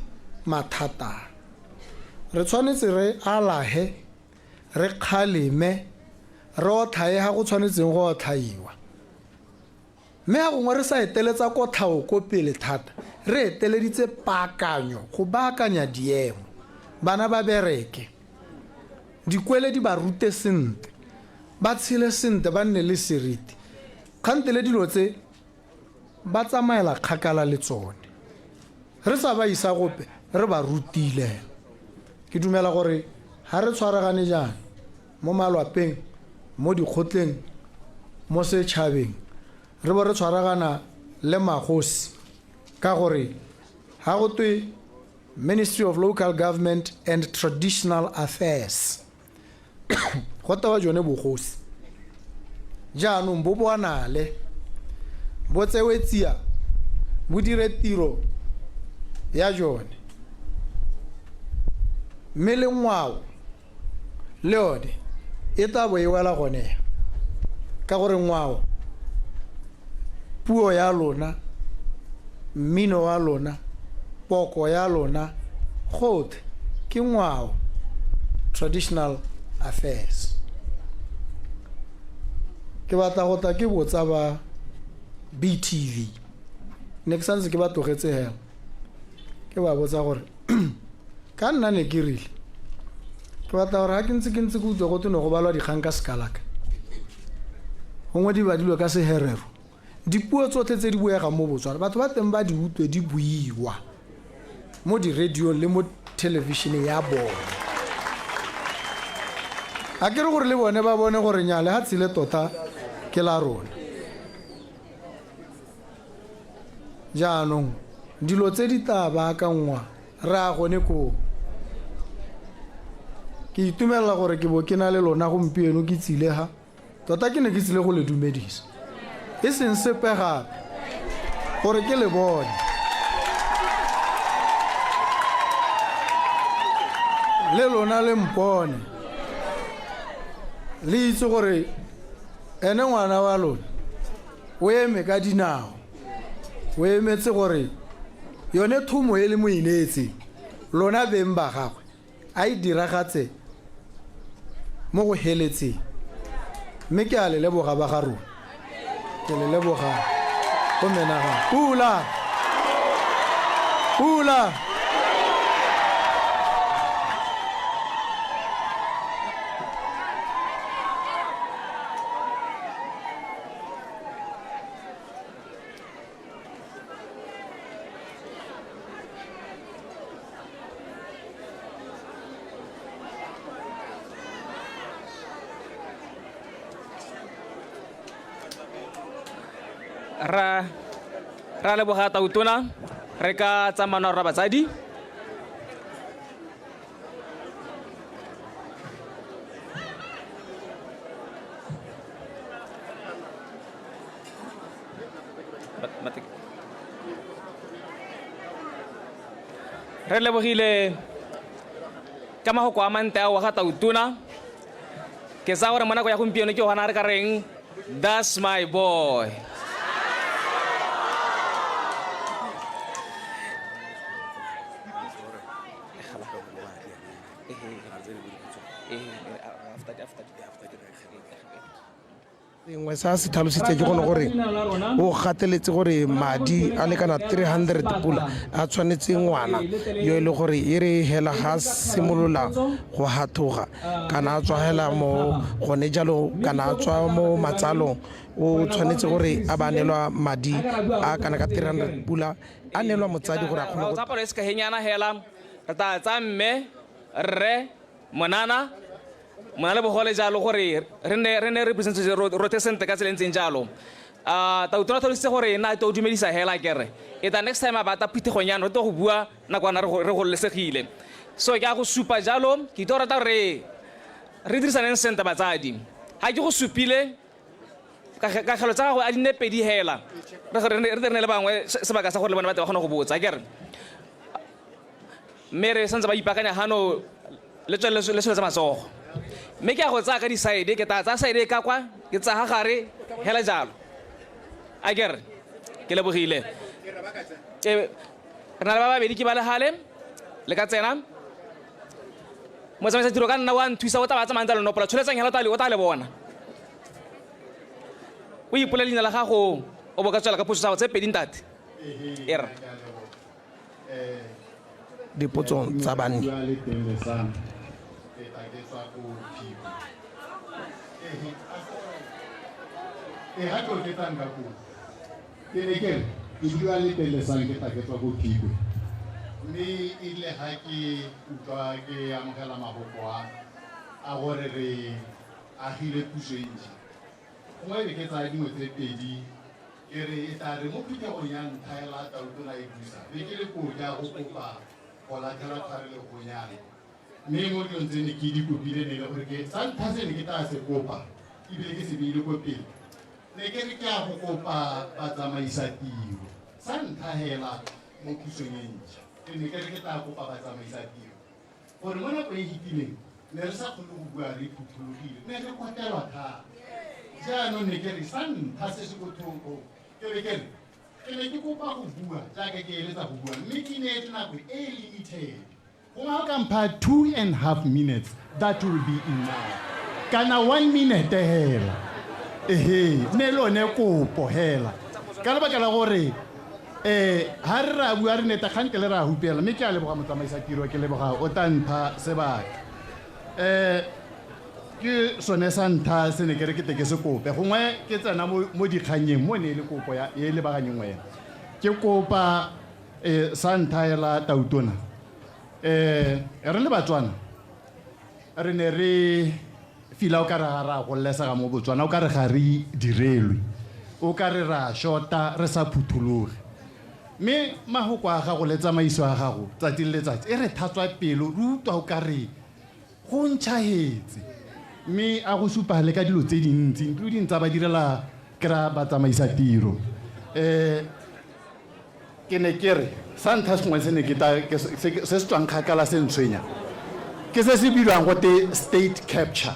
mathata. Re tshwanetse re alahe, re kgaleme, re otlhaye ga go tshwanetseng go otlhaiwa, mme ga gongwe re sa eteletsa kotlhao ko pele thata, re eteleditse paakanyo, go baakanya diemo, bana ba bereke dikwele, di ba rute sentle, ba tshele sentle, ba nne le seriti. Kgantele dilo tse ba tsamaela kgakala le tsone, re sa ba isa gope, re ba rutile. Ke dumela gore ga re tshwaragane jaana mo malwapeng, mo dikgotleng, mo setšhabeng, re bo re tshwaragana le magosi, ka gore ga go twe Ministry of Local Government and Traditional Affairs, go tewa jone bogosi. Jaanong bo bonale, bo tsewe tsia, bo dire tiro ya jone, mme le ngwao le yone e tla bo e wela gone, ka gore ngwao, puo ya lona, mmino wa lona, poko ya lona, gotlhe ke ngwao, traditional affairs. Ke batla go tla ke botsa ba BTV, ne ke santse ke ba tlogetse hela, ke ba botsa gore ka nna ne ke rile ke batla gore ga ke ntse ke utlwa go twe ne go balwa dikgang ka Sekalaka, gongwe di badilwe ka Seherero. Dipuo tsotlhe tse di buegang mo Botswana, batho ba teng ba di utlwe di buiwa mo di-radiong le mo thelebišeneng ya bone. A ke re gore le bone ba bone gore nya lehatshe le tota ke la rona. Jaanong dilo tse di tla baakangwa re a gone koo. Ke itumelela gore ke bo ke na le lona gompieno ke tsile ha. Tota ke ne ke tsile go le dumedisa. E seng sepe gape, gore ke le bone. Le lona le mpone. Le itse gore ene ngwana wa lona o eme ka dinao. O emetse gore yone thomo e le mo ineetseng, lona beng ba gagwe, a e diragatse mo go heletseng. Mme ke a le leboga ba ga rona. Ke le leboga go menagano. Pula! Pula! Ra ra leboga tautona re ka tsamana rra batsadi. Re lebogile ka mahoko a mantle ao wa ga tautona. Ke tsaya gore mo nako ya gompieno ke gona re ka reng that's my boy. Sengwe sa se tlhalositse ke gone gore o gateletse gore madi a lekana 300 pula a tshwanetse ngwana yo e le gore e re hela ga simolola go hathoga kana a tswa hela mo gone jalo kana a tswa mo matsalong, o tshwanetse gore a ba neelwa madi a kana ka 300 pula a neelwa motsadi gore a kgone go tsa palo e se kahenyana hela re tla tsa mme rre monana mona le bogole jalo gore re ne re presentse rote sentle ka tsela e ntseng jalo. Tautona tlhalositse gore nna to dumedisa hela kere e ta next time a bata phuthegong yana re tlo go bua nakwana re gololesegile. So ke a go supa jalo, ke itse go rata gore re dirisaneng sentle batsadi. Ga ke go supile kagelo tsa gago a di nne pedi hela, re re ne le bangwe sebaka sa gore le bone ba tle ba kgone go botsa kere. Mme re santse ba ipaakanya gano le tswelele le tsholetse matsogo. Mme ke a go tsaya ka di-side, ke tla tsaya side ka kwa, ke tsaya ga gare hela jalo. A ke re, ke lebogile. Re na le ba babedi ke ba le gale, le ka tsena. Motsamaisa tiro ka nna wa nthusa, o tla ba tsamayang tsa lenopola, tsholetsang hela o tla le bona. O ipolele leina la gago, o bo ka tswela ka potso tsa gago tse pedi ntate. E re. Dipotso tsa banni. Ke bua le Telesang, ke tla ke tswa ko Phikwe. Mme erile ga ke utlwa ke amogela maboko a gore re agile puso e ntšha, gongwe e be ke tsaya dingwe tse pedi ke re e tla re mo phuthegong ya ntlha ya la tautona e busa be ke le koo ke a go kopa go latlhela tshwarelegonyana. Mme mo dilong tse ne ke di kopile ne e le gore ke sa ntlha se ne ke tla se kopa ebile ke se beile ko pele, ne ke re ke a go kopa batsamaisa tiro sa ntlha hela mo pusong e ntšha. Ke ne ke re ke tla kopa batsamaisa tiro gore mo nako e fetileng ne re sa kgone go bua re phuthologile, ne re kotelwa thata. Jaanong ne ke re sa ntlha se se ko thoko ke be ke re ke ne ke kopa go bua jaaka ke eletsa go bua, mme ke neetse nako e limited. Gongwe ga o ka mpha 2.5 minutes, that will be enough. Kana 1 minute hela. Ehe, ne le one kopo hela. Ka lebaka la gore ha re ra bua re neta kgante le ra hupela, mme ke a leboga motsamaisa tiro, ke leboga o tla mpha sebaka. Ke sone sa ntlha se ne ke re ke te ke se kope. Gongwe ke tsena mo dikgannyeng mo ne e le kopo ya e lebaganyeng wena. Ke kopa sa ntlha hela Tautona. Re le Batswana re ne re fila o kare ga re a gololesega mo Botswana, o kare ga re direlwe, o kare re a shota, re sa phuthologe. Mme mahoko a gago le tsamaiso ya gago tsatsi le letsatsi e re thatswa pelo, re utlwa o kare go ntšhahetse. Mme a go supa le ka dilo tse dintsi, including tsa ba direla kry-a ba tsamaisa tiro. Ke ne ke re sa ntlha sengwe se ne ke ta ke se se tswang kgakala se ntshwenya ke se se bidiwang gote state capture.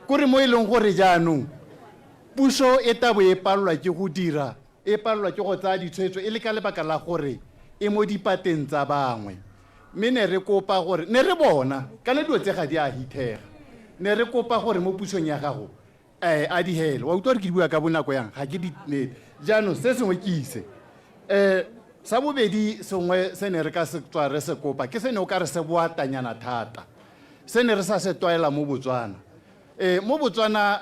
Kore mo e leng gore jaanong puso e tabo e palelwa ke go dira, e palelwa ke go tsaya ditshwetso e le ka lebaka la gore e mo dipateng tsa bangwe. Mme ne re kopa gore, ne re bona kana dilo tse ga di a hithega, ne re kopa gore mo pusong ya gago a di hele. Wa utlwa gore ke di bua ka bonako yang, ga ke di ne. Jaanong se sengwe ke ise sa bobedi sengwe se ne re ka se tswa re se kopa ke se ne o ka re se boatanyana thata, se ne re sa se tlwaela mo Botswana. Mo Botswana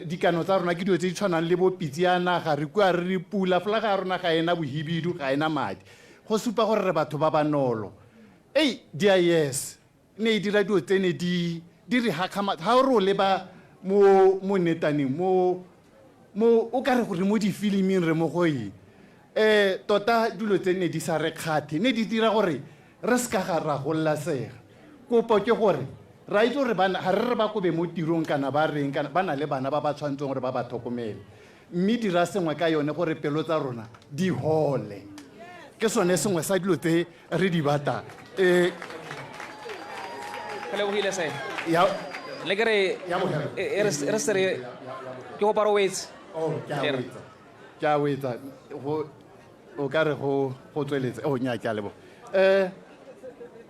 dikano tsa rona ke dilo tse di tshwanang le bo pitse ya naga, re kua re re pula, folaga ya rona ga ena bohibidu, ga ena madi, go supa gore re batho ba ba nolo. Ei, DIS ne e dira dilo tse ne di re hakgamatsa. Ga o re o leba mo netaneng, mo o ka re gore mo difiliming re mo go eng. Tota dilo tse ne di sa re kgathe, ne di dira gore re se ka ga ra gololesega. Kopo ke gore ra itse gore bana ga re re ba kobe mo tirong kana ba reng, kana ba na le bana ba ba tshwanetseng gore ba ba tlhokomele, mme dira sengwe ka yone gore pelo tsa rona di hole. Ke sone sengwe sa dilo tse re di batlang. Re lebogile se. Ya. Le ke re, Ya bogelo. e re se re, ke kopa re wetse. Oh, ke a wetsa. Ke a wetsa. Go, o ka re go tsweletse. Oh, nnyaa, ke a leboga.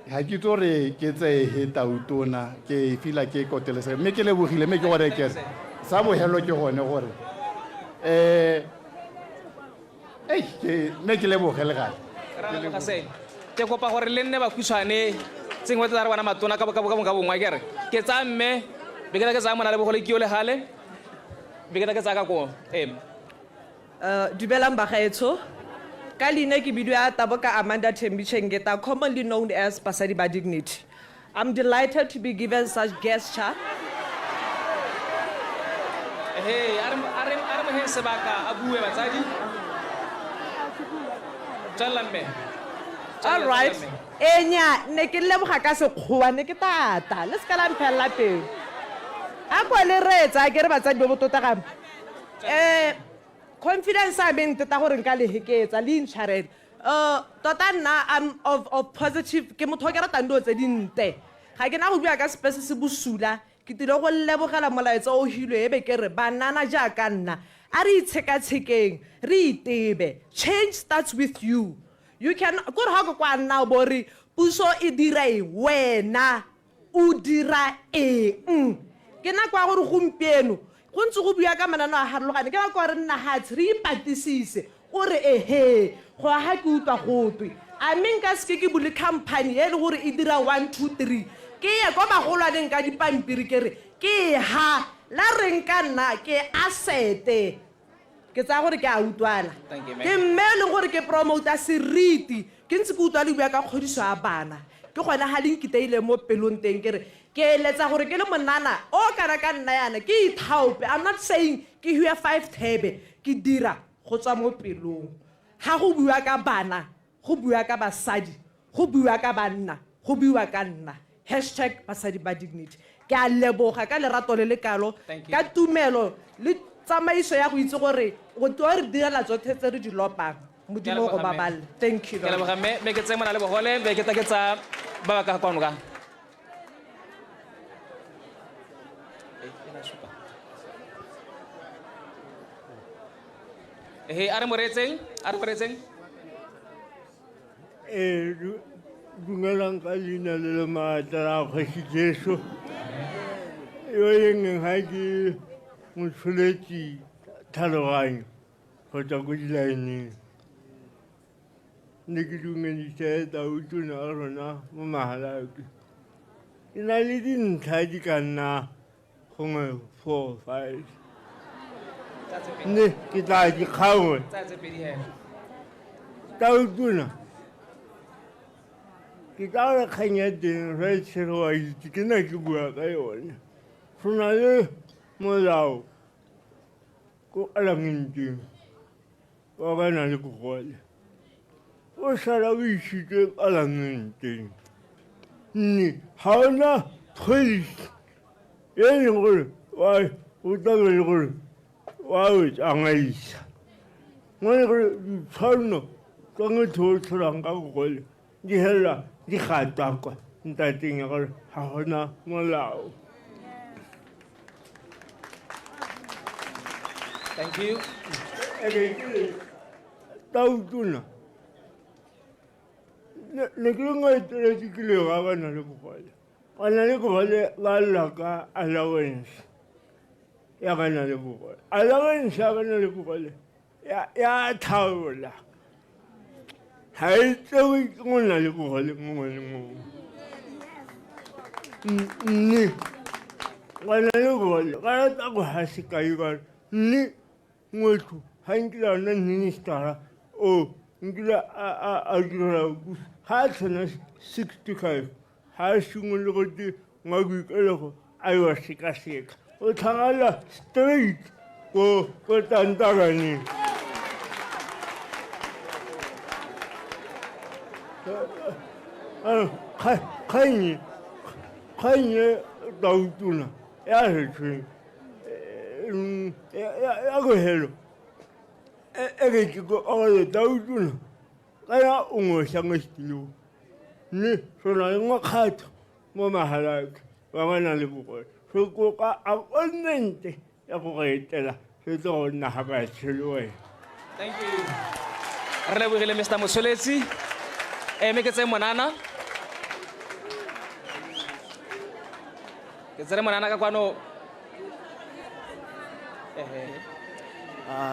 Ga ke itse gore ke tseye he Tautona, ke feel ke kotelesega, mme ke lebogile, mme ke gore ke re sa bogelo ke gone gore ei, ke mme ke leboge le gale. Ra leboga se. Ke kopa gore le nne bakhutshwane, tse dingwe tsa re bona matona ka bongwe ke re. Ke tsaya mme, be ke tla ke tsaya mona le bogole ke yo le gale, be ke tla ke tsaya ka koo. Ee. Dumelang bagaetsho. Ka leina ke bidiwa Taboka Amanda Thembi Chengeta, commonly known as Basadi ba Dignity. I'm delighted to be given such gesture. Hey, a re moheng sebaka a bue batsadi. Tswelela mme. All right. Enya, ne ke leboga ka sekgowa, ne ke tata. Le se ka la mphelela pelo. A kwa le reetsa, ke re batsadi ba botota ga. Confidence a me nteta gore nka le heketsa, le intshwarele. Tota nna I'm of positive, ke motho o ke ratang dilo tse dinte. Ga ke na go bua ka sepe se se bosula, ke tlile go lebogela molaetsa o hilwe e be ke re banana jaaka nna, a re itshekatshekeng, re itebe. Change starts with you. You can, kore ha o kwa nna o bo re puso e dira eng, wena o dira eng. Ke nako ya gore gompieno go ntse go bua ka mananeo a harologane, ke nako ya gore nna hatshe re ipatisise, o re ehe, go aga ke utlwa gotwe. A mme nka seke ke bule company e le gore e dira 1, 2, 3, ke ye kwa bagolwaneng ka dipampiri ke re ke ha la reng ka nna ke asete. Ke tsaya gore ke a utlwana. Thank you, ma'am. Ke mme e leng gore ke promoter seriti, ke ntse ke utlwa le bua ka kgodiso ya bana. Ke gone ga le nkiteile mo pelong teng ke re ke eletsa gore ke le monana o kana ka nna yana ke ithaope. I'm not saying ke hue 5 thebe, ke dira go tswa mo pelong. Ga go bua ka bana, go bua ka basadi, go bua ka banna, go bua ka nna. Hashtag basadi ba dignity. Ke a leboga ka lerato le le kalo, Thank you. ka tumelo le tsamaiso ya go itse gore o tlo re direla tsotlhe tse re di lopang. Modimo go baballe. Thank you. Ke leboga mme, mme ke tseye mona le bogole, mme ke tla ke tsaya ba ba ka kwano ka. Ehe, a re mo reetseng, a re mo reetseng. Dumelang ka leina le le maatla la Kgosi Jesu. Yo e leng ga ke motsholetsi tlhaloganyo go tswa ko dilaeneng. Ne ke dumedise Tautona a rona mo Mahalapye. Ke na le dintlha di ka nna gongwe four five mme ke tla dikgangwe tautona ke tla gore kgang ya teng re tshege wa itse ke na ke bua ka yone go na le molao ko alamenteng wa ba na le bogole o sala o isitswe palamenteng mme ga ona policy e leng gore o tlabe le gore wa o tsamaisa mo e gore ditshwanno tsa motho o tsholang ka bogole di felela di gatakwa ntateng ya gore ga gona molao. Thank you. Tautona ne ke le ngaeteletse ke le ga ba na le bogole ba na le bogole ba lla ka allowance ya ba na le bogole allowance ya ba na le bogole ya thaola ga e tsewe ke go na le bogole mongwe le mongwe mme ba na le bogole ba rata go ga sekai ba mme motho ga nkile a nna ministera o nkile a direla ga a tshwana 65 ga a simolole go te ngwa boikelego a yo sekaseka o tlhagala straight ko ko tantaraneng kgannye kgannye tautona ya retshweng ya bogelo e re ke ko ore tautona kana o ngwe mo setilong mme re na le mokgatlho mo magalake ba ba nang le bogole re kopa appointment ya go re etela re tlo go nna ga batshelo wena. Thank you. Re lebogile Mr. Motsholetsi. Mme ke tseye monana. Ke tsere monana ka kwano. Ehe.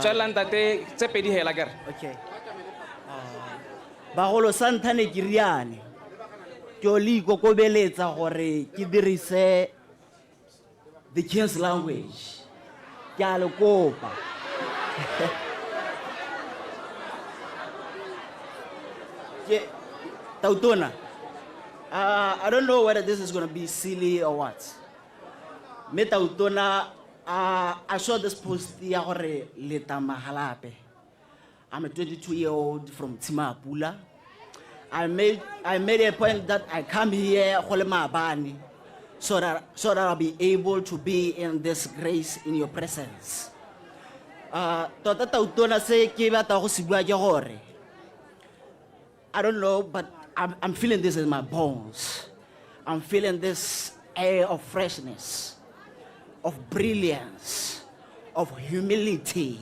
Tswelela ntate tse pedi hela kere. Okay. Bagolo sa ntlha ne ke riane. Ke o le ikokobeletsa gore ke dirise the king's language. Ke a le kopa. Ke Tautona. I don't know whether this is going to be silly or what. Mme Tautona, I saw this post ya gore leta Mahalapye. I'm a 22-year-old from Tshimapula. I made a point that I come here go le maabane so that I'll be able to be in this grace in your presence. Tota Tautona se ke batla go se bua ke gore I don't know, but I'm feeling this in my bones. I'm feeling this air of freshness, of brilliance, of humility,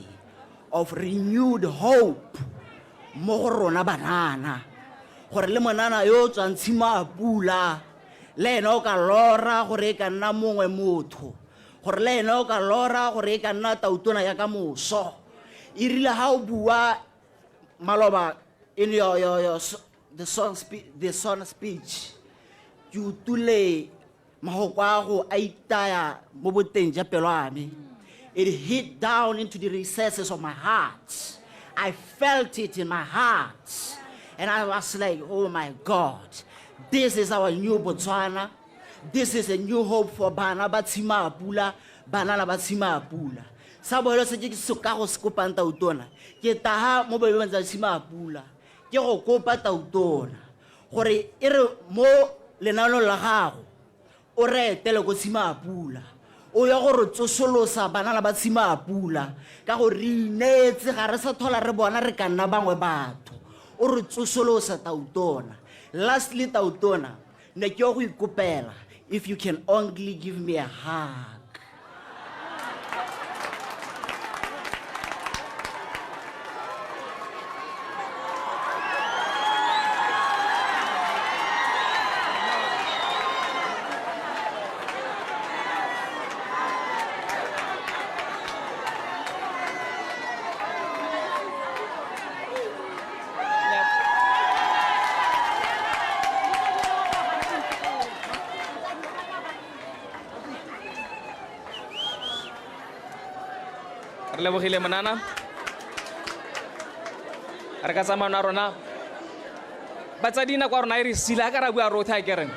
of renewed hope. Mo go rona banana. Gore le monana yo o tswang Tshimapula, le ena o ka lora gore e ka nna mongwe motho. Gore le ena o ka lora gore e ka nna tautona ya ka moso. E rile ha o bua maloba in your the song the song speech, ke utlwile mahoko a go a itaya mo boteng ja pelo ya me. It hit down into the recesses of my heart. I felt it in my heart. And I was like, oh my God, this is our new Botswana. This is a new hope for bana ba Tshimapula, banana ba Tshimapula. Sa bohelo se ke se ka go se kopang tautona, ke taha mo boemong tsa Tshimapula, ke go kopa tautona gore e re mo lenaanong la gago o re etele ko Tshimapula, o ya go re tsosolosa banana ba Tshimapula ka gore re ineetse, ga re sa tlhola re bona re ka nna bangwe batho. O re tsosolosa tautona. Lastly tautona, ne ke yo go ikopela if you can only give me a hug. Re lebogile monana. Re ka tsamaya na rona. Batsadi nako ya rona e re sila ka ra bua rotlhe a kereng.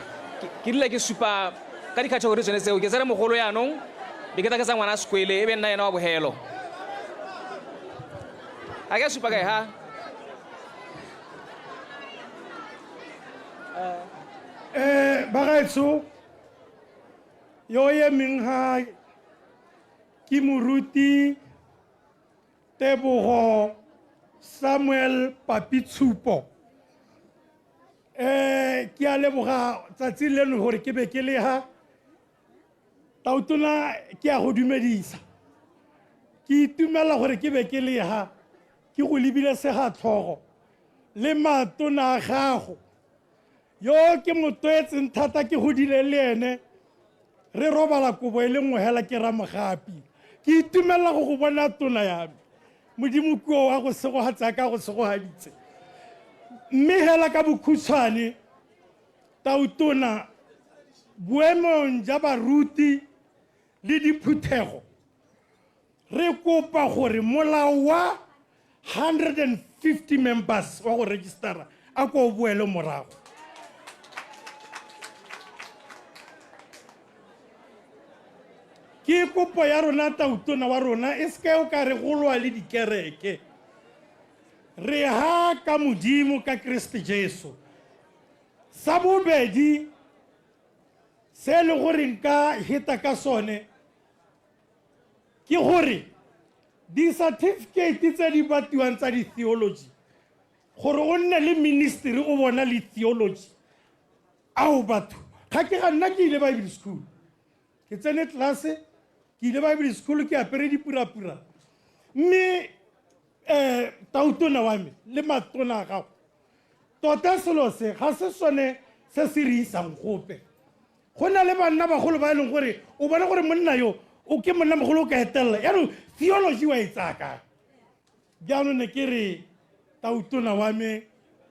Ke rile ke supa ka dikhategori tsone tseo ke tsere mogolo yaanong be ke tla ke tsa ngwana sekwele e be nna ena wa bogelo. A ke supa kae ha? Bagaetsho yo emeng ha ke moruti Tebogo Samuel Papitshupo. Ke a leboga tsatsi leno gore ke be ke le ha. Tautona ke a go dumedisa. Ke itumela gore ke be ke le ha, ke go lebile segatlhogo le matona a gago. Yo ke motwetseng thata ke godile le ene, re robala kobo e le nngwe hela ke Ramogapi. Ke itumela go go bona tona ya me. Modimo kuo wa go segogatsa ka go segogaditse. Mme hela ka bokhutshwane, Tautona, boemong ja baruti le diphuthego, re kopa gore molao wa 150 members wa go registera a ko o boele morago. Ke kopo ya rona Tautona wa rona, e seke o ka re golwa le dikereke. Re ha ka Modimo ka Kriste Jesu. Sa bobedi se e le gore nka heta ka sone ke gore di-certificate tse di batiwang tsa di-theology, gore o nne le ministry o bona le theology. Ao batho, ga ke ga nna ke ile Bible school, ke tsene tlelase, ke ile Bible school ke apere dipurapura. Mme Tautona wa me le matona a gago, tota selo se ga se sone se se re isang gope. Go na le banna bagolo ba e leng gore o bona gore monna yo o ke monna mogolo o ka etelela, yaanong theology wa e tsaya kae? Jaanong ne ke re Tautona wa me,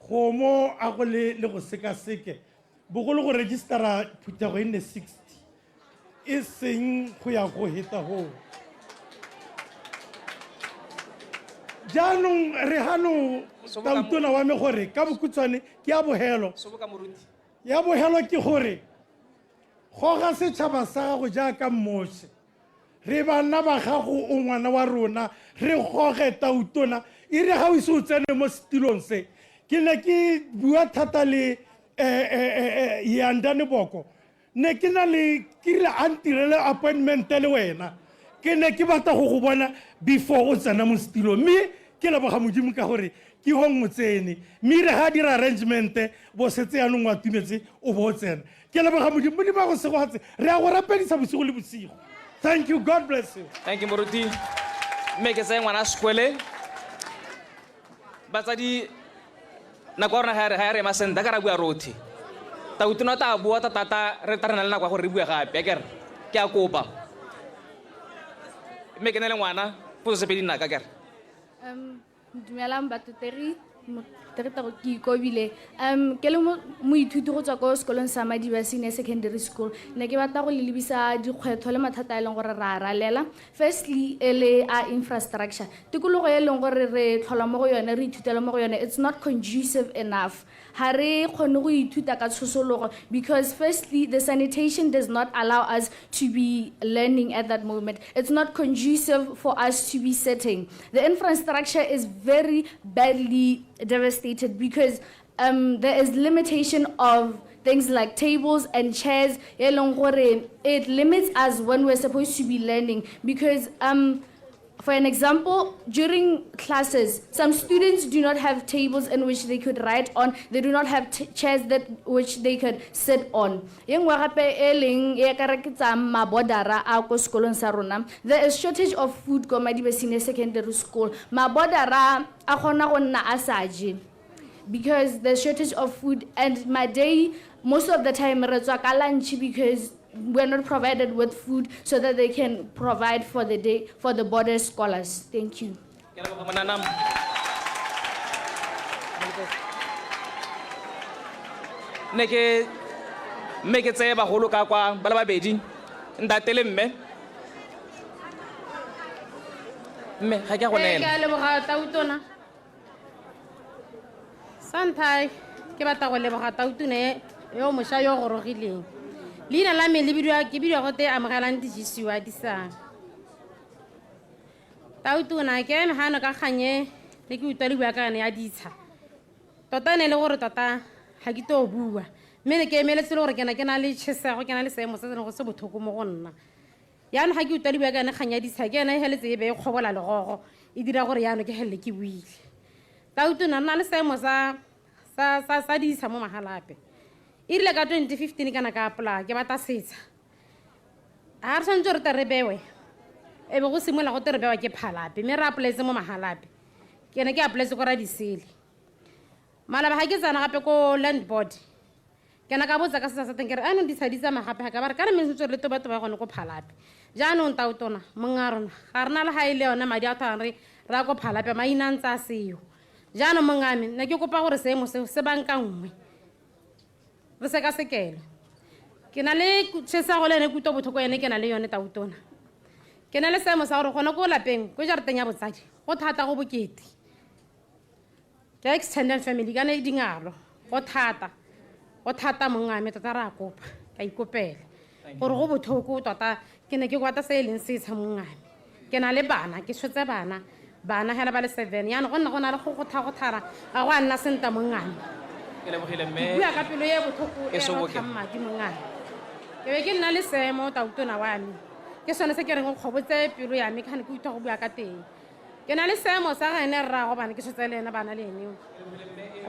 gomo a go le le go sekaseke bogolo go registera phuthego e nne 60, e seng go ya go heta goo. Jaanong re gano Tautona wa me gore ka bokhutshwane ke ya bogelo. Ya bogelo ke gore goga setšhaba sa gago jaaka Moshe. Re bana ba gago, o ngwana wa rona, re goge Tautona. E re ga o ise o tsene mo setilong se, ke ne ke bua thata le Yandane Boko. Ne ke na le, ke rile a ntirele appointment le wena. Ke ne ke batla go go bona before o tsena mo setilong. Mme ke leboga Modimo ka gore ke gong o tsene. Mme re ga dira arrangement, bo setse yaanong o atumetse o bo o tsena. Ke leboga Modimo, Modimo a go segogatse. Re a go rapedisa bosigo le bosigo. Thank you, God bless you. Thank you moruti. Mme ke tseye ngwana sekwele. Batsadi, nako ya rona ga e re ema sentle, ka ra bua rothe. Tautona ta bua thata re tla re na le nako ya gore re bue gape, akere? Ke a kopa. Mme ke na le ngwana, potso tse pedi nnaka, akere? Dumelang batho, Terry, Terry Taro, ke ikobile. Ke le moithuti go tswa ko sekolong sa Madiba Senior Secondary School. Ne ke batla go le lebisa dikgwetlho le mathata a e leng gore ra a ralela. Firstly, e le a infrastructure. Tikologo e leng gore re tlhola mo go yone, re ithutela mo go yone, it's not conducive enough. Ha re kgone go ithuta ka tshosologo because firstly, the sanitation does not allow us to be learning at that moment. It's not conducive for us to be sitting. The infrastructure is very badly devastated because there is limitation of things like tables and chairs. E leng gore it limits us when we're supposed to be learning because for an example, during classes, some students do not have tables in which they could write on. They do not have chairs that which they could sit on. E nngwe gape e leng e ka re ke tsa mabodara a ko sekolong sa rona. There is shortage of food ko Madiba Senior Secondary School. Mabodara a kgona go nna a sa je because the shortage of food, and my day, most of the time re tswa ka lunch because we're not provided with food so that they can provide for the day for the border scholars. Thank you. Ne ke mme ke tseye bagolo ka kwa ba le babedi, ntate le mme. Mme ga ke a go Ee, neela. Ke a leboga tautona. Sa ntlha ke batla go leboga tautona e yo mošwa yo gorogileng. Leina la me le bidiwa ke bidiwa gote Amogelang Dijisiwa Disang. Tautona ke eme gano ka kgang e ne ke utlwa le bua ka yone ya ditsha. Tota ne e le gore tota ga ke to bua. Mme ne ke emeletse le gore ke na ke na le tšhesego, ke na le seemo se se leng go se botlhoko mo go nna. Yaanong ga ke utlwa le bua ka yone kgang ya ditsha, ke yone e heletse e be e kgobola legogo, e dira gore yaanong ke helele ke buile. Tautona nna le seemo sa ditsha mo Mahalapye. E rile ka 2015 kana ka apply ke batla setsha. Ha re tshwanetse re tle re bewe, e be go simolola go te re bewa ke Phalape, mme re apply-etse mo Mahalapye. Ke ne ke apply-etse ko Radisele. Maloba ga ke tsena gape ko land board, ke ne ka botsa ka setsha sa teng ke re, anong ditsha di tsamaya gape ga ka ba re, kana mme sentse re le toba-toba gone ko Phalape. Jaanong tautona, mong a rona, ga re na le ga e le yone madi a thwang re ya ko Phalape, maina a ntse a seo. Jaanong mong a me, ne ke kopa gore seemo seo se bankangwe, re sekasekele. Ke na le tšhesego le yone kutlo botlhoko yone ke na le yone tautona. Ke na le seemo sa gore gone ko lapeng, ko jarateng ya botsadi, go thata go bokete. Ke extended family kana e dingalo, go thata. Go thata mong a me tota re a kopa, ka ikopela. Gore go botlhoko tota, ke ne ke kwata se e leng setsha mong a me. Ke na le bana, ke tshotse bana, bana hela ba le 7. Jaanong go nna go na le go gotha-gothara, ga go a nna senta mong a me. Ke lebogile mme. Ke bua ka pelo e botlhoko E e soboke. rothang madi mong a me. Ke be ke nna le seemo tautona wa me. Ke sone se ke reng o kgobotse pelo ya me, ke gane ke utlwa go bua ka teng. Ke na le seemo sa ga ene rraago bana, ke tshotse le ene bana le ene.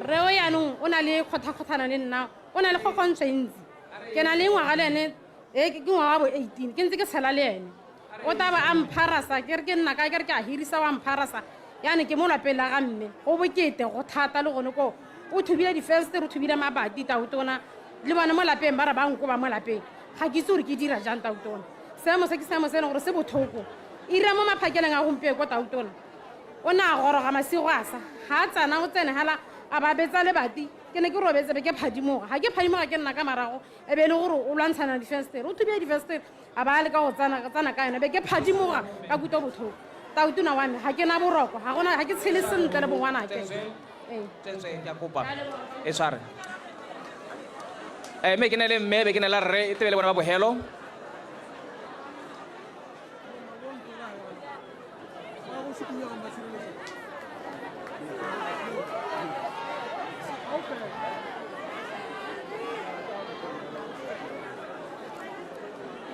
Rre o jaanong o na le kgotha-kgothana le nna, o na le kgokgontsho e ntsi. Ke na le ngwaga le ene, e ke ngwaga wa bo 18, ke ntse ke tshela le ene. O tla ba a mpharasa, ke re ke nna kae, ke re ke a hirisa wa mpharasa. Jaanong ke mo lapeng la ga mme, go bokete, go thata le gone koo. O thubile difensetere, o thubile mabati tautona. Le bone mo lapeng ba re ba nkoba mo lapeng. Ga ke itse gore ke dira jang tautona. Seemo se ke seemo se e leng gore se botlhoko. Ira mo maphakeleng a gompieno ko tautona. O ne a goroga masigo a sa. Ga a tsena, o tsene hala, a ba betsa lebati. Ke ne ke robetse be ke phadimoga. Ga ke phadimoga ke nna ka marago, e be e le gore o lwantshana le difensetere. O thubile difensetere, a ba a leka go tsena ka yone. Be ke phadimoga ka kutlo botlhoko. Tautona wa me, ga ke na boroko, ga gona, ga ke tshele sentle le bongwanake. Ee. Tswetswe, ke a kopa. E tshware. Mme ke ne le mme, be ke ne la rre, e tebe le bona ba bogelo.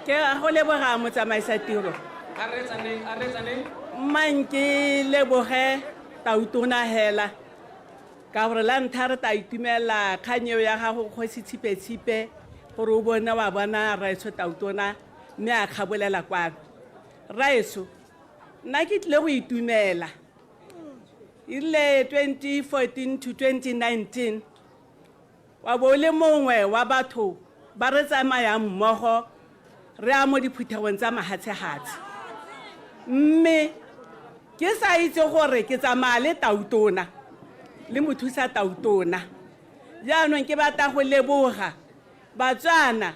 Ke a go leboga motsamaisa tiro. A re tsaneng, a re tsaneng. Mang ke leboge tautona hela. Ka gore la ntlha re tla itumela kgang eo ya gago kgosi Tshipe-Tshipe gore o bone wa bona rraetsho tautona mme a kgabolela kwano. Rraetsho, nna ke tlile go itumela. E rile 2014 to 2019, wa bo o le mongwe wa batho ba re tsamayang mmogo re ya mo diphuthegong tsa mahatshe-hatshe. Mme ke sa itse gore ke tsamaya le tautona le mothusa tautona. Jaanong ke batla go leboga Batswana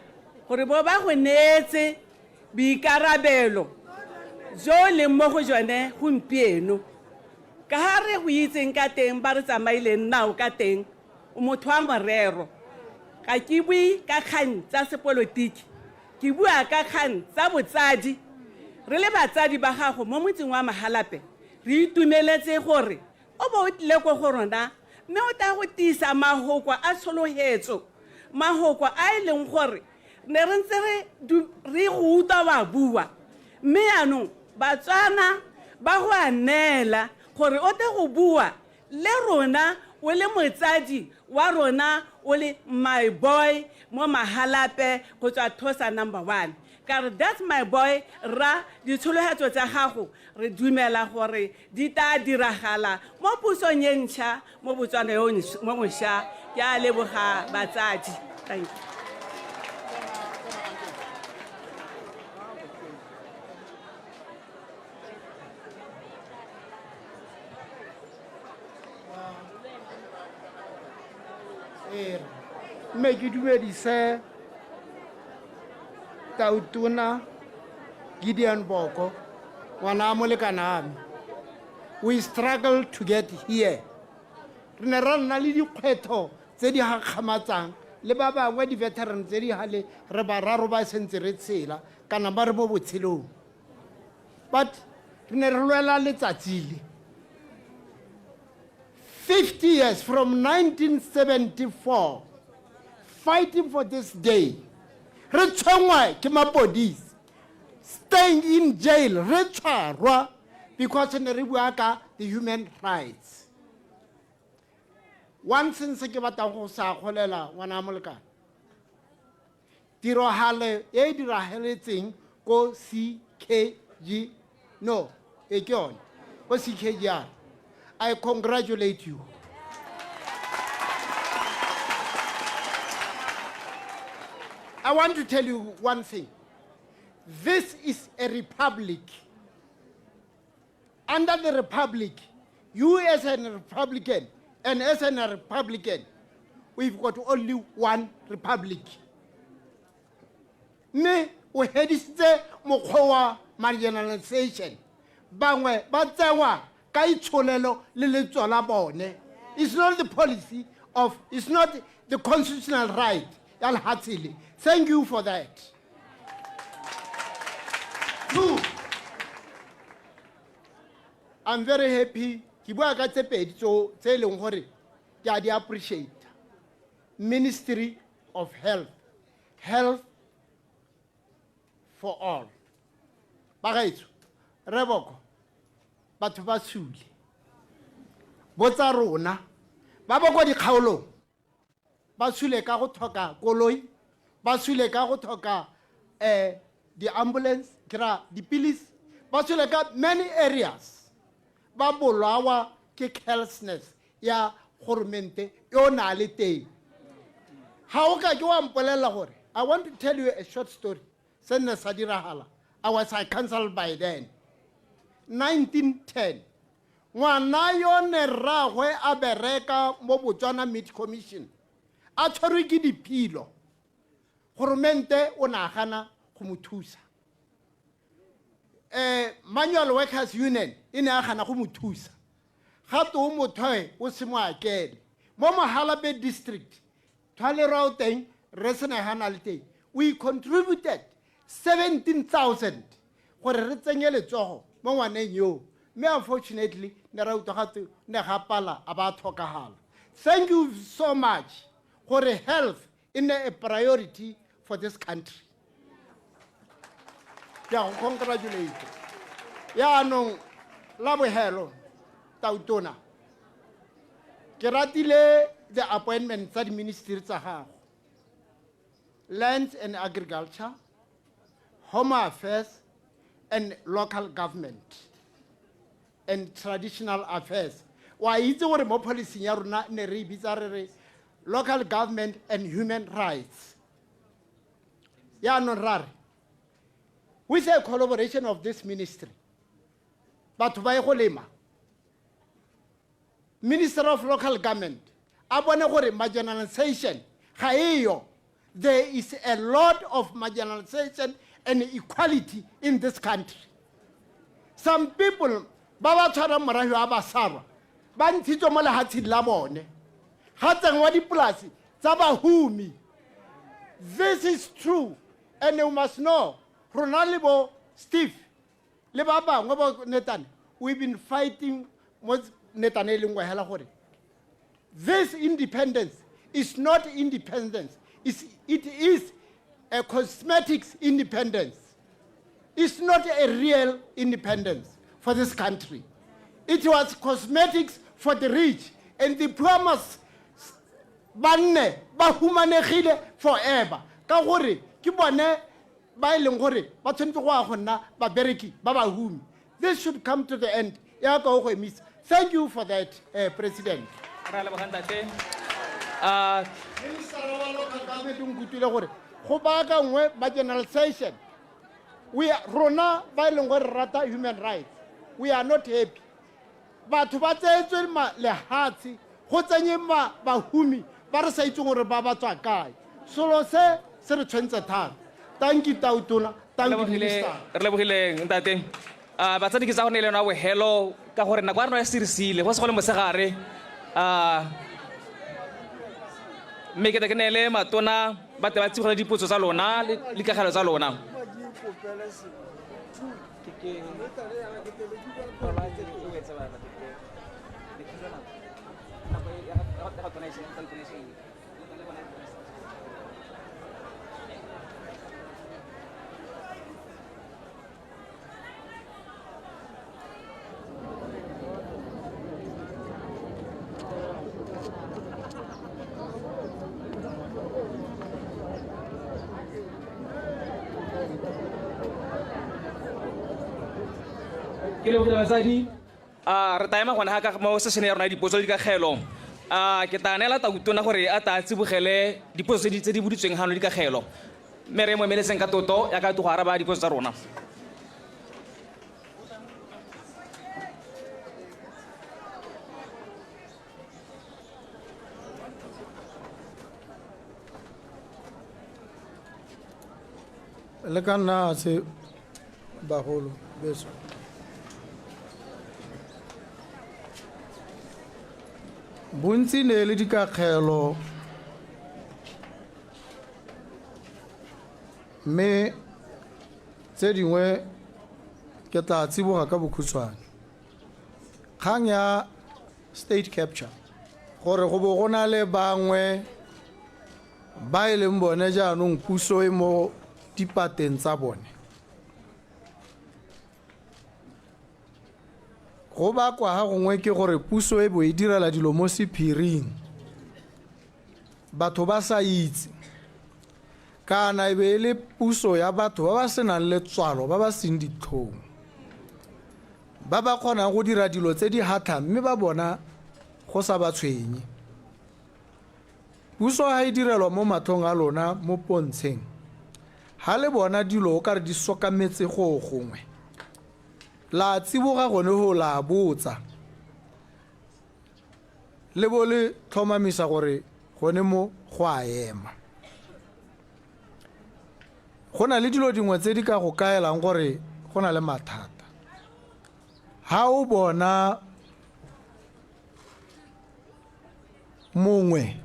gore bo ba go neetse boikarabelo jo leng mo go jone gompieno. Ka ga re go itseng ka teng ba re tsamaileng nao ka teng, o motho wa morero. Ga ke bue ka kgang tsa sepolotiki, ke bua ka kgang tsa botsadi. Re le batsadi ba gago mo motseng wa Mahalapye, re itumeletse gore o bo o tlile ko go rona mme o tla go tiisa mahoko a tshologetso, mahoko a e leng gore ne re ntse re go utlwa wa bua. Mme jaanong Batswana ba go a neela gore o tle go bua le rona o le motsadi wa rona, o le my boy mo Mahalapye go tswa Thosa number 1. Ka re that's my boy, rra, ditshologetso tsa gago re dumela gore di tla diragala mo pusong e ntšha mo Botswana yo mo mošwa. Ke a leboga batsadi. Thank you. Mme ke dumedise Tautona Gideon Boko, ngwana a molekane a me. We struggled to get here. Re ne ra nna le dikgwetlho tse di gakgamatsang le ba bangwe di-veteran tse di gale re bararo ba sentse re tshela kana ba re mo botshelong. But re ne re lwela letsatsi le. 50 years from 1974 fighting for this day re tshwenngwa ke mapodisi staying in jail re tshwarwa because ne re bua ka the human rights. One thing se ke batlang go sa golela ngwana molekane, tirogalo e e diragaletseng ko CKG, no e ke yone ko CKGR, I congratulate you. I want to tell you one thing. This is a republic. Under the republic, you as a Republican and as a Republican, we've got only one republic. Mme o hedisitse mokgwa wa marginalization. Bangwe ba tsewa ka itsholelo le letso la bone. It's not the policy of, it's not the constitutional right ya lehatshe le. Thank you for that. Two, I'm very happy. Ke bua ka tse pedi tse e leng gore ke a di appreciate. Ministry of Health, health for all. Bagaetsho, Reboko, batho ba sule. Botsa rona, ba ba kwa dikgaolong, ba sule ka go tlhoka koloi, ba sule ka go tlhoka di-ambulance, ke ra dipilisi, ba sule ka many areas. Ba bolawa ke carelessness ya goromente yo na le teng. Ga o ka ke wa mpolelela gore, I want to tell you a short story. Se nne sa diragala. I was a council by then. 1910. Ngwana yo ne rraagwe a bereka mo Botswana Meat Commission. A tshwerwe ke diphilo. Goromente o ne a gana go mo thusa. Manual Workers Union e ne a gana go mo thusa. Gape o motho o se mo akele. Mo Mahalapye district, Thwalero o teng, re sena gana le teng. We contributed 17,000 gore re tsenye letsogo mo ngwaneng yo. Mme unfortunately, ne ra utlwa gatwe ne ga pala a ba tlhokagala. Thank you so much gore health e nne a priority for this country. Ke a go congratulate. Yaanong la bohelo Tautona, ke ratile the appointment tsa di-ministry tsa gago. Lands and Agriculture, Home Affairs, and Local Government, and Traditional Affairs. Wa itse gore mo policy ya rona ne re e bitsa re re Local Government and Human Rights. Yaanong ra re, with the collaboration of this ministry, batho ba ye go lema, Minister of Local Government, a bone gore marginalization ga eyo. There is a lot of marginalization and equality in this country. Some people, ba ba tshwarang morafe wa Basarwa, ba ntshitswe mo lehatsheng la bone. Ga tsenngwa dipolasi tsa bahumi. This is true, and you must know, rona le bo Steve, le ba bangwe bo Netane, we've been fighting mo Netane e le nngwe hela gore this independence is not independence. It is a cosmetics independence. It's not a real independence for this country. It was cosmetics for the rich, and the poor must ba nne ba humanegile forever. Ka gore ke bone ba e leng gore ba tshwanetse go ya go nna babereki ba bahumi. This should come to the end. Ya ka o go emisa. Thank you for that, President. Re a leboga ntate. Minister wa local government o nkutlwile gore go baakangwe marginalization. We are, rona ba e leng gore re rata human rights, we are not happy. Batho ba tseetswe lehatshe go tsenye bahumi ba re sa itseng gore ba ba tswa kae. Selo se se re tshwentse thata. Thank you Tautona, thank you Minister. Re lebogile ntate. A batsadi ke tsa go ne le yona bogelo ka gore nako ya rona ya sirisile go se go le mosegare. A mme ke te ke neele matona ba te ba tsibogele dipotso tsa lona le dikagelo tsa lona. Ke lebogile batsadi. A re ta ema gone ga ka mo session ya rona ya dipotso le dikakgelo. A ke tla neela tautona gore a tla tsibogele dipotso tse di boditsweng gano le dikakgelo, mme re mo emeletseng ka toto ya ka go araba dipotso tsa rona. Le ka nna se bagolo beso. Bontsi ne le dikakgelo, mme tse dingwe ke tla tsiboga ka bokhutshwane. Kgang ya state capture, gore go bo go na le bangwe ba e leng bone jaanong puso e mo dipateng tsa bone, go bakwa ga gongwe ke gore puso e bo e direla dilo mo sephiring, batho ba sa itse, kana e be e le puso ya batho ba ba senang letswalo, ba ba seng ditlhong, ba ba kgonang go dira dilo tse di hatlhang mme ba bona go sa ba tshwenye. Puso ha e direlwa mo matlhong a lona mo pontsheng, ha le bona dilo o kare di sokametse go gongwe, la tsiboga gone go la botsa, le bo le tlhomamisa gore gone mo go a ema. Go na le dilo dingwe tse di ka go kaelang gore go na le mathata. Ha o bona mongwe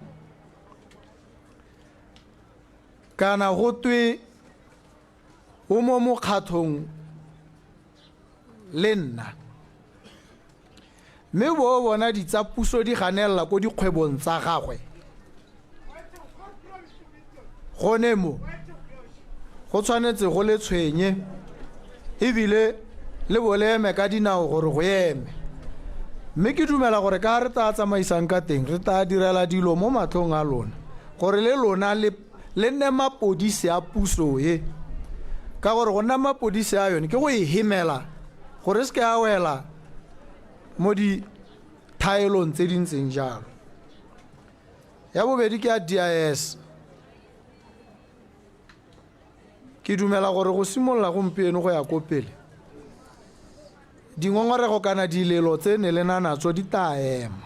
kana go twe o mo mokgatlhong le nna, mme bo bona ditsa puso di ganelela ko dikgwebong tsa gagwe, gone mo go tshwanetse go le tshwenye, ebile le bo le eme ka dinao gore go eme. Mme ke dumela gore ka re tla tsamaisang ka teng, re tla direla dilo mo matlhong a lona, gore le lona le nne mapodisi a puso e, ka gore go nna mapodisi a yone ke go e hemela gore se ke a wela mo dithaelong tse di ntseng jalo. Ya bobedi ke ya DIS. Ke dumela gore go simolola gompieno go ya ko pele, dingongorego kana dilelo tse ne le na natso di tla ema.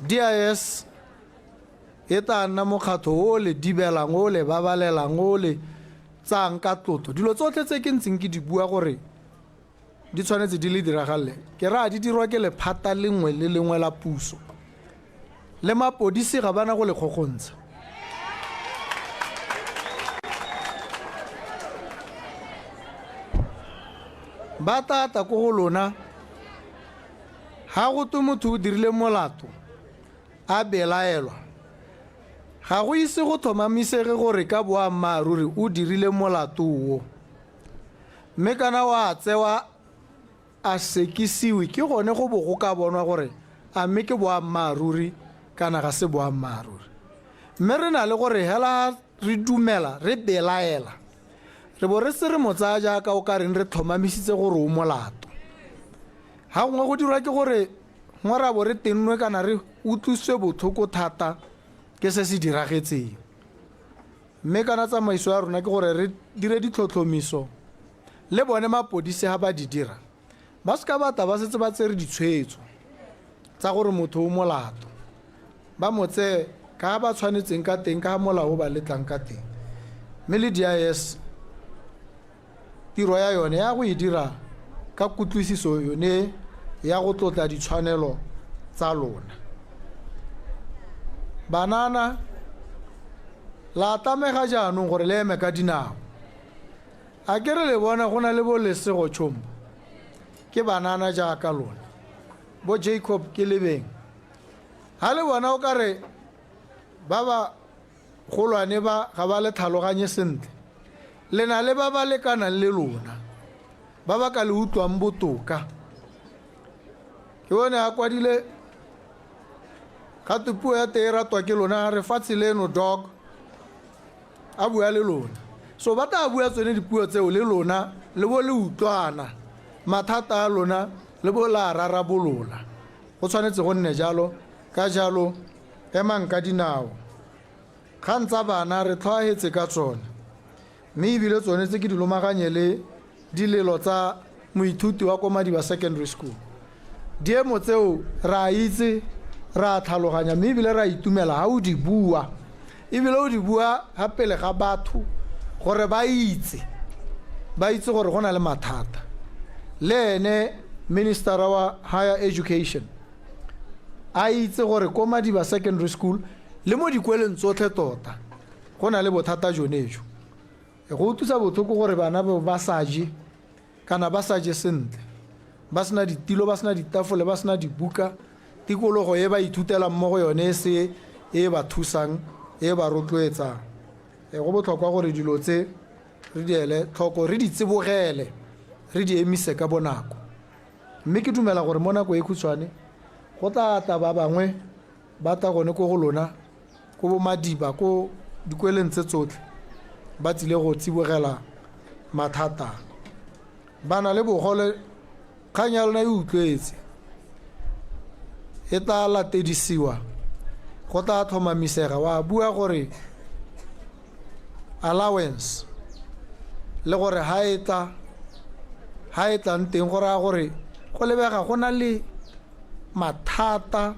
DIS e tla nna mokgatlho o le dibelang, o le babalelang, o le tsayang ka tlotlo. Dilo tsotlhe tse ke ntseng ke di bua gore di tshwanetse di le diragalle, ke raya di dirwa ke lephata lengwe le lengwe la puso, le mapodisi ga bana go le kgokgontsha. Ba tla tla ko go lona, ha go twe motho o dirile molato a belaelwa, ga go ise go tlhomamisege gore ka boammaaruri o dirile molato o, mme kana wa tsewa a sekisiwe, ke gone go bo go ka bonwa gore a mme ke boammaaruri kana ga se boammaaruri. Mme re na le gore hela re dumela re belaela, re bo re se re mo tsaya jaaka o ka reng re tlhomamisitse gore o molato. Ha gongwe go dirwa ke gore gongwe ra bo re tennwe kana re utlwisitswe botlhoko thata ke se se diragetseng. Mme kana tsamaiso ya rona ke gore re dire ditlhotlhomiso le bone mapodisi ha ba di dira, ba seka ba tla ba setse ba tsere ditshwetso tsa gore motho o molato, ba mo tseye ka ba tshwanetseng ka teng, ka molao o ba letlang ka teng. Mme le DIS tiro ya yone ya go e dira ka kutlwisiso yone ya go tlotla ditshwanelo tsa lona. Banana la tlamega jaanong gore le eme ka dinao. A ke re le bona go na le bo Lesego Chombo, ke banana jaaka lona, bo Jacob ke lebeng. Ha le bona o ka re ba ba golwane ba ga ba le tlhaloganye sentle, le na le ba ba lekanang le lona, ba ba ka le utlwang botoka. Ke bone a kwadile ga twe puo ya teng e ratwa ke lona, re fatshe leno dog, a bua le lona. So ba tla bua tsone dipuo tseo le lona, le bo le utlwana, mathata a lona le bo la rarabolola. Go tshwanetse go nne jalo, ka jalo emang ka dinao. Kgang tsa bana re tlhoahetse ka tsone, mme ebile tsone tse ke di lomaganye le dilelo tsa moithuti wa ko Madiba Secondary School. Diemo tseo re a itse, re a tlhaloganya, mme ebile re a itumela ha o di bua. Ebile o di bua ha pele ga batho gore ba itse, ba itse gore go na le mathata. Le ene Minister-a wa Higher Education a itse gore ko Madiba Secondary School le mo dikweleng tsotlhe tota go na le bothata jone jo. Go utlwisa botlhoko gore bana ba ba sa je kana ba sa je sentle, ba sena ditilo, ba sena ditafole, ba sena dibuka, tikologo e ba ithutelang mo go yone e se e ba thusang, e ba rotloetsang. Go botlhokwa gore dilo tse re di ele tlhoko, re di tsibogele, re di emise ka bonako. Mme ke dumela gore mo nako e khutshwane go tla tla ba bangwe ba tla gone ko go lona, ko bo Madiba, ko dikweleng tse tsotlhe, ba tsile go tsibogela mathata. Ba na le bogole, kgang ya lona e utlwetse, e tla latedisiwa, go tla tlhomamisega. Wa bua gore allowance le gore ha e tla, ha e tlang teng go raya gore go lebega go na le mathata,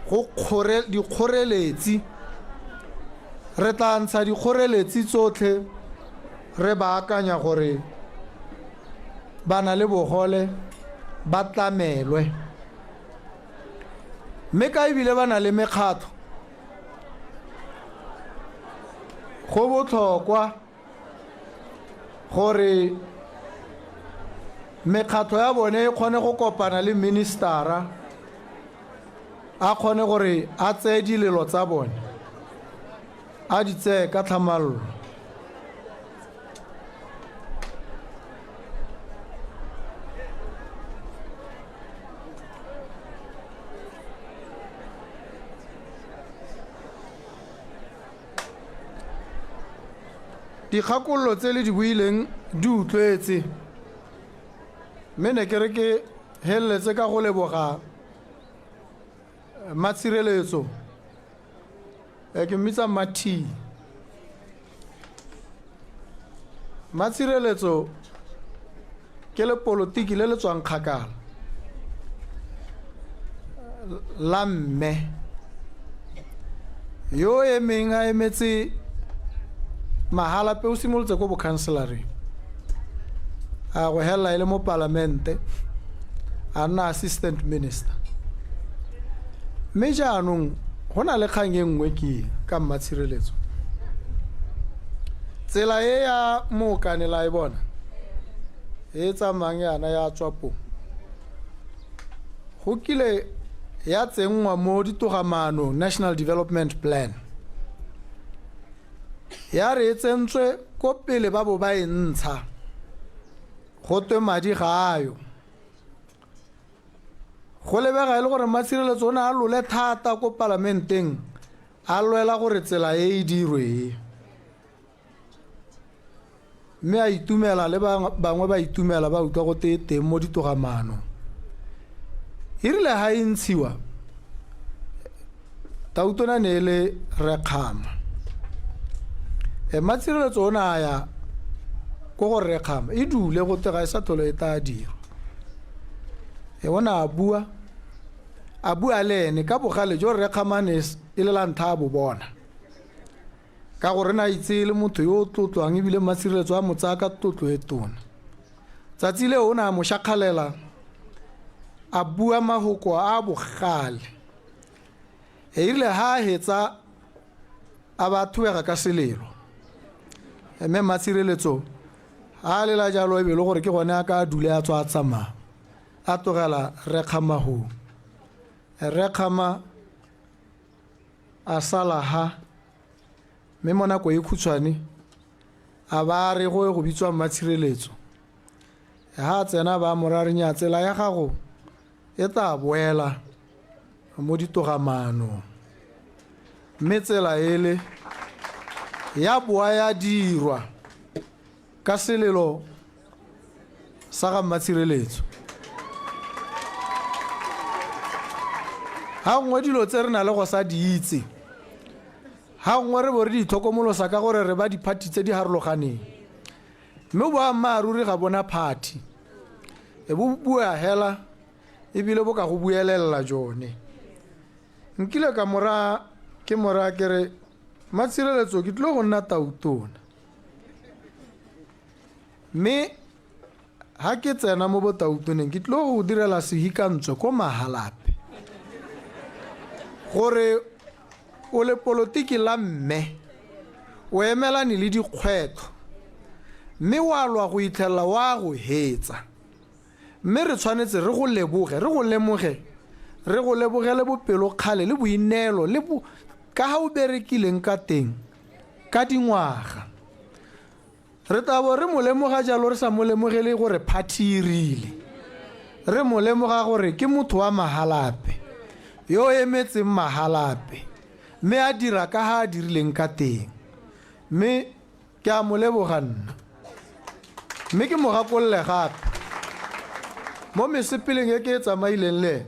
go kgore dikgoreletsi. Re tla ntsha dikgoreletsi tsotlhe, re baakanya gore ba na le bogole ba tlamelwe. Mme ka ebile ba na le mekgatlho, go botlhokwa gore mekgatlho ya bone e kgone go kopana le ministera, a kgone gore a tseye dilelo tsa bone, a di tseye ka tlhamallo. Dikgakololo tse le di buileng di utlwetse, mme ne ke re ke heleletse ka go leboga Matshireletso, ke mmitsa Mathi. Matshireletso ke lepolotiki le le tswang kgakala la mme yo emeng a emetse Mahalapye, o simolotse ko bokhanselareng, a go helela e le mo palamente, a nna assistant minister. Mme jaanong go na le kgang e nngwe ke ka Mmatshireletso. Tsela e ya Mookane la e bona e tsamayang yana ya Tswapong, go kile ya tsenngwa mo ditogamaanong National Development Plan. Ya re e tsentswe ko pele ba bo ba e ntsha, go twe madi ga ayo. Go lebega e le gore Mmatshireletso o ne a lole thata ko palamenteng, a lwela gore tsela e e dirwe e. Mme a itumela le bangwe ba itumela ba utlwa go te teng mo ditogamaanong. E rile ha e ntshiwa, Tautona ne e le Rre Kgama. Mmatshireletso o ne a ya ko go Rre Kgama, e dule go te ga e sa tlhole e tla dirwa. O ne a bua, a bua le ene ka bogale jo Rre Kgama ne e le la ntlha a bo bona. Ka gore na itse e le motho yo o tlotlwang ebile Mmatshireletso a mo tsaya ka tlotlo e tona. Tsatsi leo o ne a mo shakgalela a bua mahoko a a bogale. E rile ha a hetsa a ba thubega ka selelo. Mme Mmatshireletso a lela jalo e be e le gore ke gone a ka dule a tswa a tsamaya a tlogela Rre Kgama hoo. Rre Kgama a sala ha mme mo nako e khutshwane a ba a re go ye go bitswa Mmatshireletso. Ha a tsena ba mo ra re nya tsela ya gago e tla boela mo ditogamaanong. Mme tsela ele ya boa ya dirwa ka selelo sa ga Mmatshireletso. Ga nngwe dilo tse re na le go sa di itse, ga nngwe re bo re di itlhokomolosa ka gore re ba diphathi tse di harologaneng. Mme boammaaruri ga bona phathi, e bo bua hela ebile bo ka go buelelela jone. Nkile ka mora ke mora ke re Mmatshireletso ke tlile go nna tautona. Mme ha ke tsena mo botautoneng ke tlile go direla sehikantswe ko Mahalapye gore o le polotiki la mme o emelane le dikgwetlho mme wa lwa go itlhelela wa go hetsa. Mme re tshwanetse re go leboge, re go lemoge, re go lebogele bopelokgale le boineelo le bo ka ha o berekileng ka teng ka dingwaga. Re tla bo re mo lemoga jalo re sa mo lemogele gore phathi e rile. Re mo lemoga gore ke motho wa Mahalapye, yo o emetseng Mahalapye, mme a dira ka ha a dirileng ka teng. Mme ke a mo leboga nna. Mme ke mo gakolole gape mo mesepeleng e ke e tsamaileng le ene,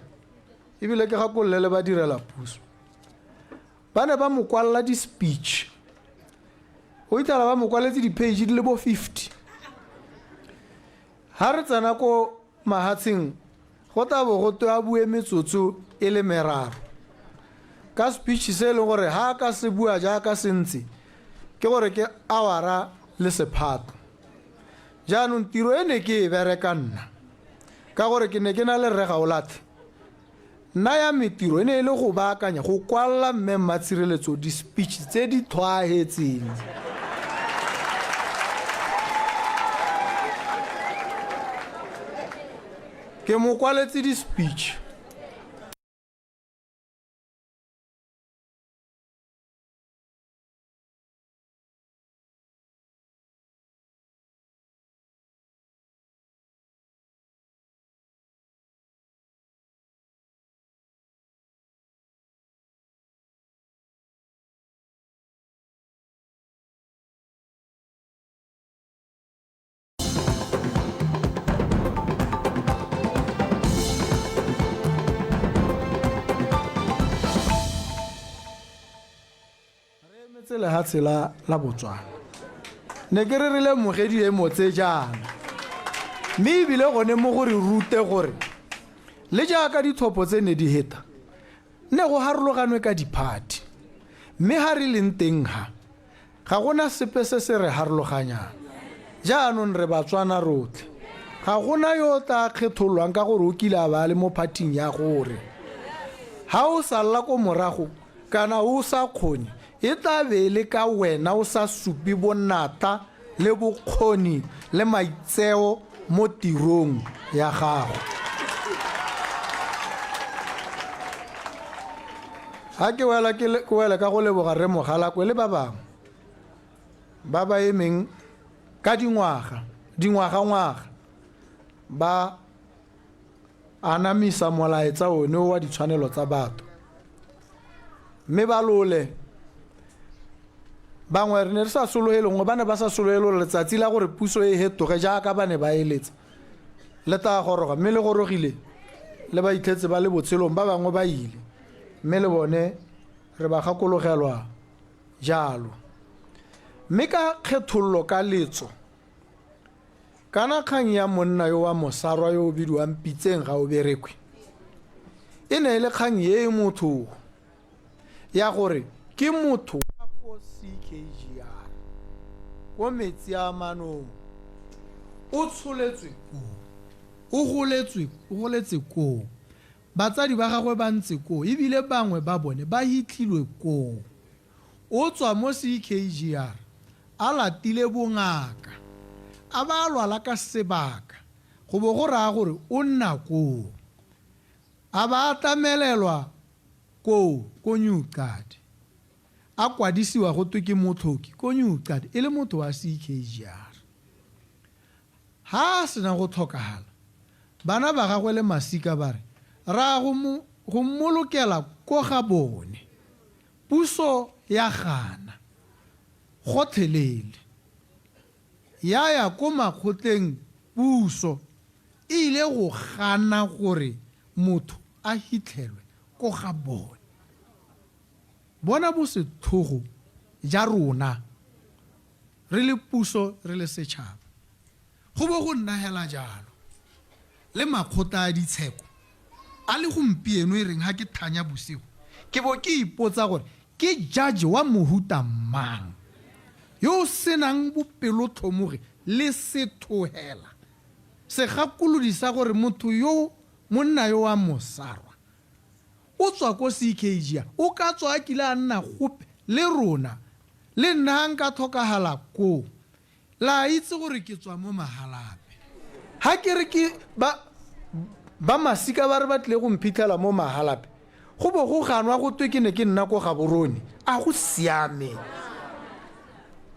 ebile ke gakolole le badirela puso. Ba ne ba mo kwalela di-speech. O itlhela ba mo kwaletse di-page di le bo 50. Ha re tsena ko mahatsheng go tla bo go twe a bue metsotso e le meraro ka speech se e leng gore ha a ka se bua jaaka se ntse ke gore ke awara le sephato. Jaanong tiro e ne ke e bereka nna ka gore ke ne ke na le Rre Gaolathe. Nna ya me tiro e ne e le go baakanya, go kwalla Mme Mmatshireletso di-speech tse di tlhwaahetseng. Ke mo kwaletse di-speech. Re emetse lehatshe la la Botswana. Ne ke re re lemoge diemo tse jaana. Mme ebile gone mo go re rute gore le jaaka ditlhopho tse ne di heta, ne go harologanwe ka diphathi. Mme ha re leng teng ha, ga gona sepe se se re harologanyang. Jaanong re Batswana rotlhe. Ga gona yo o tla kgethololwang ka gore o kile a ba a le mo phathing ya gore. Ha o salla ko morago kana o sa kgone, e tla be e le ka wena o sa supe bonatla le bokgoni le maitseo mo tirong ya gago. Ha ke wela ke wele ka go leboga Rre Mogalakwe le ba bangwe ba ba emeng ka dingwaga, dingwagangwaga ba anamisa molaetsa one o wa ditshwanelo tsa batho. Mme ba lole bangwe re ne re sa sologele gongwe ba ne ba sa sologele gore letsatsi la gore puso e hetoge jaaka ba ne ba eletsa le tla goroga, mme le gorogile le ba itlhetse ba le botshelong, ba bangwe ba ile, mme le bone re ba gakologelwa jalo. Mme ka kgethololo ka letso, kana kgang ya monna yo wa mosarwa yo o bidiwang Pitseng ga o berekwe, e ne e le kgang e e motho ya gore ke motho wa ko ko CKGR ko metsi a manong o tsholetswe koo o goletswe o goletse koo batsadi ba gagwe ba ntse koo ebile bangwe ba bone ba hitlhilwe koo o tswa mo CKGR a latile bongaka a ba a lwala ka sebaka go bo go raya gore o nna koo a ba a tlamelelwa koo ko New Cadi a kwadisiwa go twe ke motlhoki ko New Cadi e le motho wa CKGR ha a sena go tlhokagala bana ba gagwe le masika ba re ra go mo go mmolokela ko ga bone puso ya gana gotlhelele ya ya ko makgotleng puso e ile go gana gore motho a hitlhelwe ko ga bone bona bosetlhogo ja rona re le puso re le setšhaba go bo go nna hela jalo le makgotla a ditsheko a le gompieno e reng ha ke thanya bosigo ke bo ke ipotsa gore ke judge wa mohuta mang yo o senang bopelotlhomogi le sethohela segakolodi sa gore motho yo monna yo wa mosarwa o tswa ko CKGR o ka tswa a kile a nna gope le rona le nna ha nka tlhokagala koo la itse gore ke tswa mo Mahalapye ha ke re ke ba ba masika ba re ba tlile go mphitlhela mo Mahalapye go bo go ganwa go twe ke ne ke nna ko Gaborone a go siame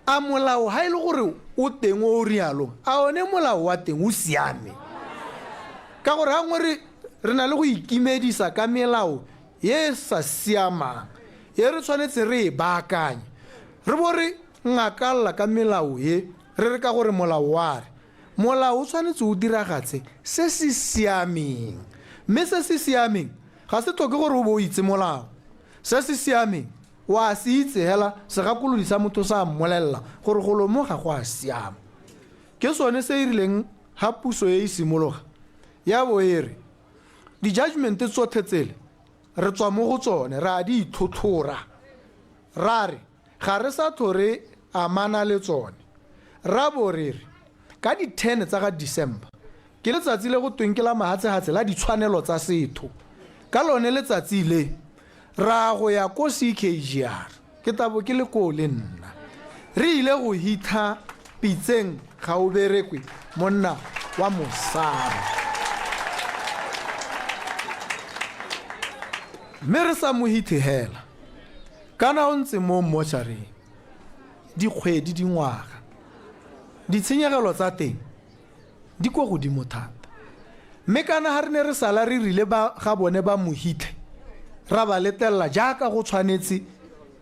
a molao ha e le gore o teng o o rialong a one molao wa teng o siame ka gore gangwe re re na le go ikimedisa ka melao e e sa siamang e re tshwanetse re e baakanye re bo re ngakalla ka melao e re re ka gore molao wa re molao o tshwanetse o diragatse se se siameng mme se se siameng ga se tlhoke gore o bo o itse molao se se siameng wa se itse hela segakolodi sa motho sa mmolelela gore golo mo ga go a siama ke sone se e rileng ha puso e e simologa ya bo e re di-judgment tsotlhe tsele re tswa mo go tsone re a di itlhotlhora ra re ga re sa tlho re amana le tsone ra bo re re ka di-10 tsa ga December ke letsatsi le go tweng ke la mahatsehatse la ditshwanelo tsa setho ka lone letsatsi le ra go ya ko CKGR ke tabo ke le koo le nna re ile go hitha pitseng ga o berekwe monna wa mosadi mme re sa mo hithe hela kana o ntse mo mmošareng dikgwedi dingwaga ditshenyegelo tsa teng di ko godimo thata mme kana ga re ne re sala re rile ba ga bone ba mo hitlhe ra ba letelela jaaka go tshwanetse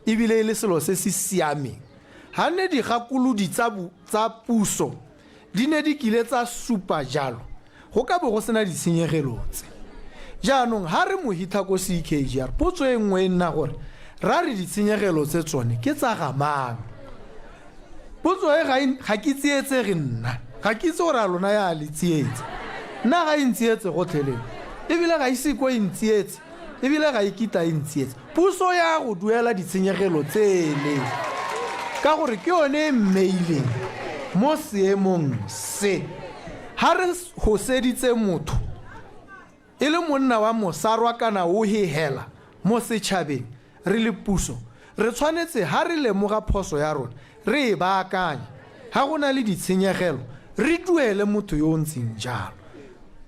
ebile e le selo se se siameng ga nne digakolodi tsa puso di ne di kile tsa supa jalo go ka bo go sena ditshenyegelo tse jaanong ga re mo hitlha ko CKGR potso e nngwe e nna gore ra re ditshenyegelo tse tsone ke tsa ga mang potso e ga ke tsietsege nna ga ke itse gore a lona ya le tsietse nna ga e ntsietse gotlhelele ebile ga ise ko e ntsietse ebile ga e kitla e ntsietse puso ya go duela ditshenyegelo tsele ka gore ke yone e mmeileng mo seemong se ha re hoseditse motho e le monna wa mosarwa kana o hehela mo setšhabeng re le puso re tshwanetse ha re lemoga phoso ya rona re e baakanye ha go na le ditshenyegelo re duele motho yo o ntseng jalo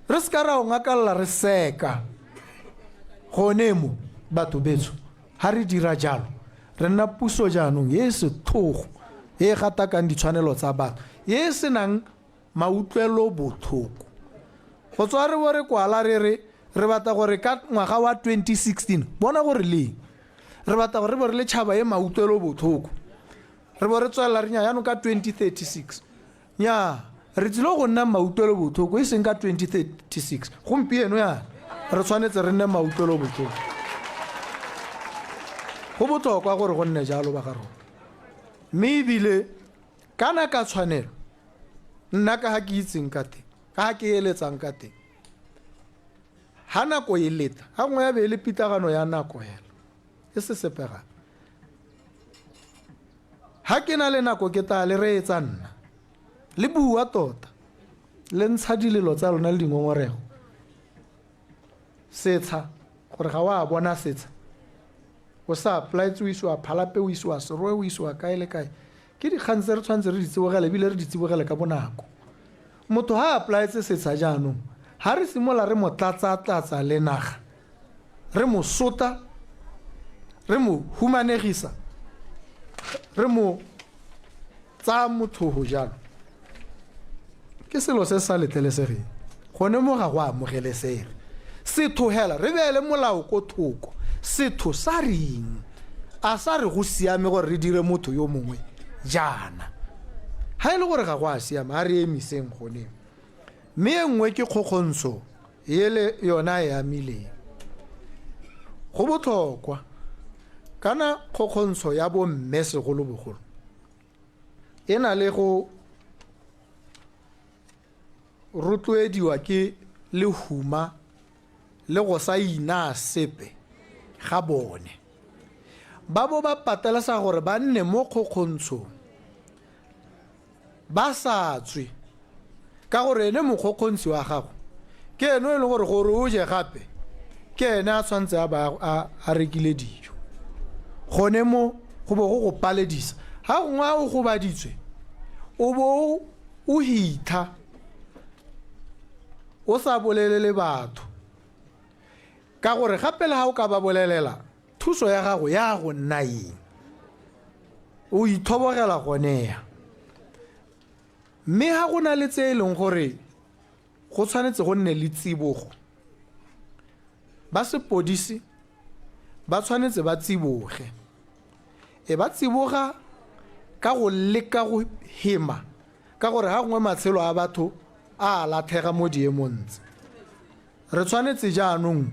re se ka ra o ngakalla re seka gone mo batho betsho ha re dira jalo re nna puso jaanong e e setlhogo e e gatakang ditshwanelo tsa batho e e senang mautlwelo botlhoko go tswa re bo re kwala re re re batla gore ka ngwaga wa 2016 bona gore leng re batla gore re bo re le tšhaba e mautlwelo botlhoko re bo re tswelela re nya jaanong ka 2036 nya re tsile go nna mautlwelo botlhoko e seng ka 2036 gompieno yana re tshwanetse re nne mautlwelo botlhoko go botlhokwa gore go nne jalo ba ga rona mme ebile kana ka tshwanelo nna ka ga ke itseng ka teng ka ga ke eletsang ka teng ha nako e leta ga nngwe ya be e le pitlagano ya nako hela e se sepe gape. Ga ke na le nako ke tla le reetsa nna. Le bua tota. Le ntsha dilelo tsa lona le dingongorego. Setsha, gore ga wa bona setsha. O sa applyetse o isiwa Phalape, o isiwa Serowe, o isiwa kae le kae. Ke dikgang tse re tshwanetse re di tsibogele ebile re di tsibogele ka bonako. Motho ha a applyetse setsha jaanong, ha re simolola re mo tlatsa-tlatsa le naga, re mo sota, re mo humanegisa, re mo tsaya mothogo jalo, ke selo se se sa letlelesegeng. Gone mo ga go amogelesege. Setho hela, re beele molao ko thoko. Setho sa reng? A sa re go siame gore re dire motho yo mongwe jaana? Ha e le gore ga go a siama, a re emiseng gone. Mme e nngwe ke kgokgontsho ele yona e amileng. Go botlhokwa, kana kgokgontsho ya bomme segolobogolo e na le go rotloediwa ke lehuma le go sa inaa sepe ga bone. Ba bo ba patelesega gore ba nne mo kgokgontshong ba sa tswe, ka gore ene mokgokgontshi wa gago ke ene o e leng gore gore o je gape ke ene a tshwanetse a ba a rekile dijo. Gone mo go bo go go paledisa. Ga gongwe a o gobaditswe o bo o hitha o sa bolelele batho, ka gore gape le ga o ka ba bolelela thuso ya gago ya go nna eng? O ithobogela gone ya. Mme ga go na le tse e leng gore go tshwanetse go nne le tsibogo, ba sepodisi ba tshwanetse ba tsiboge. E ba tsiboga ka go leka go hema, ka gore ga gongwe matshelo a batho a latlhega mo diemong tse. Re tshwanetse jaanong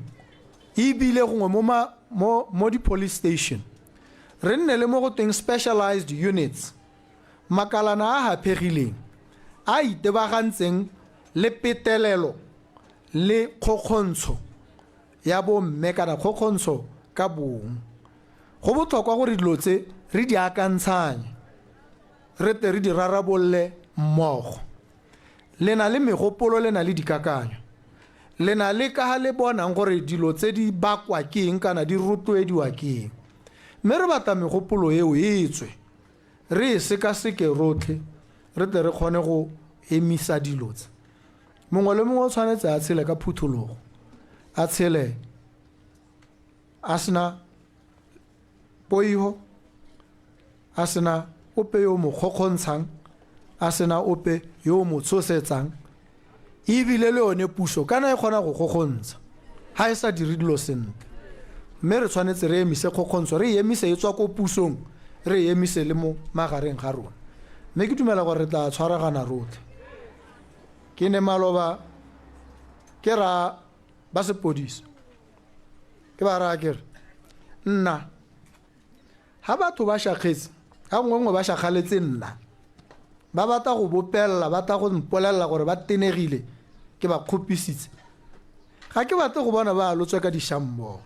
ebile gongwe mo ma, mo, mo di-police station re nne le mo go tweng specialized units, makalana a haphegileng a itebagantseng le petelelo le kgokgontsho ya bomme kana kgokgontsho ka bong. Go botlhokwa gore dilo tse re di akantshanye, re tle re di rarabolle mmogo. Le na le megopolo, le na le dikakanyo, le na le ka ga le bonang gore dilo tse di bakwa ke eng kana di rotloediwa ke eng. Mme re batla megopolo eo e tswe, re e sekaseke rotlhe, re tle re kgone go emisa dilo tse. Mongwe le mongwe o tshwanetse a tshele ka phuthologo, a tshele a sena poiho, a sena ope yo o mo kgokgontshang, a sena ope yo o mo tshosetsang, ebile le yone puso kana e kgona go kgokgontsha ha e sa dire dilo sentle. Mme re tshwanetse re emise kgokgontsho, re e emise e tswa ko pusong, re e emise le mo magareng ga rona. Mme ke dumela gore re tla tshwaragana rotlhe. Ke ne maloba ke ra ba sepodisa, ke ba raya ke re nna ha batho ba shakgetse, ga nngwe nngwe ba shakgaletse nna, ba batla go bopelela, ba tla go mpolelela gore ba tenegile, ke ba kgopisitse. Ga ke batle go bona ba alotswe ka dišammogo.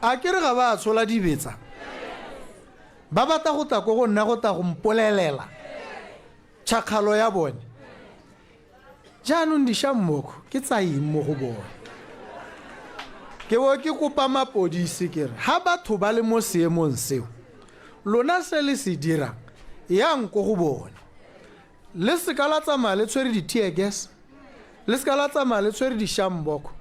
A ke re ga ba tshola dibetsa, ba batla go tla ko go nna go tla go mpolelela tšhakgalo ya bone. Jaanong dišammoko ke tsa eng mo go bone? Ke bo ke kopa mapodisi ke re ha batho ba le mo seemong seo, lona se le se dirang, yang ko go bone. Le seka la tsamaya le tshwere di-tear gas, le seka la tsamaya le tshwere dišamboko,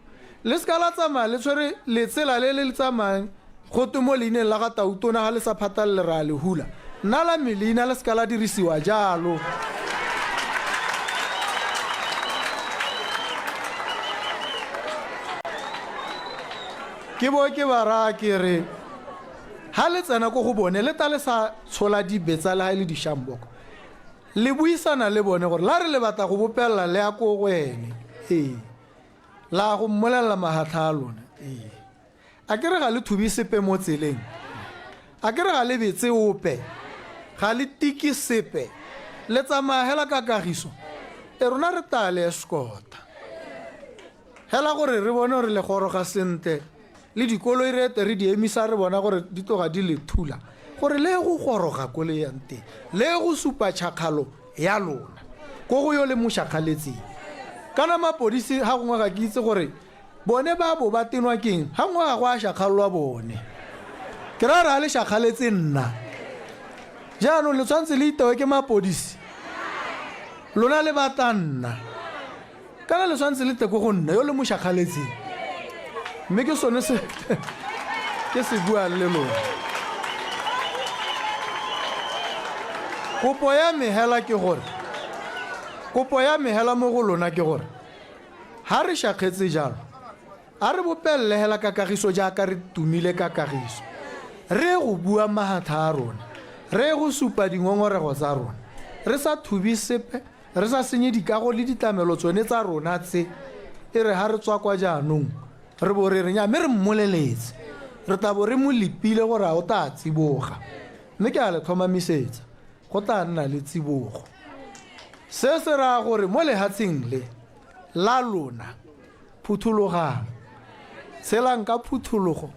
le seka la tsamaya le tshwere letsela le le tsamayang go twe mo leineng la ga Tautona ga le sa phatalele ra le hula. Nna la me leina le seka la dirisiwa jalo. Ke bo ke ba raya ke re ha le tsena ko go bone le ta le sa tshola dibetsa le ha e le dišamboko, le buisana le bone gore la re le batla go bopelela le ya ko go ene, ee, la go mmolelela mahatlha a lona, ee. A ke re ga le thube sepe mo tseleng? A ke re ga le betse ope? Ga le tike sepe? Le tsamaya hela ka kagiso? E rona re tla le escorta. Hela gore re bone gore le goroga sentle le dikoloi re ete re di emisa re bona gore di tloga di le thula gore le go goroga ko le yang teng le go supa tšhakgalo ya lona ko go yo le mo šakgaletseng. Kana mapodisi ga gongwe ga ke itse gore bone ba bo ba tenwa keng, ga gongwe ga go a šakgalelwa bone. Ke raya re a le šakgaletse nna. Jaanong le tshwanetse le itewe ke mapodisi, lona le batla nna. Kana le tshwanetse le tle ko go nna yo le mo šakgaletseng. Mme ke sone se ke se buang le lona. Kopo ya me hela ke gore, kopo ya me hela mo go lona ke gore, ha re šakgetse jalo, a re bopelele hela ka kagiso jaaka re tumile ka kagiso. Re go bua mahatha a rona, re go supa dingongorego tsa rona, re sa thubi sepe, re sa senye dikago le ditlamelo tsone tsa rona tse. E re ha re tswa kwa jaanong, re bo re re nya, mme re mmoleletse, re tla bo re mo lepile gore a o tla tsiboga. Mme ke a le tlhomamisetsa, go tla nna le tsibogo. Se se raya gore mo lehatsheng le la lona, phuthologang, tshelang ka phuthologo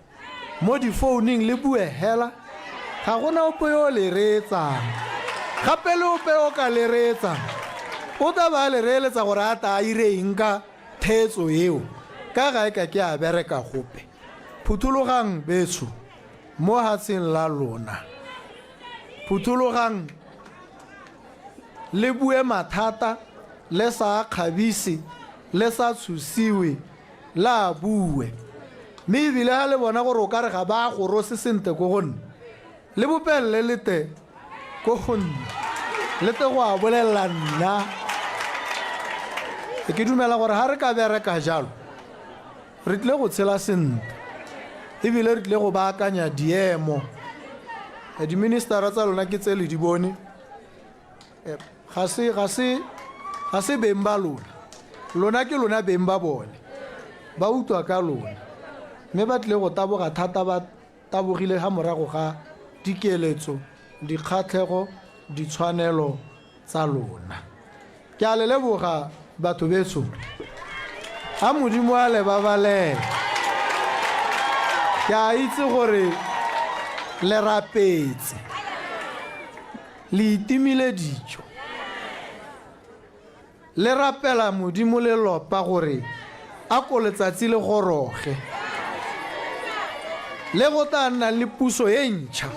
mo difouning le bue hela, ga gona ope yo o le reetsang. Gape le ope o ka le reetsang, o tla ba a le reeletsa gore a tla a ire eng ka theetso eo, ka ga e ka ke a bereka gope. Phuthologang betsho mo hatsheng la lona. Phuthologang le bue mathata le sa a kgabise, le sa tshosiwe, le a bue. Mme ebile ga le bona gore o ka re ga ba a gorose sentle ko go nna, le bopelele le te ko go nna, le te go a bolelela nna. Ke dumela gore ga re ka bereka jalo, re tlile go tshela sentle, ebile re tlile go baakanya diemo. Diministara tsa lona ke tse le di bone, ga se beng ba lona, lona ke lona beng ba bone, ba utlwa ka lona, mme ba tlile go taboga thata, ba tabogile ga morago ga dikeletso, dikgatlhego, ditshwanelo tsa lona. Ke a le leboga batho betsho, a Modimo a le babalele. Ke a itse gore le rapetse, le itimile dijo, le rapela Modimo le lopa gore a ko letsatsi le goroge, le go tla nna le puso e ntšha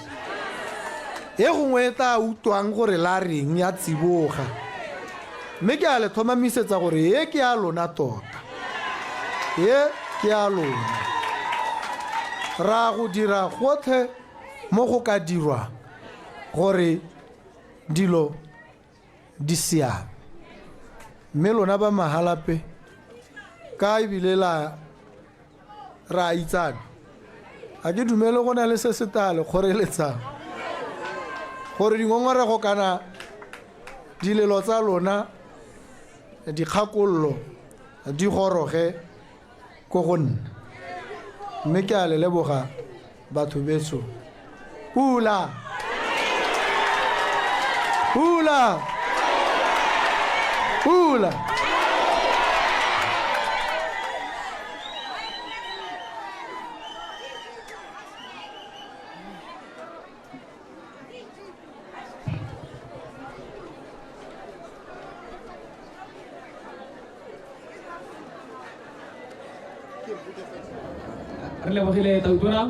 e gongwe e tla utlwang gore la reng ya tsiboga. Mme ke a le tlhomamisetsa gore e ke ya lona tota, e ke ya lona. Ra go dira gotlhe mo go ka dirwang gore dilo di siame. Mme lona ba Mahalapye, ka ebile la ra itsane, ga ke dumele go na le se se tla le kgoreletsang gore dingongorego kana dilelo tsa lona, dikgakololo di goroge ko go nna. Mme ke a le leboga batho betsho. Pula! Pula! Pula! Re lebogile Tautona.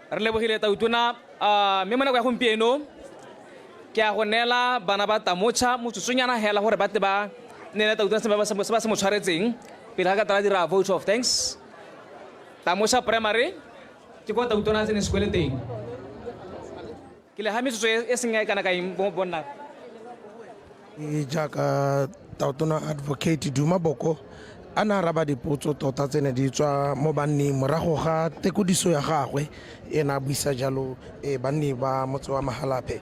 Re lebogile Tautona. Mme mo nako ya gompieno ke a go neela bana ba Tamocha motsotsonyana hela gore ba tle ba neele Tautona se ba se mo tshwaretseng pele ga ka tla dira vote of thanks. Tamocha Primary ke kwa Tautona a tseneng sekole teng. Ke le ga metsotso e seng e kana ka eng bonna. E jaaka Tautona Advocate Duma Boko a ne a araba dipotso tota tse ne di tswa mo banning morago ga tekodiso ya gagwe, e ne a buisa jalo banni ba motse wa Mahalapye.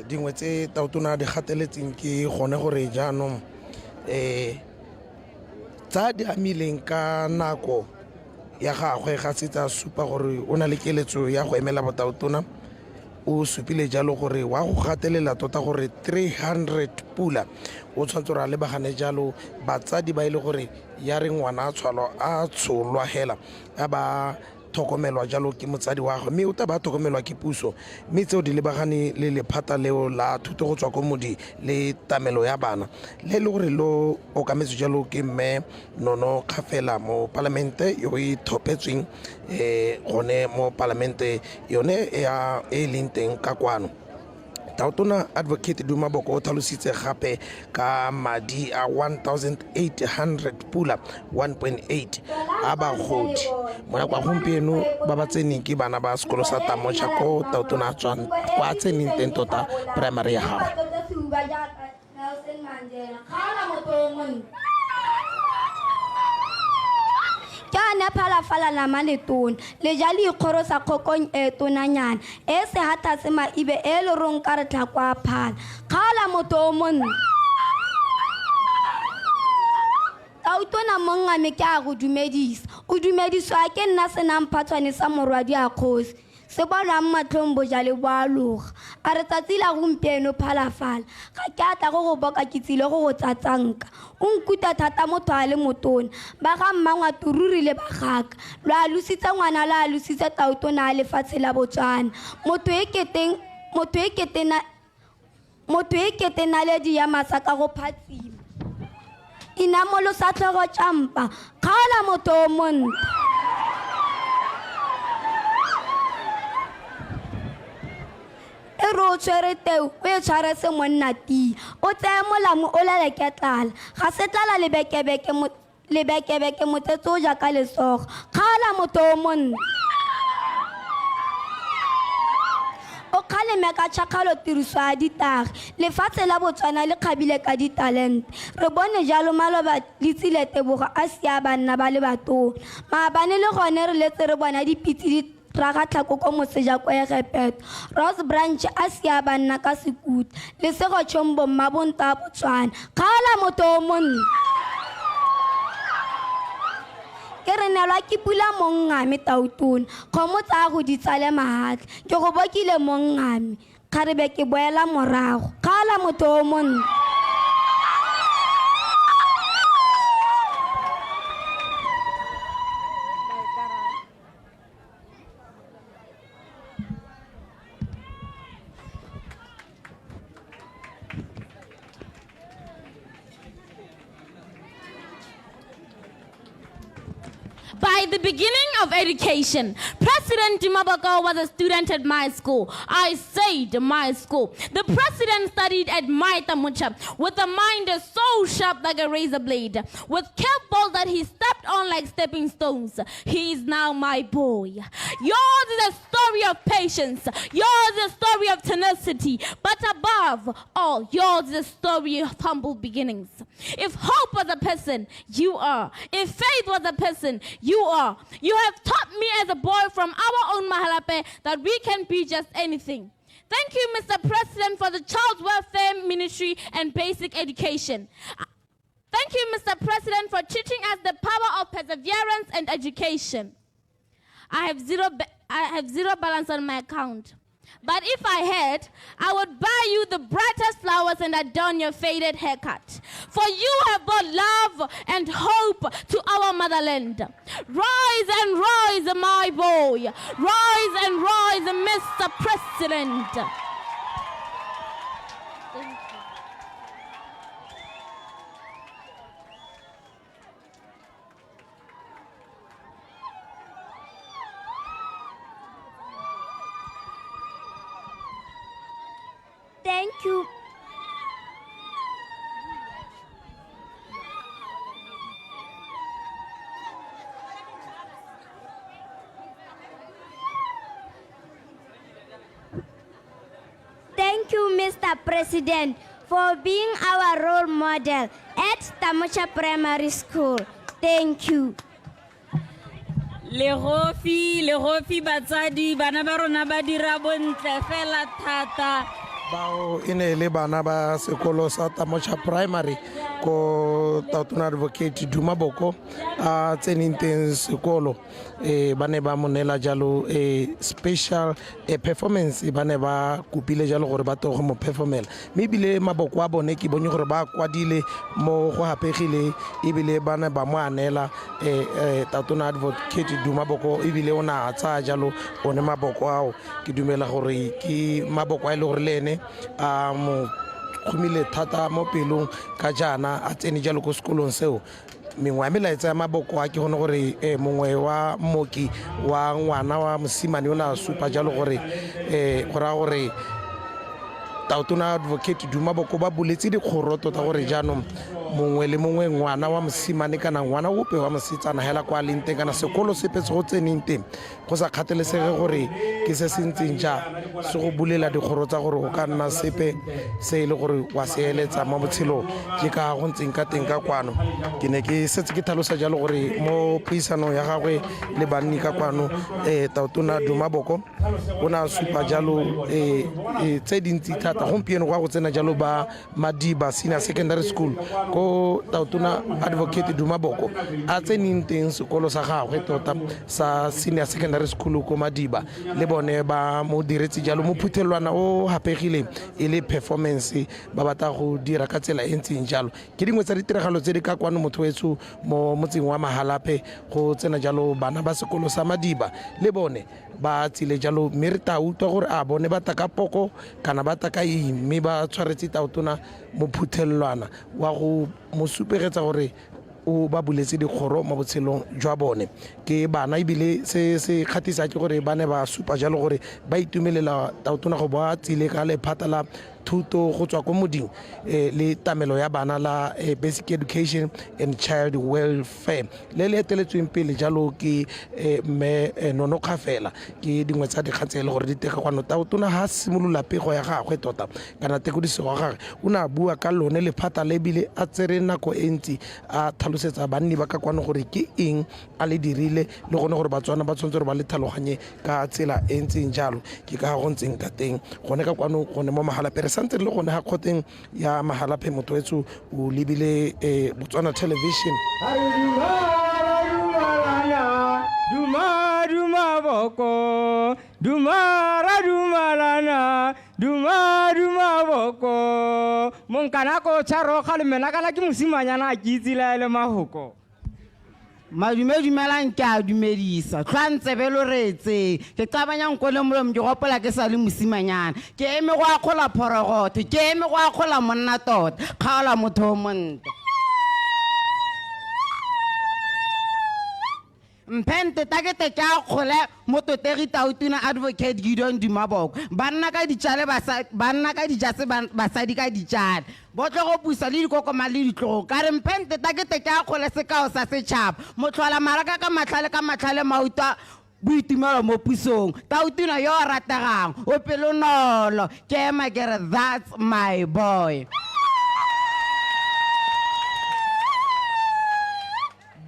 Dingwe tse Tautona a di gateletseng ke gone gore jaanong tsa di amileng ka nako ya gagwe ga se tsa supa gore o na le keletso ya go emela botautona. O supile jalo gore wa go gatelela tota gore 300 pula o tshwanetse gore a lebagane jalo batsadi ba e le gore ya re ngwana a tshwalwa a tsholwa hela a ba tlhokomelwa jalo ke motsadi wa gagwe mme o tla ba tlhokomelwa ke puso mme tseo di lebagane le lephata leo la thuto go tswa ko modi le tamelo ya bana le e le gore lo okametswe jalo ke mme Nono Kgafela mo palamente yo e tlhophetsweng um gone mo palamente yone ya e leng teng ka kwano. Tautona Advocate Duma Boko o tlhalositse gape ka madi a 1800 pula 1.8 a bagodi mo nako ya gompieno ba ba tseneng ke bana ba sekolo sa Tamocha ko Tautona a tswang kwa tseneng teng tota primary ya gagwe. Nelson Mandela kgaola motho o montle. Ke yone phalafala nama letona le ja le ikgorosa kgokong e tonanyana e sehata se maibe e lerong ka re tlhako a phala kgaola motho o montle. Tautona mongame ke a go dumedisa o dumediswa ke nna senang phatshwane sa morwadi a kgosi Se bonwang matlhong bojale bo a loga. A re tsatsi la gompieno phalafala. Ga ke a tla go go boka ke tsile go go tsatsanka. O nkuta thata motho a le motona. Ba ga Mmangwato ruri le ba gaka. Lo alositse ngwana lo alositse tautona a lefatshe la Botswana. Motho e keteng motho e kete na motho e kete naledi ya masa ka go phatsima. Inamolosa tlhogo tša mpa, kgaola motho o montle. E re o tshwere teu, o e tshware se monna tia. O tseye molamu o leleke tlala. Ga se tlala lebekebeke Lebekebeke motsetse o ja ka lesogo. Kgaola motho o montle. O kgaleme ka tšhakgalo tiriso ya ditagi. Lefatshe la Botswana le kgabile ka ditalente. Re bone jalo maloba Letsile Tebogo a sia banna ba le batona. Maabane le gone re letse re bona dipitse di raga tlhako ko moseja ko Egepeto. Ross Branch a sia banna ka sekuta. Lesego Chombo mmabonto a Botswana. Kgaola motho o montle. Ke re nelwa ke pula monngame tautona. Kgomo tsa go di tsale mahatla. Ke go bokile monngame. Kgarebe ke boela morago. Kgaola motho o montle. By the beginning of education, President Duma Boko was a student at my school. I said my school. The president studied at my Tamucha with a mind so sharp like a razor blade, with careful that he stepped on like stepping stones. He is now my boy. Yours is a story of patience. Yours is a story of tenacity. But above all, yours is a story of humble beginnings. If hope was a person, you are. If faith was a person, you are. You have taught me as a boy from our own Mahalapye that we can be just anything. Thank you, Mr. President, for the Child Welfare Ministry and basic education. Thank you, Mr. President, for teaching us the power of perseverance and education. I have zero, I have zero balance on my account. But if I had, I would buy you the brightest flowers and adorn your faded haircut. For you have brought love and hope to our motherland. Rise and rise, my boy. Rise and rise, Mr. President. Thank you. Thank you, Mr. President, for being our role model at Tamocha Primary School. Thank you. Legofi, legofi batsadi, bana ba rona ba dira bontle fela thata. Bao e ne e le bana ba sekolo sa Tamocha Primary Ko Tautona Advocate Duma Boko a tseneng teng sekolo, ba ne ba mo neela jalo special performance. Ba ne ba kopile jalo gore ba to go mo performela, mme ebile maboko a bone ke bone gore ba kwadile mo go hapegile, ebile ba ne ba mo anela Tautona Advocate Duma Boko, ebile o ne a tsaya jalo one maboko ao. Ke dumela gore ke maboko a e le gore le ene a mo kgomile thata mo pelong ka jaana a tsene jalo ko sekolong seo. Mengwe ya melaetsa ya maboko a ke gone gore mongwe wa mooki wa ngwana wa mosimane o ne a supa jalo gore go raya gore Tautona Advocate Duma Boko ba buletse dikgoro tota gore jaanong mongwe le mongwe, ngwana wa mosimane kana ngwana ope wa mosetsana hela kwa leng teng kana sekolo sepe se go tseneng teng, go sa kgathalesege gore ke se se ntseng jang, se go bulela dikgoro tsa gore o ka nna sepe se e le gore wa se eletsa mo botshelong. Ke ka go ntseng ka teng ka kwano. Ke ne ke setse ke tlhalosa jalo gore mo puisanong ya gagwe le banni ka kwano, Tautona Duma Boko o ne a supa jalo tse dintsi thata. Gompieno go ya go tsena jalo ba Madiba Senior Secondary School, ko Tautona Advocate Duma Boko a tseneng teng sekolo sa gagwe tota sa senior secondary school ko Madiba, le bone ba mo diretse jalo mo phuthelwana o hapegileng e le performance ba batla go dira ka tsela e ntseng jalo. Ke dingwe tsa ditiragalo tse di ka kwano motho wetsho mo motseng wa Mahalapye. Go tsena jalo bana ba sekolo sa Madiba, le bone ba tsile jalo, mme re tla utlwa gore a bone ba taka poko kana ba taka eng, mme ba tshwaretse Tautona mophuthelwana wa go mo supegetsa gore o ba buletse dikgoro mo botshelong jwa bone. Ke bana, ebile se se kgathisa ke gore ba ne ba supa jalo gore ba itumelela Tautona go ba tsile ka lephata la thuto go tswa ko moding le tamelo ya bana la Basic Education and Child Welfare le le eteletsweng pele jalo ke mme Nono Kgafela. Ke dingwe tsa dikgang tse e le gore di tega kwano. Tautona ha simolola pego ya gagwe tota kana tekodiso ya gagwe, o ne a bua ka lone lephata le, ebile a tsere nako e ntsi a tlhalosetsa banni ba ka kwano gore ke eng a le dirile, le gone gore Batswana ba tshwanetse gore ba le tlhaloganye ka tsela e ntseng jalo. Ke ka go ntseng ka teng gone ka kwano gone mo Mahalapye. Re santse re le gone ga kgoteng ya Mahalapye, motho wetso o lebile Botswana Television. Duma duma boko, duma ra dumalana, duma duma boko. Monkana ko tsharo ga le mena kana ke mosimanyana a ke itse la le mahoko. Madume dumelang, ke a dumedisa tlhwa ntsebe lo reetseng. Ke qabanya nko le molomo, ke gopola ke sa le mosimanyana. Ke eme go akgola phorogotho, ke eme go akgola monna tota, kgaola motho o montle mphente takete. Ke akgole mototegi Tautona Advocate Gideon Duma Boko. Banna ka ditšale, banna ka dijase, basadi ka ditšale, botlo go pusa le dikokoma le ditlogo. Ka re mphente takete, ke akgole sekao sa setšhaba, motlhola maraka ka matlhale, ka matlhale mautwa boitumelo mo pusong, Tautona yo o rategang, o pelonolo. Ke ema ke re, that's my boy.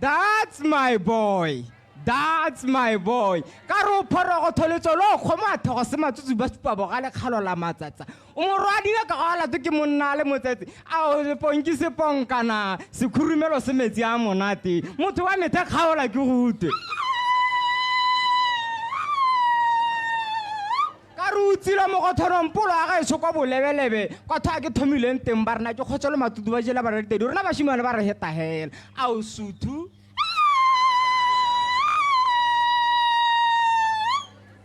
That's my boy. That's my boy. Ka re o phorogo tholetso lo kgomo a thogo se matsutsu ba supa bogale kgalo la matsatsa. O morwadiwe ka go lato ke monna le motsetse. A o seponki seponkana sekhurumelo se metsi a monate. Motho wa methe kgaola ke go utlwe. Ka re o tsile mo go thorong polo ya gaetsho kwa bolebelebe kwa tho a ke thomileng teng, ba rena ke kgotsa le matutu ba jela ba re tedi rona bashimane ba re heta hela. A o suthu.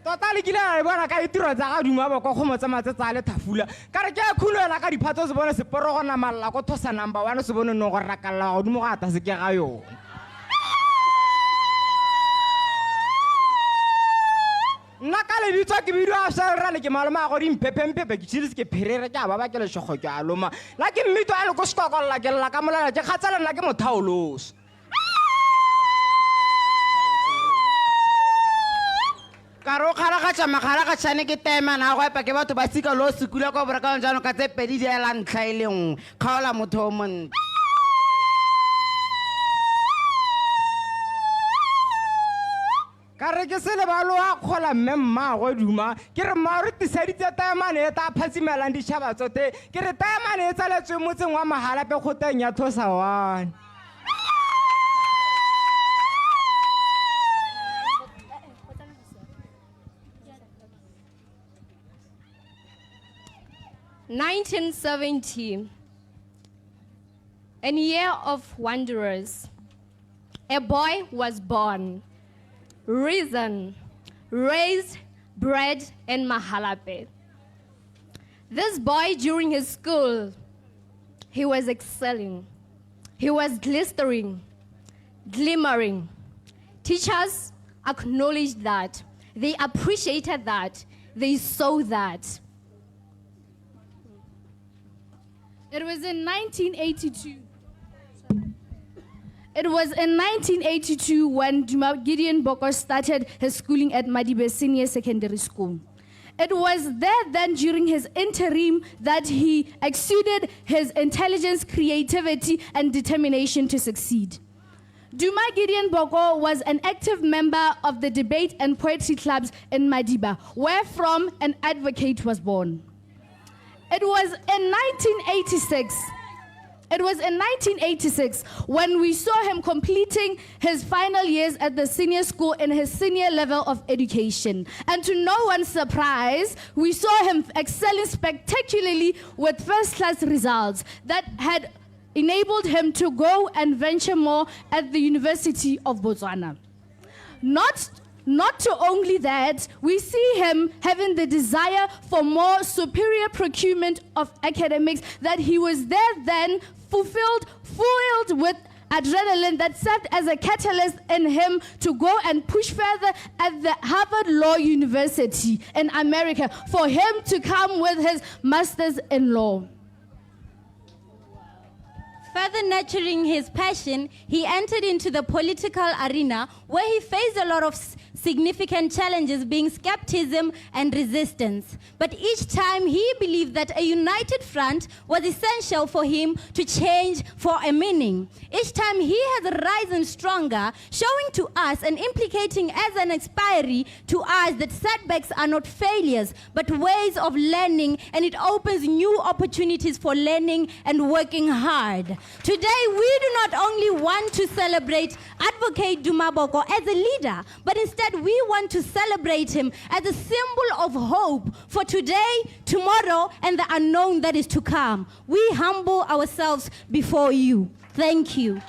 Tota le kile la e bona ka ditiro tsa ga Duma Boko kgomo tsa matsetsa a le thafula. Ka re ke a khunela ka diphatso se bone seporo go namalla ko thosa number 1 se bone no go rakalla godimo go ata se ke ga yone. Nna ka lebitso ke bidiwa Shelrane, ke malome a go dimphephe-mphephe, ke tshedise ke pherere, ke a baba ke lešogo ke a loma. La ke mmito a le ko sekokolla ke lla ka molala, ke kgatsela nna ke mothaoloso. Ka re o kgaragatša magaragatšhane ke temana a go epa ke batho ba sika lo sekula kwa borekalong jaanong ka tse pedi di ela ntlha e le nngwe, kgaola motho o montle. Ka Ka re ke se lebalo a kgola mme mmaagwe Duma. Ke re mma re tiseditse taemane e tla phatsimelang ditšhaba tsote. Ke re taemane e tsaletswe motseng wa Mahalape kgoteng ya Thosawane. 1970, a year of wanderers. A boy was born, risen, raised, bred in Mahalape. This boy, during his school, he was excelling. He was glistering, glimmering. Teachers acknowledged that. They appreciated that. They saw that. It was in 1982. It was in 1982 when Duma Gideon Boko started his schooling at Madibe Senior Secondary School. It was there then during his interim that he exuded his intelligence, creativity, and determination to succeed. Duma Gideon Boko was an active member of the debate and poetry clubs in Madiba, where from an advocate was born. It was in 1986. It was in 1986 when we saw him completing his final years at the senior school in his senior level of education. And to no one's surprise, we saw him excelling spectacularly with first class results that had enabled him to go and venture more at the University of Botswana. Not to only that, we see him having the desire for more superior procurement of academics, that he was there then fulfilled, fueled with adrenaline that served as a catalyst in him to go and push further at the Harvard Law University in America for him to come with his master's in law. Further nurturing his passion, he entered into the political arena where he faced a lot of significant challenges, being skepticism and resistance. But each time he believed that a united front was essential for him to change for a meaning. Each time he has risen stronger, showing to us and implicating as an expiry to us that setbacks are not failures, but ways of learning, and it opens new opportunities for learning and working hard. Today, we do not only want to celebrate Advocate Duma Boko as a leader, but instead we want to celebrate him as a symbol of hope for today, tomorrow, and the unknown that is to come. We humble ourselves before you. Thank you.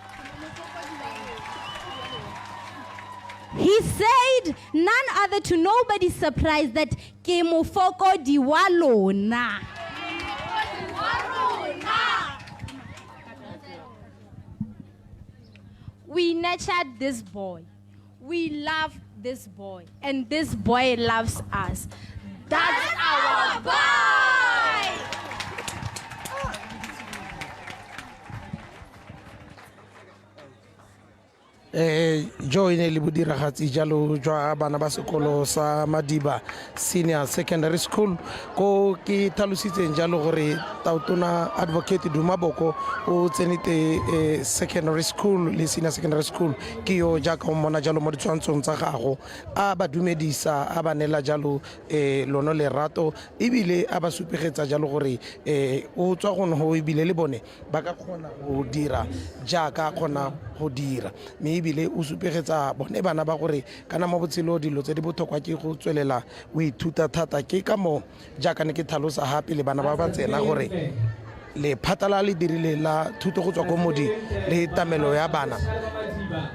He said, none other to nobody's surprise, that ke mofokodi wa lona. We nurtured this boy. We love this boy. And this boy loves us. That's our boy! Jo e ne le bodiragatsi jalo jwa bana ba sekolo sa Madiba Senior Secondary School, ko ke tlhalositseng jalo gore Tautona Advocate Duma Boko o tsenete secondary school le senior secondary school. Ke yo jaaka o mmona jalo mo ditshwantshong tsa gago, a ba dumedisa, a ba neela jalo lono lerato, ebile a ba supegetsa jalo gore o tswa gone go, ebile le bone ba ka kgona go dira jaaka a kgona go dira. Mme ebile o supegetsa bone bana ba gore kana mo botshelo dilo tse di botlhokwa ke go tswelela o ithuta thata. Ke ka moo jaaka ne ke tlhalosa gape le bana ba ba tsena gore lephata la le dirile la thuto go tswa ko moding le tamelo ya bana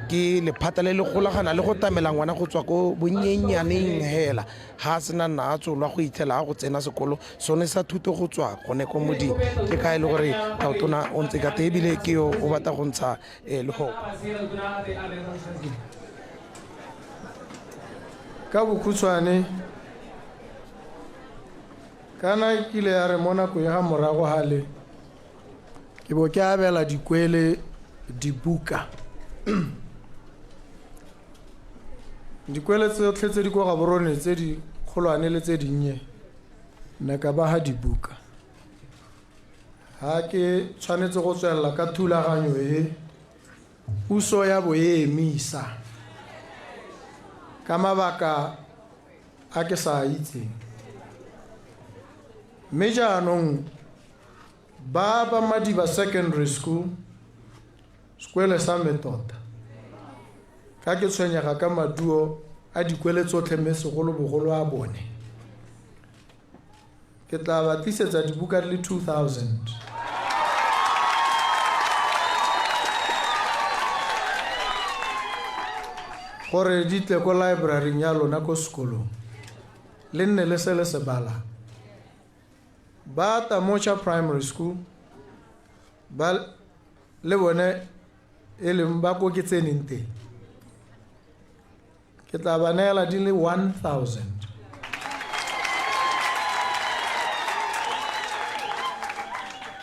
ke lephata le le golagana le go tamela ngwana go tswa ko bonnyenyaneng hela ga a sena nna a tsolwa go itlhela a go tsena sekolo sone sa thuto go tswa gone ko moding. Ke ka e le gore Tautona o ntse ka te, ebile ke yo o batla go ntsha lehoko. Ka bokhutshwane, kana kile ya re mo nako ya ga morago gale ke bo ke abela dikwele dibuka. Dikwele tsotlhe tse di kwa Gaborone tse di kgolwane le tse dinnye, nne ka ba ga dibuka. Ha ke tshwanetse go tswelela ka thulaganyo e, puso ya bo e emisa. Ka mabaka a ke sa itseng. Mme jaanong ba ba Madiba Secondary School, sekwele sa me tota, ka ke tshwenyega ka maduo a dikwele tsotlhe mme segolobogolo a bone, ke tla ba tlisetsa dibuka di le 2000. Gore di tle ko library ya lona ko sekolong, le nne le se le se balang. Ba Tamocha Primary School ba le bone e leng ba ko ke tseneng teng, ke tla ba neela di le 1000.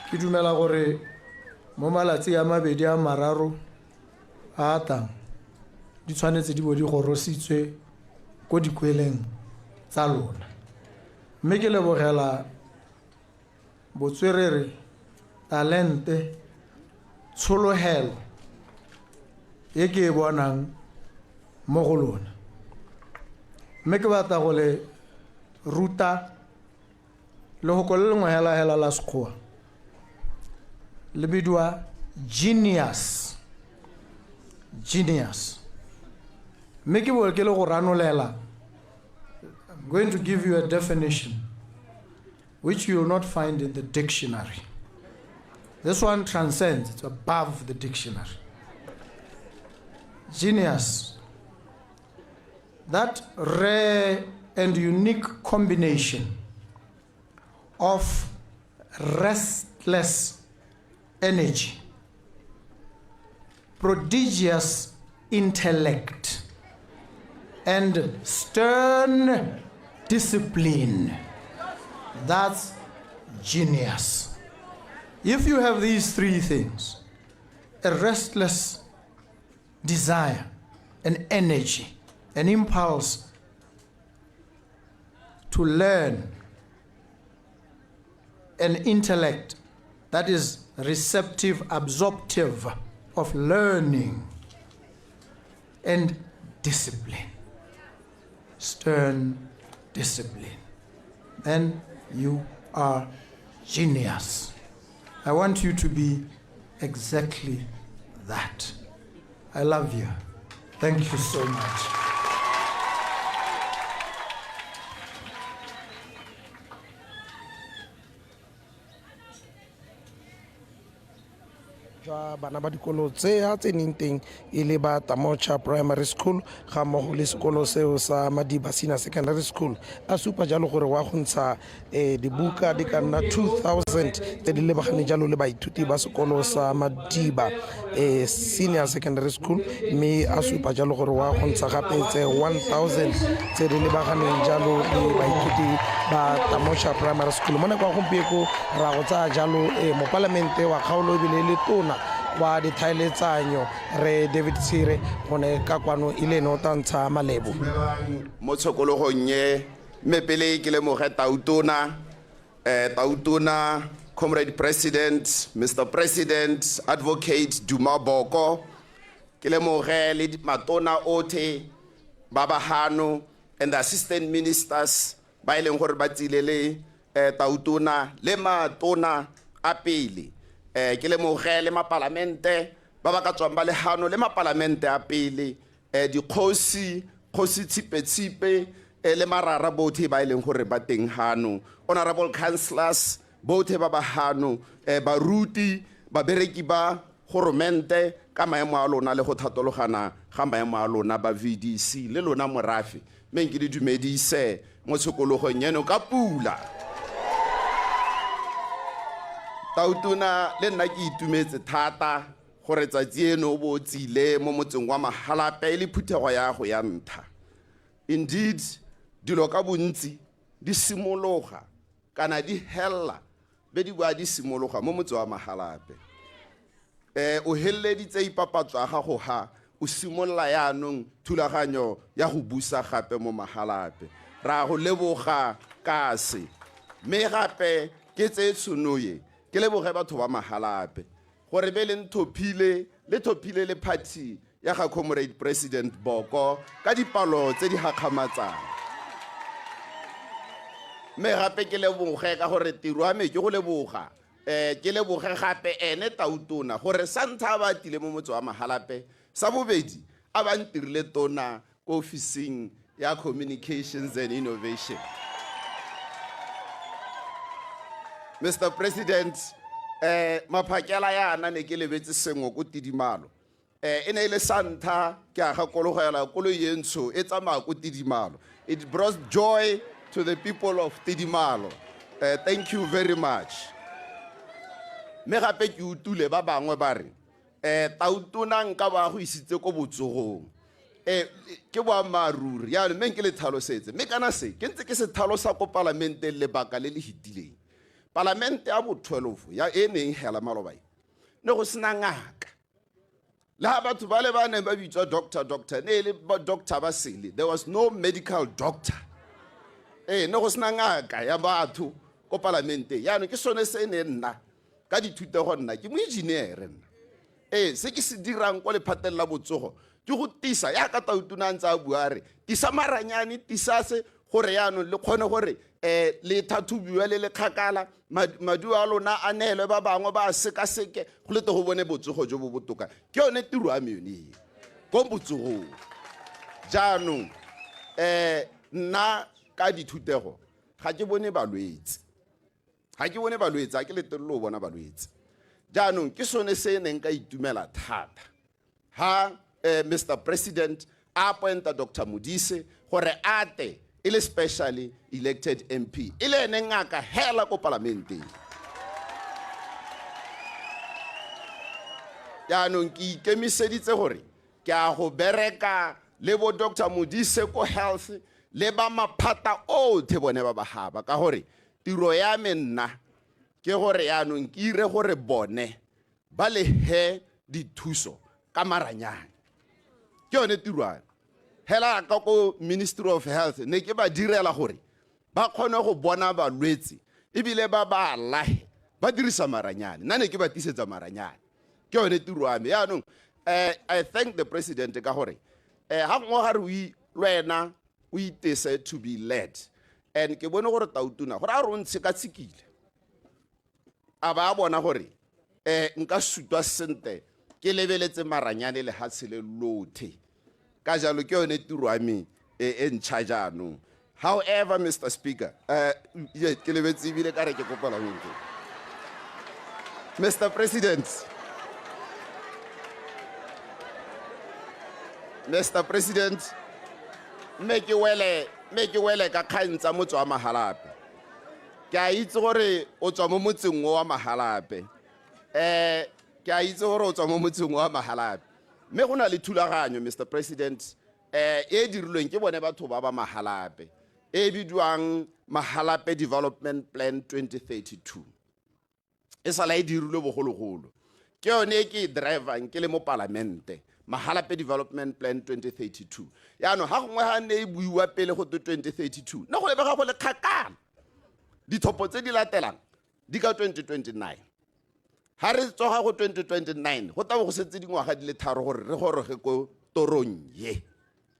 Ke dumela gore mo malatsi a mabedi a mararo a tlang di tshwanetse di bo di gorositswe ko dikweleng tsa lona. Mme ke lebogela botswerere, talente, tshologelo e ke e bonang mo go lona. Mme ke batla go le ruta lehoko le lengwe hela hela la Sekgowa, le bidiwa genius. Genius. Mme ke bo ke le go ranolela. I'm going to give you a definition which you will not find in the dictionary. This one transcends, it's above the dictionary. Genius. That rare and unique combination of restless energy, prodigious intellect, and stern discipline. That's genius. If you have these three things, a restless desire, an energy, an impulse to learn, an intellect that is receptive, absorptive of learning, and discipline, stern discipline, then you are genius. I want you to be exactly that. I love you. Thank you so much. Jwa bana ba dikolo tse a tseneng teng e le ba Tamocha Primary School ga mmogo le sekolo seo sa Madiba Senior Secondary School, a supa jalo gore wa go ntsha dibuka di ka nna 2000 tse di lebagane jalo le baithuti ba sekolo sa Madiba Senior Secondary School, mme a supa jalo gore wa go ntsha gape tse 1000 tse di lebaganeng jalo le baithuti ba Tamocha Primary School. Mo nako ya gompieko ra go tsaya jalo mopalamente wa kgaolo ebile le tona wa dithaeletsanyo re David Tshire gone ka kwano e le ene o tla ntsha malebo. Mo tshokologong e mme pele ke lemoge Tautona, Tautona, Comrade President, Mr. President, Advocate Duma Boko, ke lemoge le matona othe ba ba hano and the assistant ministers ba e leng gore ba tsile le Tautona le matona a pele. Ke lemoge le mapalamente ba ba ka tswang ba le hano le mapalamente a pele, dikgosi, kgosi Tshipe-Tshipe, le marara bothe ba e leng gore ba teng hano, honorable councillors bothe ba ba hano, baruti, babereki ba goromente ka maemo a lona le go thatologana ga maemo a lona ba VDC le lona morafe, mme ke le dumedise mo tshokologong eno ka pula. Tautona le nna ke itumetse thata gore tsatsi eno o bo o tsile mo motseng wa Mahalapye e le phuthego ya go ya ntlha. Indeed, dilo ka bontsi di simologa kana di hella be di boa di simologa mo motse wa Mahalapye. O heleleditse ipapatso ya gago ha o simolola yaanong thulaganyo ya go busa gape mo Mahalapye. Ra go leboga ka se. Mme gape ke tseye tšhono e ke leboge batho ba Mahalapye gore be le nthophile le thophile le party ya ga Comrade President Boko ka dipalo tse di gakgamatsang. Mme gape ke leboge ka gore tiro ya me ke go leboga. Ke leboge gape ene Tautona gore sa ntlha a ba tile mo motse wa Mahalapye, sa bobedi a ba ntirile tona ko ofising ya Communications and Innovation. Mr. President, maphakela yana ne ke lebetse sengwe ko Tidimalo. E ne e le sa ntlha ke a gakologela koloi e ntsho e tsamaya ko Tidimalo. It brought joy to the people of Tidimalo. Thank you very much. Mme gape ke utule ba bangwe ba re, Tautona nka ba go isitse ko botsogong. Ke boammaaruri, jaanong mme nke le tlhalosetse. Mme kana se, ke ntse ke se tlhalosa ko palamenteng lebaka le le fetileng. Palamente ya bo 12 ya e neng hela maloba e, ne go sena ngaka. Le ha batho ba le ba neng ba bitswa doctor, doctor, ne e le ba doctor ba sele. There was no medical doctor. Ne go sena ngaka ya batho ko palamenteng. Jaanong ke sone se ne nna ka dithutego nna ke moengineere nna. Se ke se dirang ko lephateng la botsogo ke go tisa, yaka Tautona a ntse a bua a re tisa maranyane, tisa se gore jaanong le kgone gore le tlhatlhobiwe le le kgakala, maduo a lona a neelwe ba bangwe ba a sekaseke, go lete go bone botsogo jo bo botoka. Ke yone tiro ya me yone e ko botsogong. Jaanong nna ka dithutego ga ke bone balwetse. Ga ke bone balwetse, ga ke letelele go bona balwetse. Jaanong ke sone se neng ka itumela thata ha Mr. President a appointa Doctor Modise gore a te e le specially elected MP, e le ene ngaka hela ko palamenteng. Jaanong ke ikemiseditse gore ke a go bereka le bo Doctor Modise ko health le ba maphata otlhe bone ba ba gaba, ka gore tiro ya me nna ke gore jaanong ke ire gore bone ba le he dithuso ka maranyane. Ke yone tiro ya me. Hela ka ko Ministry of Health ne ke ba direla gore ba kgone go bona balwetse ebile ba ba alahe ba dirisa maranyane. Nna ne ke ba tisetsa maranyane. Ke yone tiro ya me. Jaanong, I thank the president ka gore, ha gongwe ga re o le wena o itese to be led. And ke bone gore Tautona gore a re o ntshekatshekile, a ba a bona gore, nka sutwa sentle ke lebeletse maranyane lehatshe le lothe. Ka jalo ke yone tiro ya me e ntšha jaanong. However, Mr. Speaker, ye, ke lebetse ebile ka re ke kopela mo ntlong. Mr. President, Mr. President, mme ke wele, mme ke wele ka kgang tsa motse wa Mahalapye. Ke a itse gore o tswa mo motseng o wa Mahalapye. Ke a itse gore o tswa mo motseng wa Mahalapye. Mme go na le thulaganyo, Mr. President, e dirilweng ke bone batho ba ba Mahalapye, e bidiwang Mahalapye Development Plan 2032. E sala e dirilwe bogologolo. Ke yone e ke e drivang ke le mo palamente, Mahalapye Development Plan 2032. Jaanong ga gongwe ga ne e buiwa pele go twe 2032, ne go lebega go le kgakala. Ditlhopho tse di latelang di ka 2029. Ha re tsoga go 2029, go tla bo go setse dingwaga di le tharo gore re goroge ko torong ye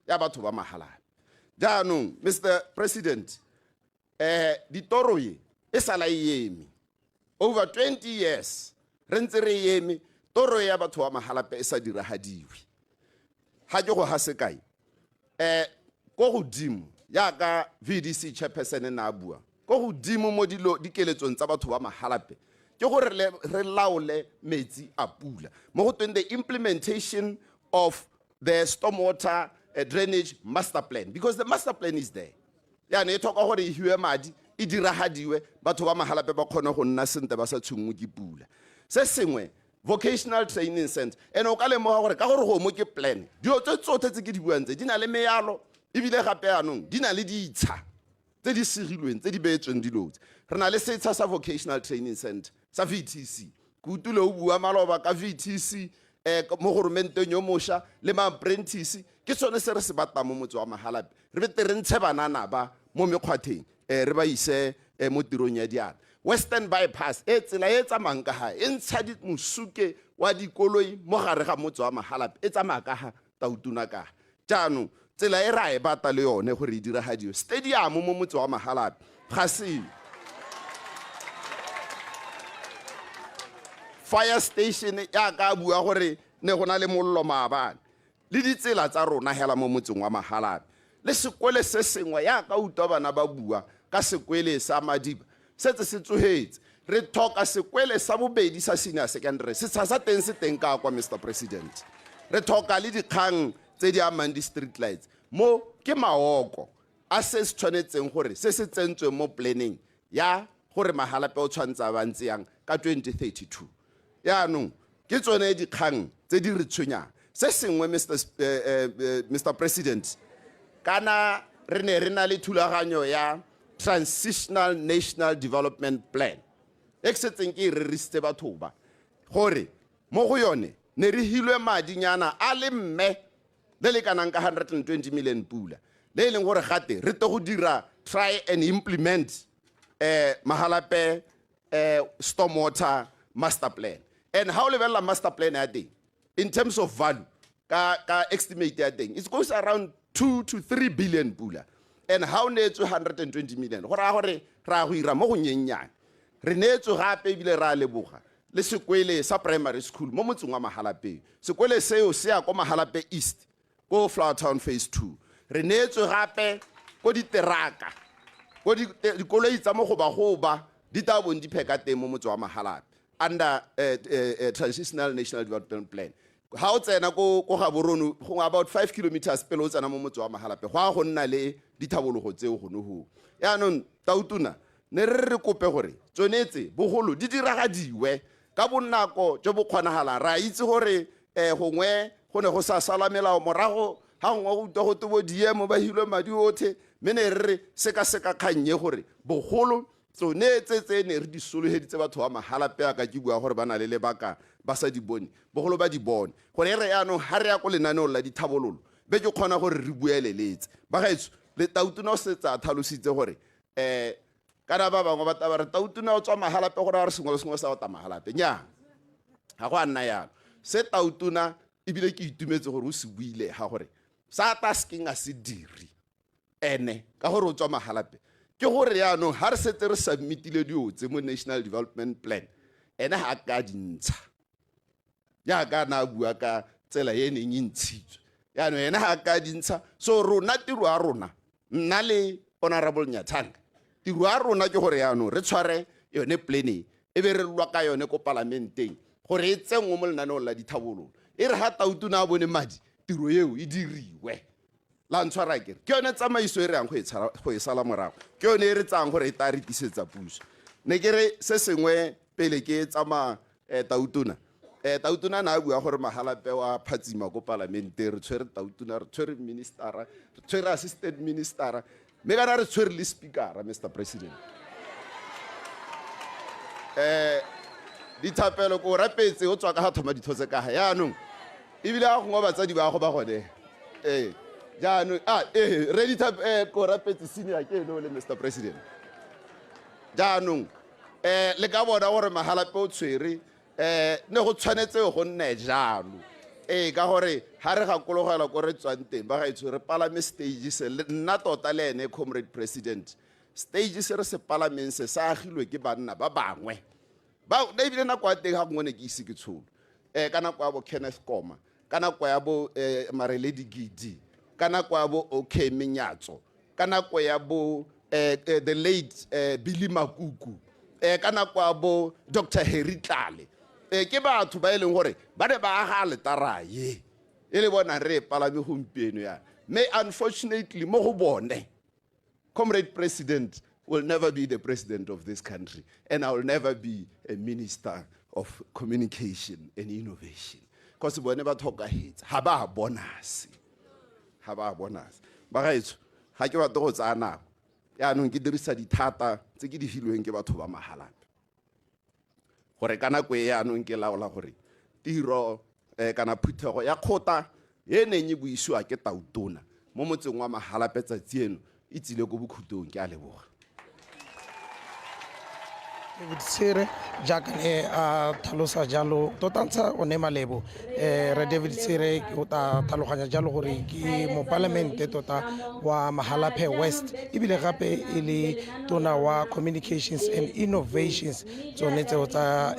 ya batho ba Mahalapye. Jaanong, Mr. President, ditoro ye e sala e eme. Over 20 years re ntse re eme, toro ya batho ba Mahalapye e sa diragadiwe. Ha ke go ha sekai, ko godimo jaaka VDC chairperson na a bua, ko godimo mo dikeletsong tsa batho ba Mahalapye ke gore re laole metsi a pula. Mo go tweng the implementation of the stormwater drainage master plan, because the master plan is there. Jaanong e tlhoka gore e hiwe madi, e diragadiwe, batho ba Mahalapye ba kgone go nna sentle ba sa tshwenngwe ke pula. Se sengwe, vocational training center. And o ka lemoga gore ka gore go mo ke plan, dilo tse tsotlhe tse ke di buang tse di na le mealo, ebile gape jaanong di na le ditsha tse di segilweng, tse di beetsweng dilo tse. Re na le setsha sa vocational training center sa VTC. Ke utlwile o bua maloba ka VTC, mo goromenteng yo mošwa le ma-apprentice. Ke sone se re se batlang mo motse wa Mahalapye. Re bete re ntshe banana ba mo mekgwatheng, re ba ise um mo tirong ya diatla. Western Bypass e tsela e tsamayang ka ga e ntsha mosuke wa dikoloi mo gare ga motse wa Mahalapye, e tsamaya ka ga Tautona ka ga. Jaanong tsela e ra e bata le yone gore e diragadiwe. Stadium mo motse wa Mahalapye ga se fire station ya ka bua gore ne go na le mollo maabane, le ditsela tsa rona hela mo motseng wa Mahalapye, le sekole se sengwe ya ka utlwa bana ba bua ka sekwele sa Madiba setse se tsogetse. Re tlhoka sekwele sa bobedi sa senior secondary, setsha sa teng se teng ka kwa. Mr President, re tlhoka le dikgang tse di amang di-street lights mo ke maoko a se se tshwanetseng gore se se tsentsweng mo planning ya gore Mahalapye o tshwanetse a ba ntse yang ka 2032. Yaanong ke tsone dikgang tse di re tshwenyang. Se sengwe, Mr President, kana re ne re na le thulaganyo ya Transitional National Development Plan e ke setseng ke e rerisitse batho ba gore mo go yone ne re hilwe madinyana a le mme le le kanang ka 120 million pula, le e leng gore gate re te go dira try and implement Mahalapye stormwater master plan. And ha o lebelela master plan ya teng in terms of value ka estimate ya teng, it goes around 2 to 3 billion pula, and ha o neetswe 120 million, go raya gore ra go ira mo go nyennyane. Re neetswe gape ebile ra leboga le sekwele sa primary school mo motseng wa Mahalapye. Sekwele seo se ya ko Mahalapye East, ko Flower Town phase 2. Re neetswe gape ko diteraka, ko dikoloi tsa mogobagoba di tla bong di pheka teng mo motse wa Mahalapye under Transitional National Development Plan. Ha o tsena ko Gaborone, gongwe about 5 kilometers pele o tsena mo motse wa Mahalapye, go a go nna le dithabologo tseo gone goo. Yaanong Tautona, ne re re kope gore tsonetse bogolo di diragadiwe ka bonako jo bo kgonagalang. Re a itse gore gongwe go ne go sa sala melao morago, ga gongwe go utlwa go te bo diemo ba hilwe madi otlhe, mme ne re re sekaseka kgang e gore bogolo tsone tse ne re di sologeditse batho ba Mahalapye a ka ke bua gore ba na le lebaka ba sa di bone, bogolo ba di bone, gore e re yaanong ga re ya ko lenaneong la dithabololo be ke kgona gore re bueleletse. Bagaetsho, le Tautona o setse a tlhalositse gore kana ba bangwe ba taba re Tautona o tswa Mahalapye, gore a re sengwe le sengwe sa ota Mahalapye. Nnyaa, ga go a nna yalo. Se Tautona ebile ke itumetse gore o se buile ga gore sa ta sekeng a se dire ene ka gore o tswa Mahalapye, ke gore yaanong ga re setse re submitile dio tse mo National Development Plan, ene ga a ka dintsha jaaka na a bua ka tsela e neng e ntshitswe. Yaanong ene ga a ka dintsha, so rona tiro ya rona, nna le Honorable Nyathanga, tiro ya rona ke gore yaanong re tshware yone plan e, e be re lwa ka yone ko palamenteng gore e tsenngwe mo lenaneong la dithabololo. E re ga Tautona a bone madi, tiro eo e diriwe. La ntshwara kere ke yone tsamaiso e re yang go e sala morago, ke yone e re tsayang gore e tla re tisetsa puso. Ne ke re se sengwe pele ke tsamaya, Tautona, Tautona na a bua gore Mahalapye wa phatsima ko palamente. Re tshwere Tautona, re tshwere ministera, re tshwere assistant ministera, mme kana re tshwere le speakera. Mr President, dithapelo ko rapetse o tswa ka ga thoma dithotse ka ga yaanong ebile a gongwe batsadi ba go ba gone jaanong a re dithap ko rapetse senior ke ene o le. Mr President, jaanong le ka bona gore Mahalapye o tshwere, ne go tshwanetse go nne jalo ka gore ga re gakologela ko re tswang teng, ba gaetsho, re palame stage se nna tota le ene comrade president. Stage se re se palameng se sa agilwe ke banna ba bangwe ba ebile nako ya teng ga gongwe ne ke ise ke tsholo, ka nako ya bo Kenneth Koma, ka nako ya bo Mareledi Gidi, ka nako ya bo OK Menyatso, ka nako ya bo the late Billy Makuku, ka nako ya bo Dr Harry Tlale. Ke batho ba e leng gore ba ne ba aga letara ye e le bona re e palame gompieno yana, mme unfortunately mo go bone, comrade president will never be the president of this country and I will never be a minister of communication and innovation, because bone ba tlhokahetse, ga ba bona se, ga ba bona se. Bagaetsho, ga ke batle go tsaya nako. Yaanong ke dirisa dithata tse ke di filweng ke batho ba Mahalapye gore ka nako e yaanong ke laola gore tiro kana phuthego ya kgota e neng e buisiwa ke Tautona mo motseng wa Mahalapye tsatsi eno e tsile ko bokhutong. Ke a leboga. David Tshere jaaka ne a tlhalosa jalo tota ntsha o ne malebo re David Tshere o ta tlhaloganya jalo gore ke mopalamente tota wa Mahalapye West ebile gape e le tona wa communications and innovations tsone tseo tsa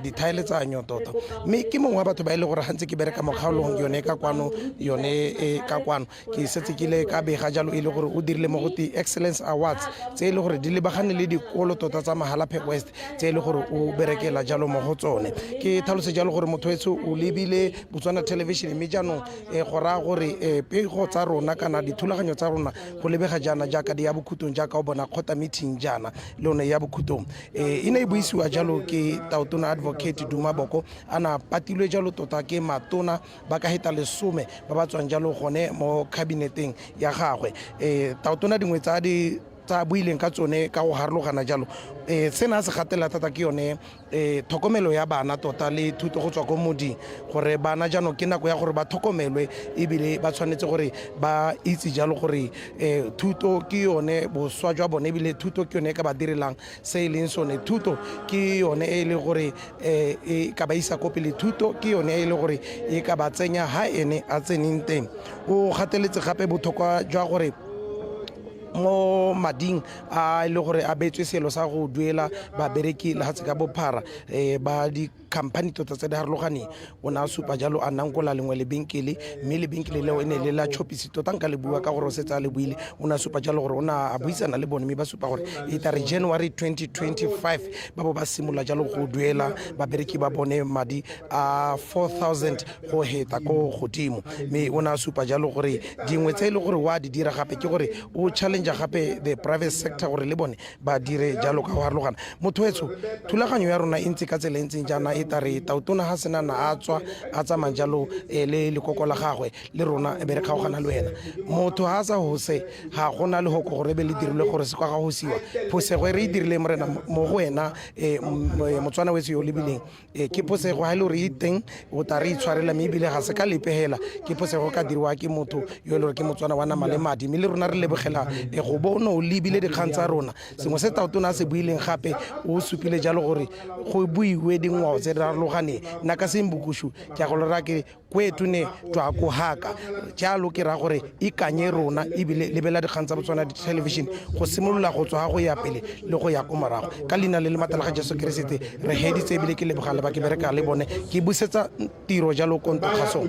dithaeletsanyo tota mme ke mongwe wa batho ba e le gore gantse ke bereka mo kgaolong yone ka kwano yone ka kwano ke setse ke ile ka bega jalo e le gore o dirile mo go te excellence awards tse e le gore di lebagane le dikolo tota tsa Mahalapye West tse e le gore o berekela jalo mo go tsone. Ke tlhalose jalo gore motho etsho o lebile Botswana Television mme jaanong go raya gore pego tsa rona kana dithulaganyo tsa rona go lebega jaana jaaka di ya bokhutong jaaka o bona kgota meeting jaana le yone ya bokhutong. E ne e buisiwa jalo ke Tautona Advocate Duma Boko a na patilwe jalo tota ke matona ba ka heta 10 ba ba tswang jalo gone mo kabineteng ya gagwe. Tautona dingwe tsa di tsa buileng ka tsone ka go harologana jalo sena se gatelela thata ke yone tlhokomelo ya bana tota le thuto go tswa ko moding gore bana jaanong ke nako ya gore ba tlhokomelwe ebile ba tshwanetse gore ba itse jalo gore thuto ke yone boswa jwa bone ebile thuto ke yone e ka ba direlang se e leng sone. Thuto ke yone e le gore e ka ba isa ko pele, thuto ke yone e le gore e ka ba tsenya ha ene a tseneng teng. O gateletse gape botlhokwa jwa gore mo mading a e le gore a beetswe selo sa go duela babereki lefatshe ka bophara ba di-company tota tse di harologaneng. O ne a supa jalo a nankola lengwe lebenkele mme lebenkele leo e ne le la Choppies tota nka le bua ka gore o setse a le buile. O ne a supa jalo gore o ne a buisana le bone mme ba supa gore e tla re January 2025 ba bo ba simolola jalo go duela babereki ba bone madi a 4000 go heta ko godimo. Mme o ne a supa jalo gore dingwe tse e le gore wa di dira gape ke gore o challenge gape the private sector gore le bone ba dire jalo ka go harologana. Motho etsho thulaganyo ya rona e ntse ka tsela e ntseng jaana e tare Tautona ga senana a tswa a tsamaya jalo le lekoko la gagwe le rona e be re kgaogana le wena. Motho ga a sa hose ga gona lehoko gore e be le dirilwe gore se kwa ga hosiwa. Phosego e re e dirile morena mo go wena Motswana wetso yo o lebileng ke phosego ga e le gore e teng o tla re itshwarela mme ebile ga se ka lepegela ke phosego ka diriwa ke motho yo e le gore ke Motswana wa nama le madi mme le rona re lebogela go bo o ne o lebile dikgang tsa rona. Sengwe se Tautona a se buileng gape o supile jalo gore go buiwe dingwao tse di farologaneng. Nna ka Sembukushu ke a go lora ke kwetu ne tswa ko haka jalo ke ra gore ikanye rona ebile lebela dikgang tsa Botswana Television go simolola go tswa go ya pele le go ya ko morago. Ka leina le le maatla la ga Jesu Keresete re heditse ebile ke leboga le ba ke bereka le bone ke busetsa tiro jalo ko ntlo kgasong.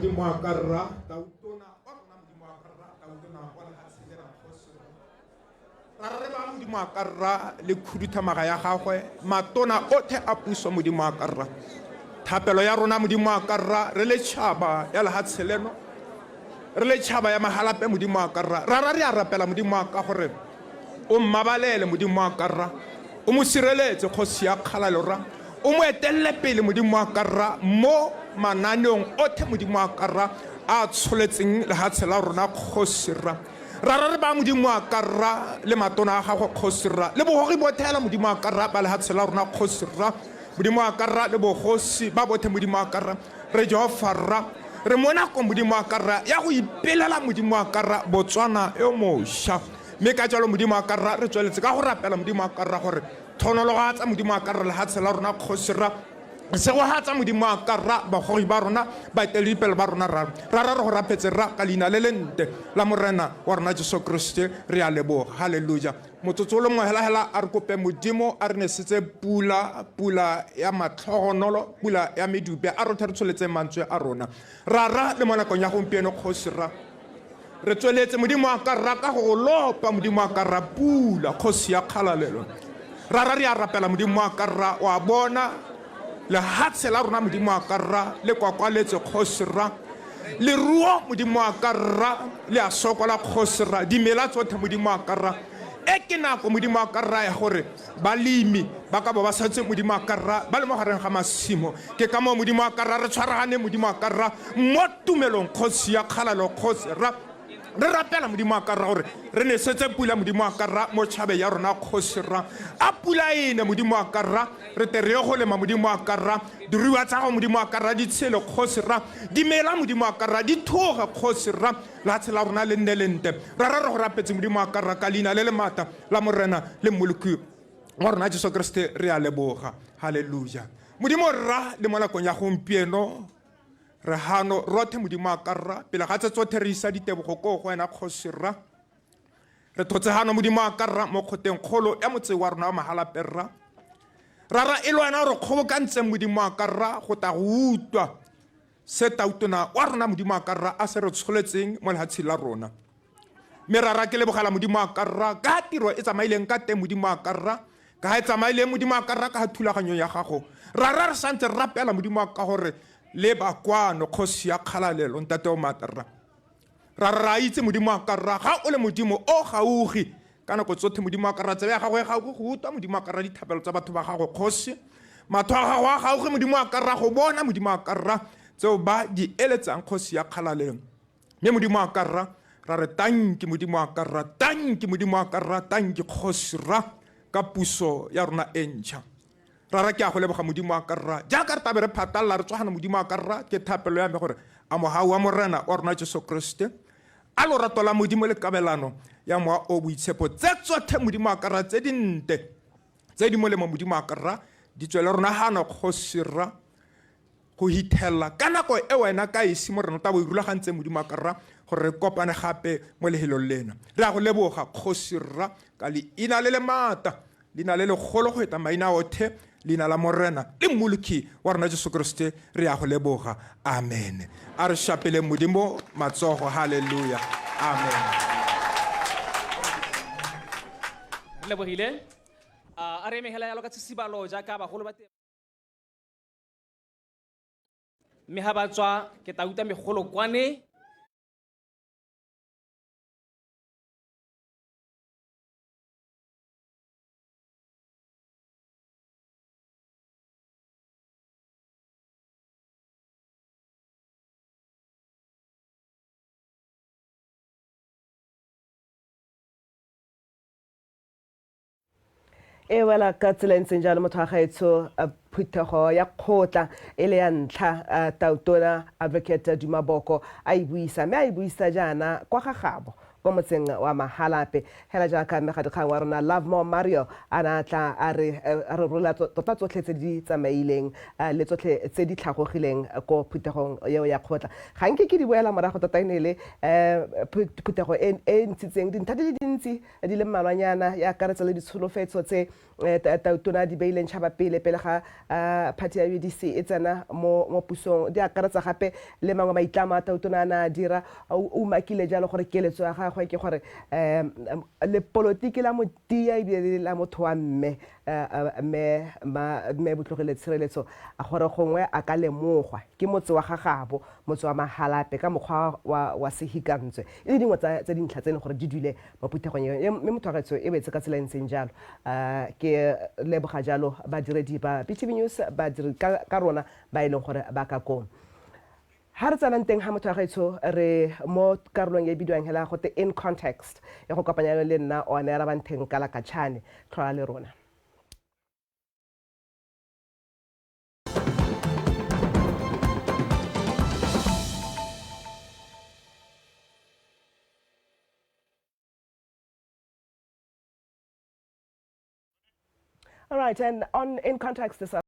Ra re ba Modimo a ka rra le khuduthamaga ya gagwe matona othe a puso Modimo a ka rra. Thapelo ya rona Modimo a ka rra re le tšhaba ya lehatshe leno re le tšhaba ya Mahalapye Modimo a ka rra. Ra ra re a rapela Modimo a ka gore o mmabalele Modimo a ka rra, o mo sireletse kgosi ya kgalalelo rra, o mo etelele pele Modimo a ka rra mo mananeong othe Modimo a ka rra a tsholetseng lehatshe la rona kgosi rra. Ra ra re ba Modimo a ka rra le matona a gagwe kgosi rra le bogogi bothela Modimo a ka rra ba lehatshe la rona kgosi rra Modimo a ka rra le bogosi ba bothe Modimo a ka rra re Jehova rra re mo nako Modimo a ka rra ya go ipelela Modimo a ka rra Botswana yo mošwa. Mme ka jalo Modimo a ka rra re tsweletse ka go rapela Modimo a ka rra gore thonologatsa Modimo a ka rra lehatshe la rona kgosi rra segogatsa Modimo a ka rra bagogi ba rona baeteledipele ba rona rra ra ra re go rapetse rra ka leina le le nte la morena wa rona Jesu Kriste re a leboga. Halleluja. Motsotso o le mongwe hela hela a re kope Modimo a re nesetse pula, pula ya matlhogonolo, pula ya medupe a rothe re tsholetseng mantswe a rona ra ra le mo nakong ya gompieno kgosi rra re tsweletse Modimo a ka rra ka go lopa Modimo a ka rra pula kgosi ya kgalalelo ra ra re a rapela Modimo a ka rra wa bona lehatshe la rona Modimo a ka rra le kwakwaletse kgosi rra leruo Modimo a ka rra le a sokola kgosi rra dimela tsothe Modimo a ka rra e ke nako Modimo a ka rra ya gore balemi ba ka bo ba setse Modimo a ka rra ba le mo gareng ga masimo. Ke ka moo Modimo a ka rra re tshwaragane Modimo a ka rra mo tumelong kgosi ya kgalalo kgosi rra re rapela Modimo a ka rra gore re nesetse pula Modimo a ka rra mo tšhabe ya rona kgosi rra a pula ene Modimo a ka rra re tle re ye go lema Modimo a ka rra diruiwa tsa gago Modimo a ka rra di tshele kgosi rra dimela Modimo a ka rra di thoge kgosi rra lehatshe la rona le nne le nte ra ra re go rapetse Modimo a ka rra ka leina le le maatla la morena le mmoloki Wa rona Jesu Kriste re a leboga. Halleluja. Modimo rra, le mo nakong ya gompieno re hano rothe Modimo a ka rra, pele ga tse tsothe re isa ditebogo ko go wena kgosi rra. Re thotse hano Modimo a ka rra mo kgoteng kgolo ya motse wa rona wa Mahalapye rra. Rara e le wena o re kgobokantseng Modimo a ka rra go ta go utlwa se tautona wa rona Modimo a ka rra a se re tsholetseng mo lehatsheng la rona. Mme rara ke lebogela Modimo a ka rra ka tiro e tsamaileng ka teng Modimo a ka rra, ka ha e tsamaileng Modimo a ka rra ka ha thulaganyo ya gago. Rara re santse re rapela Modimo a ka gore le ba kwano kgosi ya kgalalelo ntate o maatla rra. Rara ra itse Modimo a ka rra ga o le Modimo o gaugi ka nako tsothe Modimo a ka rra, tsebe ya gago e gaugi go utlwa Modimo a ka rra dithapelo tsa batho ba gago kgosi. Matho a gago a gaugi Modimo a ka rra go bona Modimo a ka rra tseo ba di eletsang kgosi ya kgalalelo. Mme Modimo a ka rra, ra re tanki Modimo a ka rra, tanki Modimo a ka rra, tanki kgosi rra ka puso ya rona e ntšha. Rara ke a go leboga Modimo a ka rra, jaaka re tabe re phatalla re tswagana Modimo a ka rra, ke thapelo ya me gore a mogau wa Morena wa rona Jesu Kriste, a lorato la Modimo le kabelano ya Mowa o Boitshepo tse tsothe Modimo a ka rra tse dinte tse di molemo Modimo a ka rra di tswele rona gano kgosi rra go hithella ka nako e wena ka esi Morena o tla bo e rulagantseng Modimo a ka rra gore re kopane gape mo lehelong lena. Re a go leboga kgosi rra ka leina le le maata, leina le legolo go eta maina othe, leina la Morena le Mmoloki wa rona Jesu Kriste, re a go leboga. Amen. A re shapeleng Modimo matsogo. Halleluja. Amen. Re lebogile. A re emegela yalo ka tshisibalo jaaka bagolo ba teng. Mme ha ba tswa ke tla utlwa megolokwane. E wela ka tsela e ntseng jalo motho wa gaetsho, phuthego ya kgotla e le ya ntlha Tautona Advocate Duma Boko a e buisa, mme a e buisa jaana kwa ga gabo kwa motseng wa Mahalapye. Hela jaaka mmegadikgang wa rona Lovemore Mario a ne a tla a re re rola tota tsotlhe tse di tsamaileng le tsotlhe tse di tlhagogileng ko phuthegong eo ya kgotla. Ga nke ke di boela morago, tota e ne e le phuthego e e ntshitseng dintlha di le dintsi di le mmalwanyana, e akaretsa le ditsholofetso tse Tautona a di beileng tšhaba pele pele ga party ya UDC e tsena mo pusong. Di akaretsa gape le mangwe maitlamo a Tautona a ne a dira. O umakile jalo gore keletso ya gagwe ke gore lepolotiki la motia ebile le la motho wa mme, mme Botlogile Tshireletso, gore gongwe a ka lemogwa ke motse wa gagabo, motse wa Mahalapye, ka mokgwa wa sehikantswe. E le dingwe tsa dintlha tse e leng gore di dule mo phuthegong eo, mme motho wa gaetsho e wetse ka tsela e ntseng jalo. Ke leboga jalo badiredi ba BTV News, badiri ka rona ba e leng gore ba ka koo. Ha re tsenang teng ha motho wa gaetsho, re mo karolong e bidiwang hela gote In Context, e go kopanya le nna one Rabantheng Kalakatšhane. Tlhola le rona. All right, and on In Context this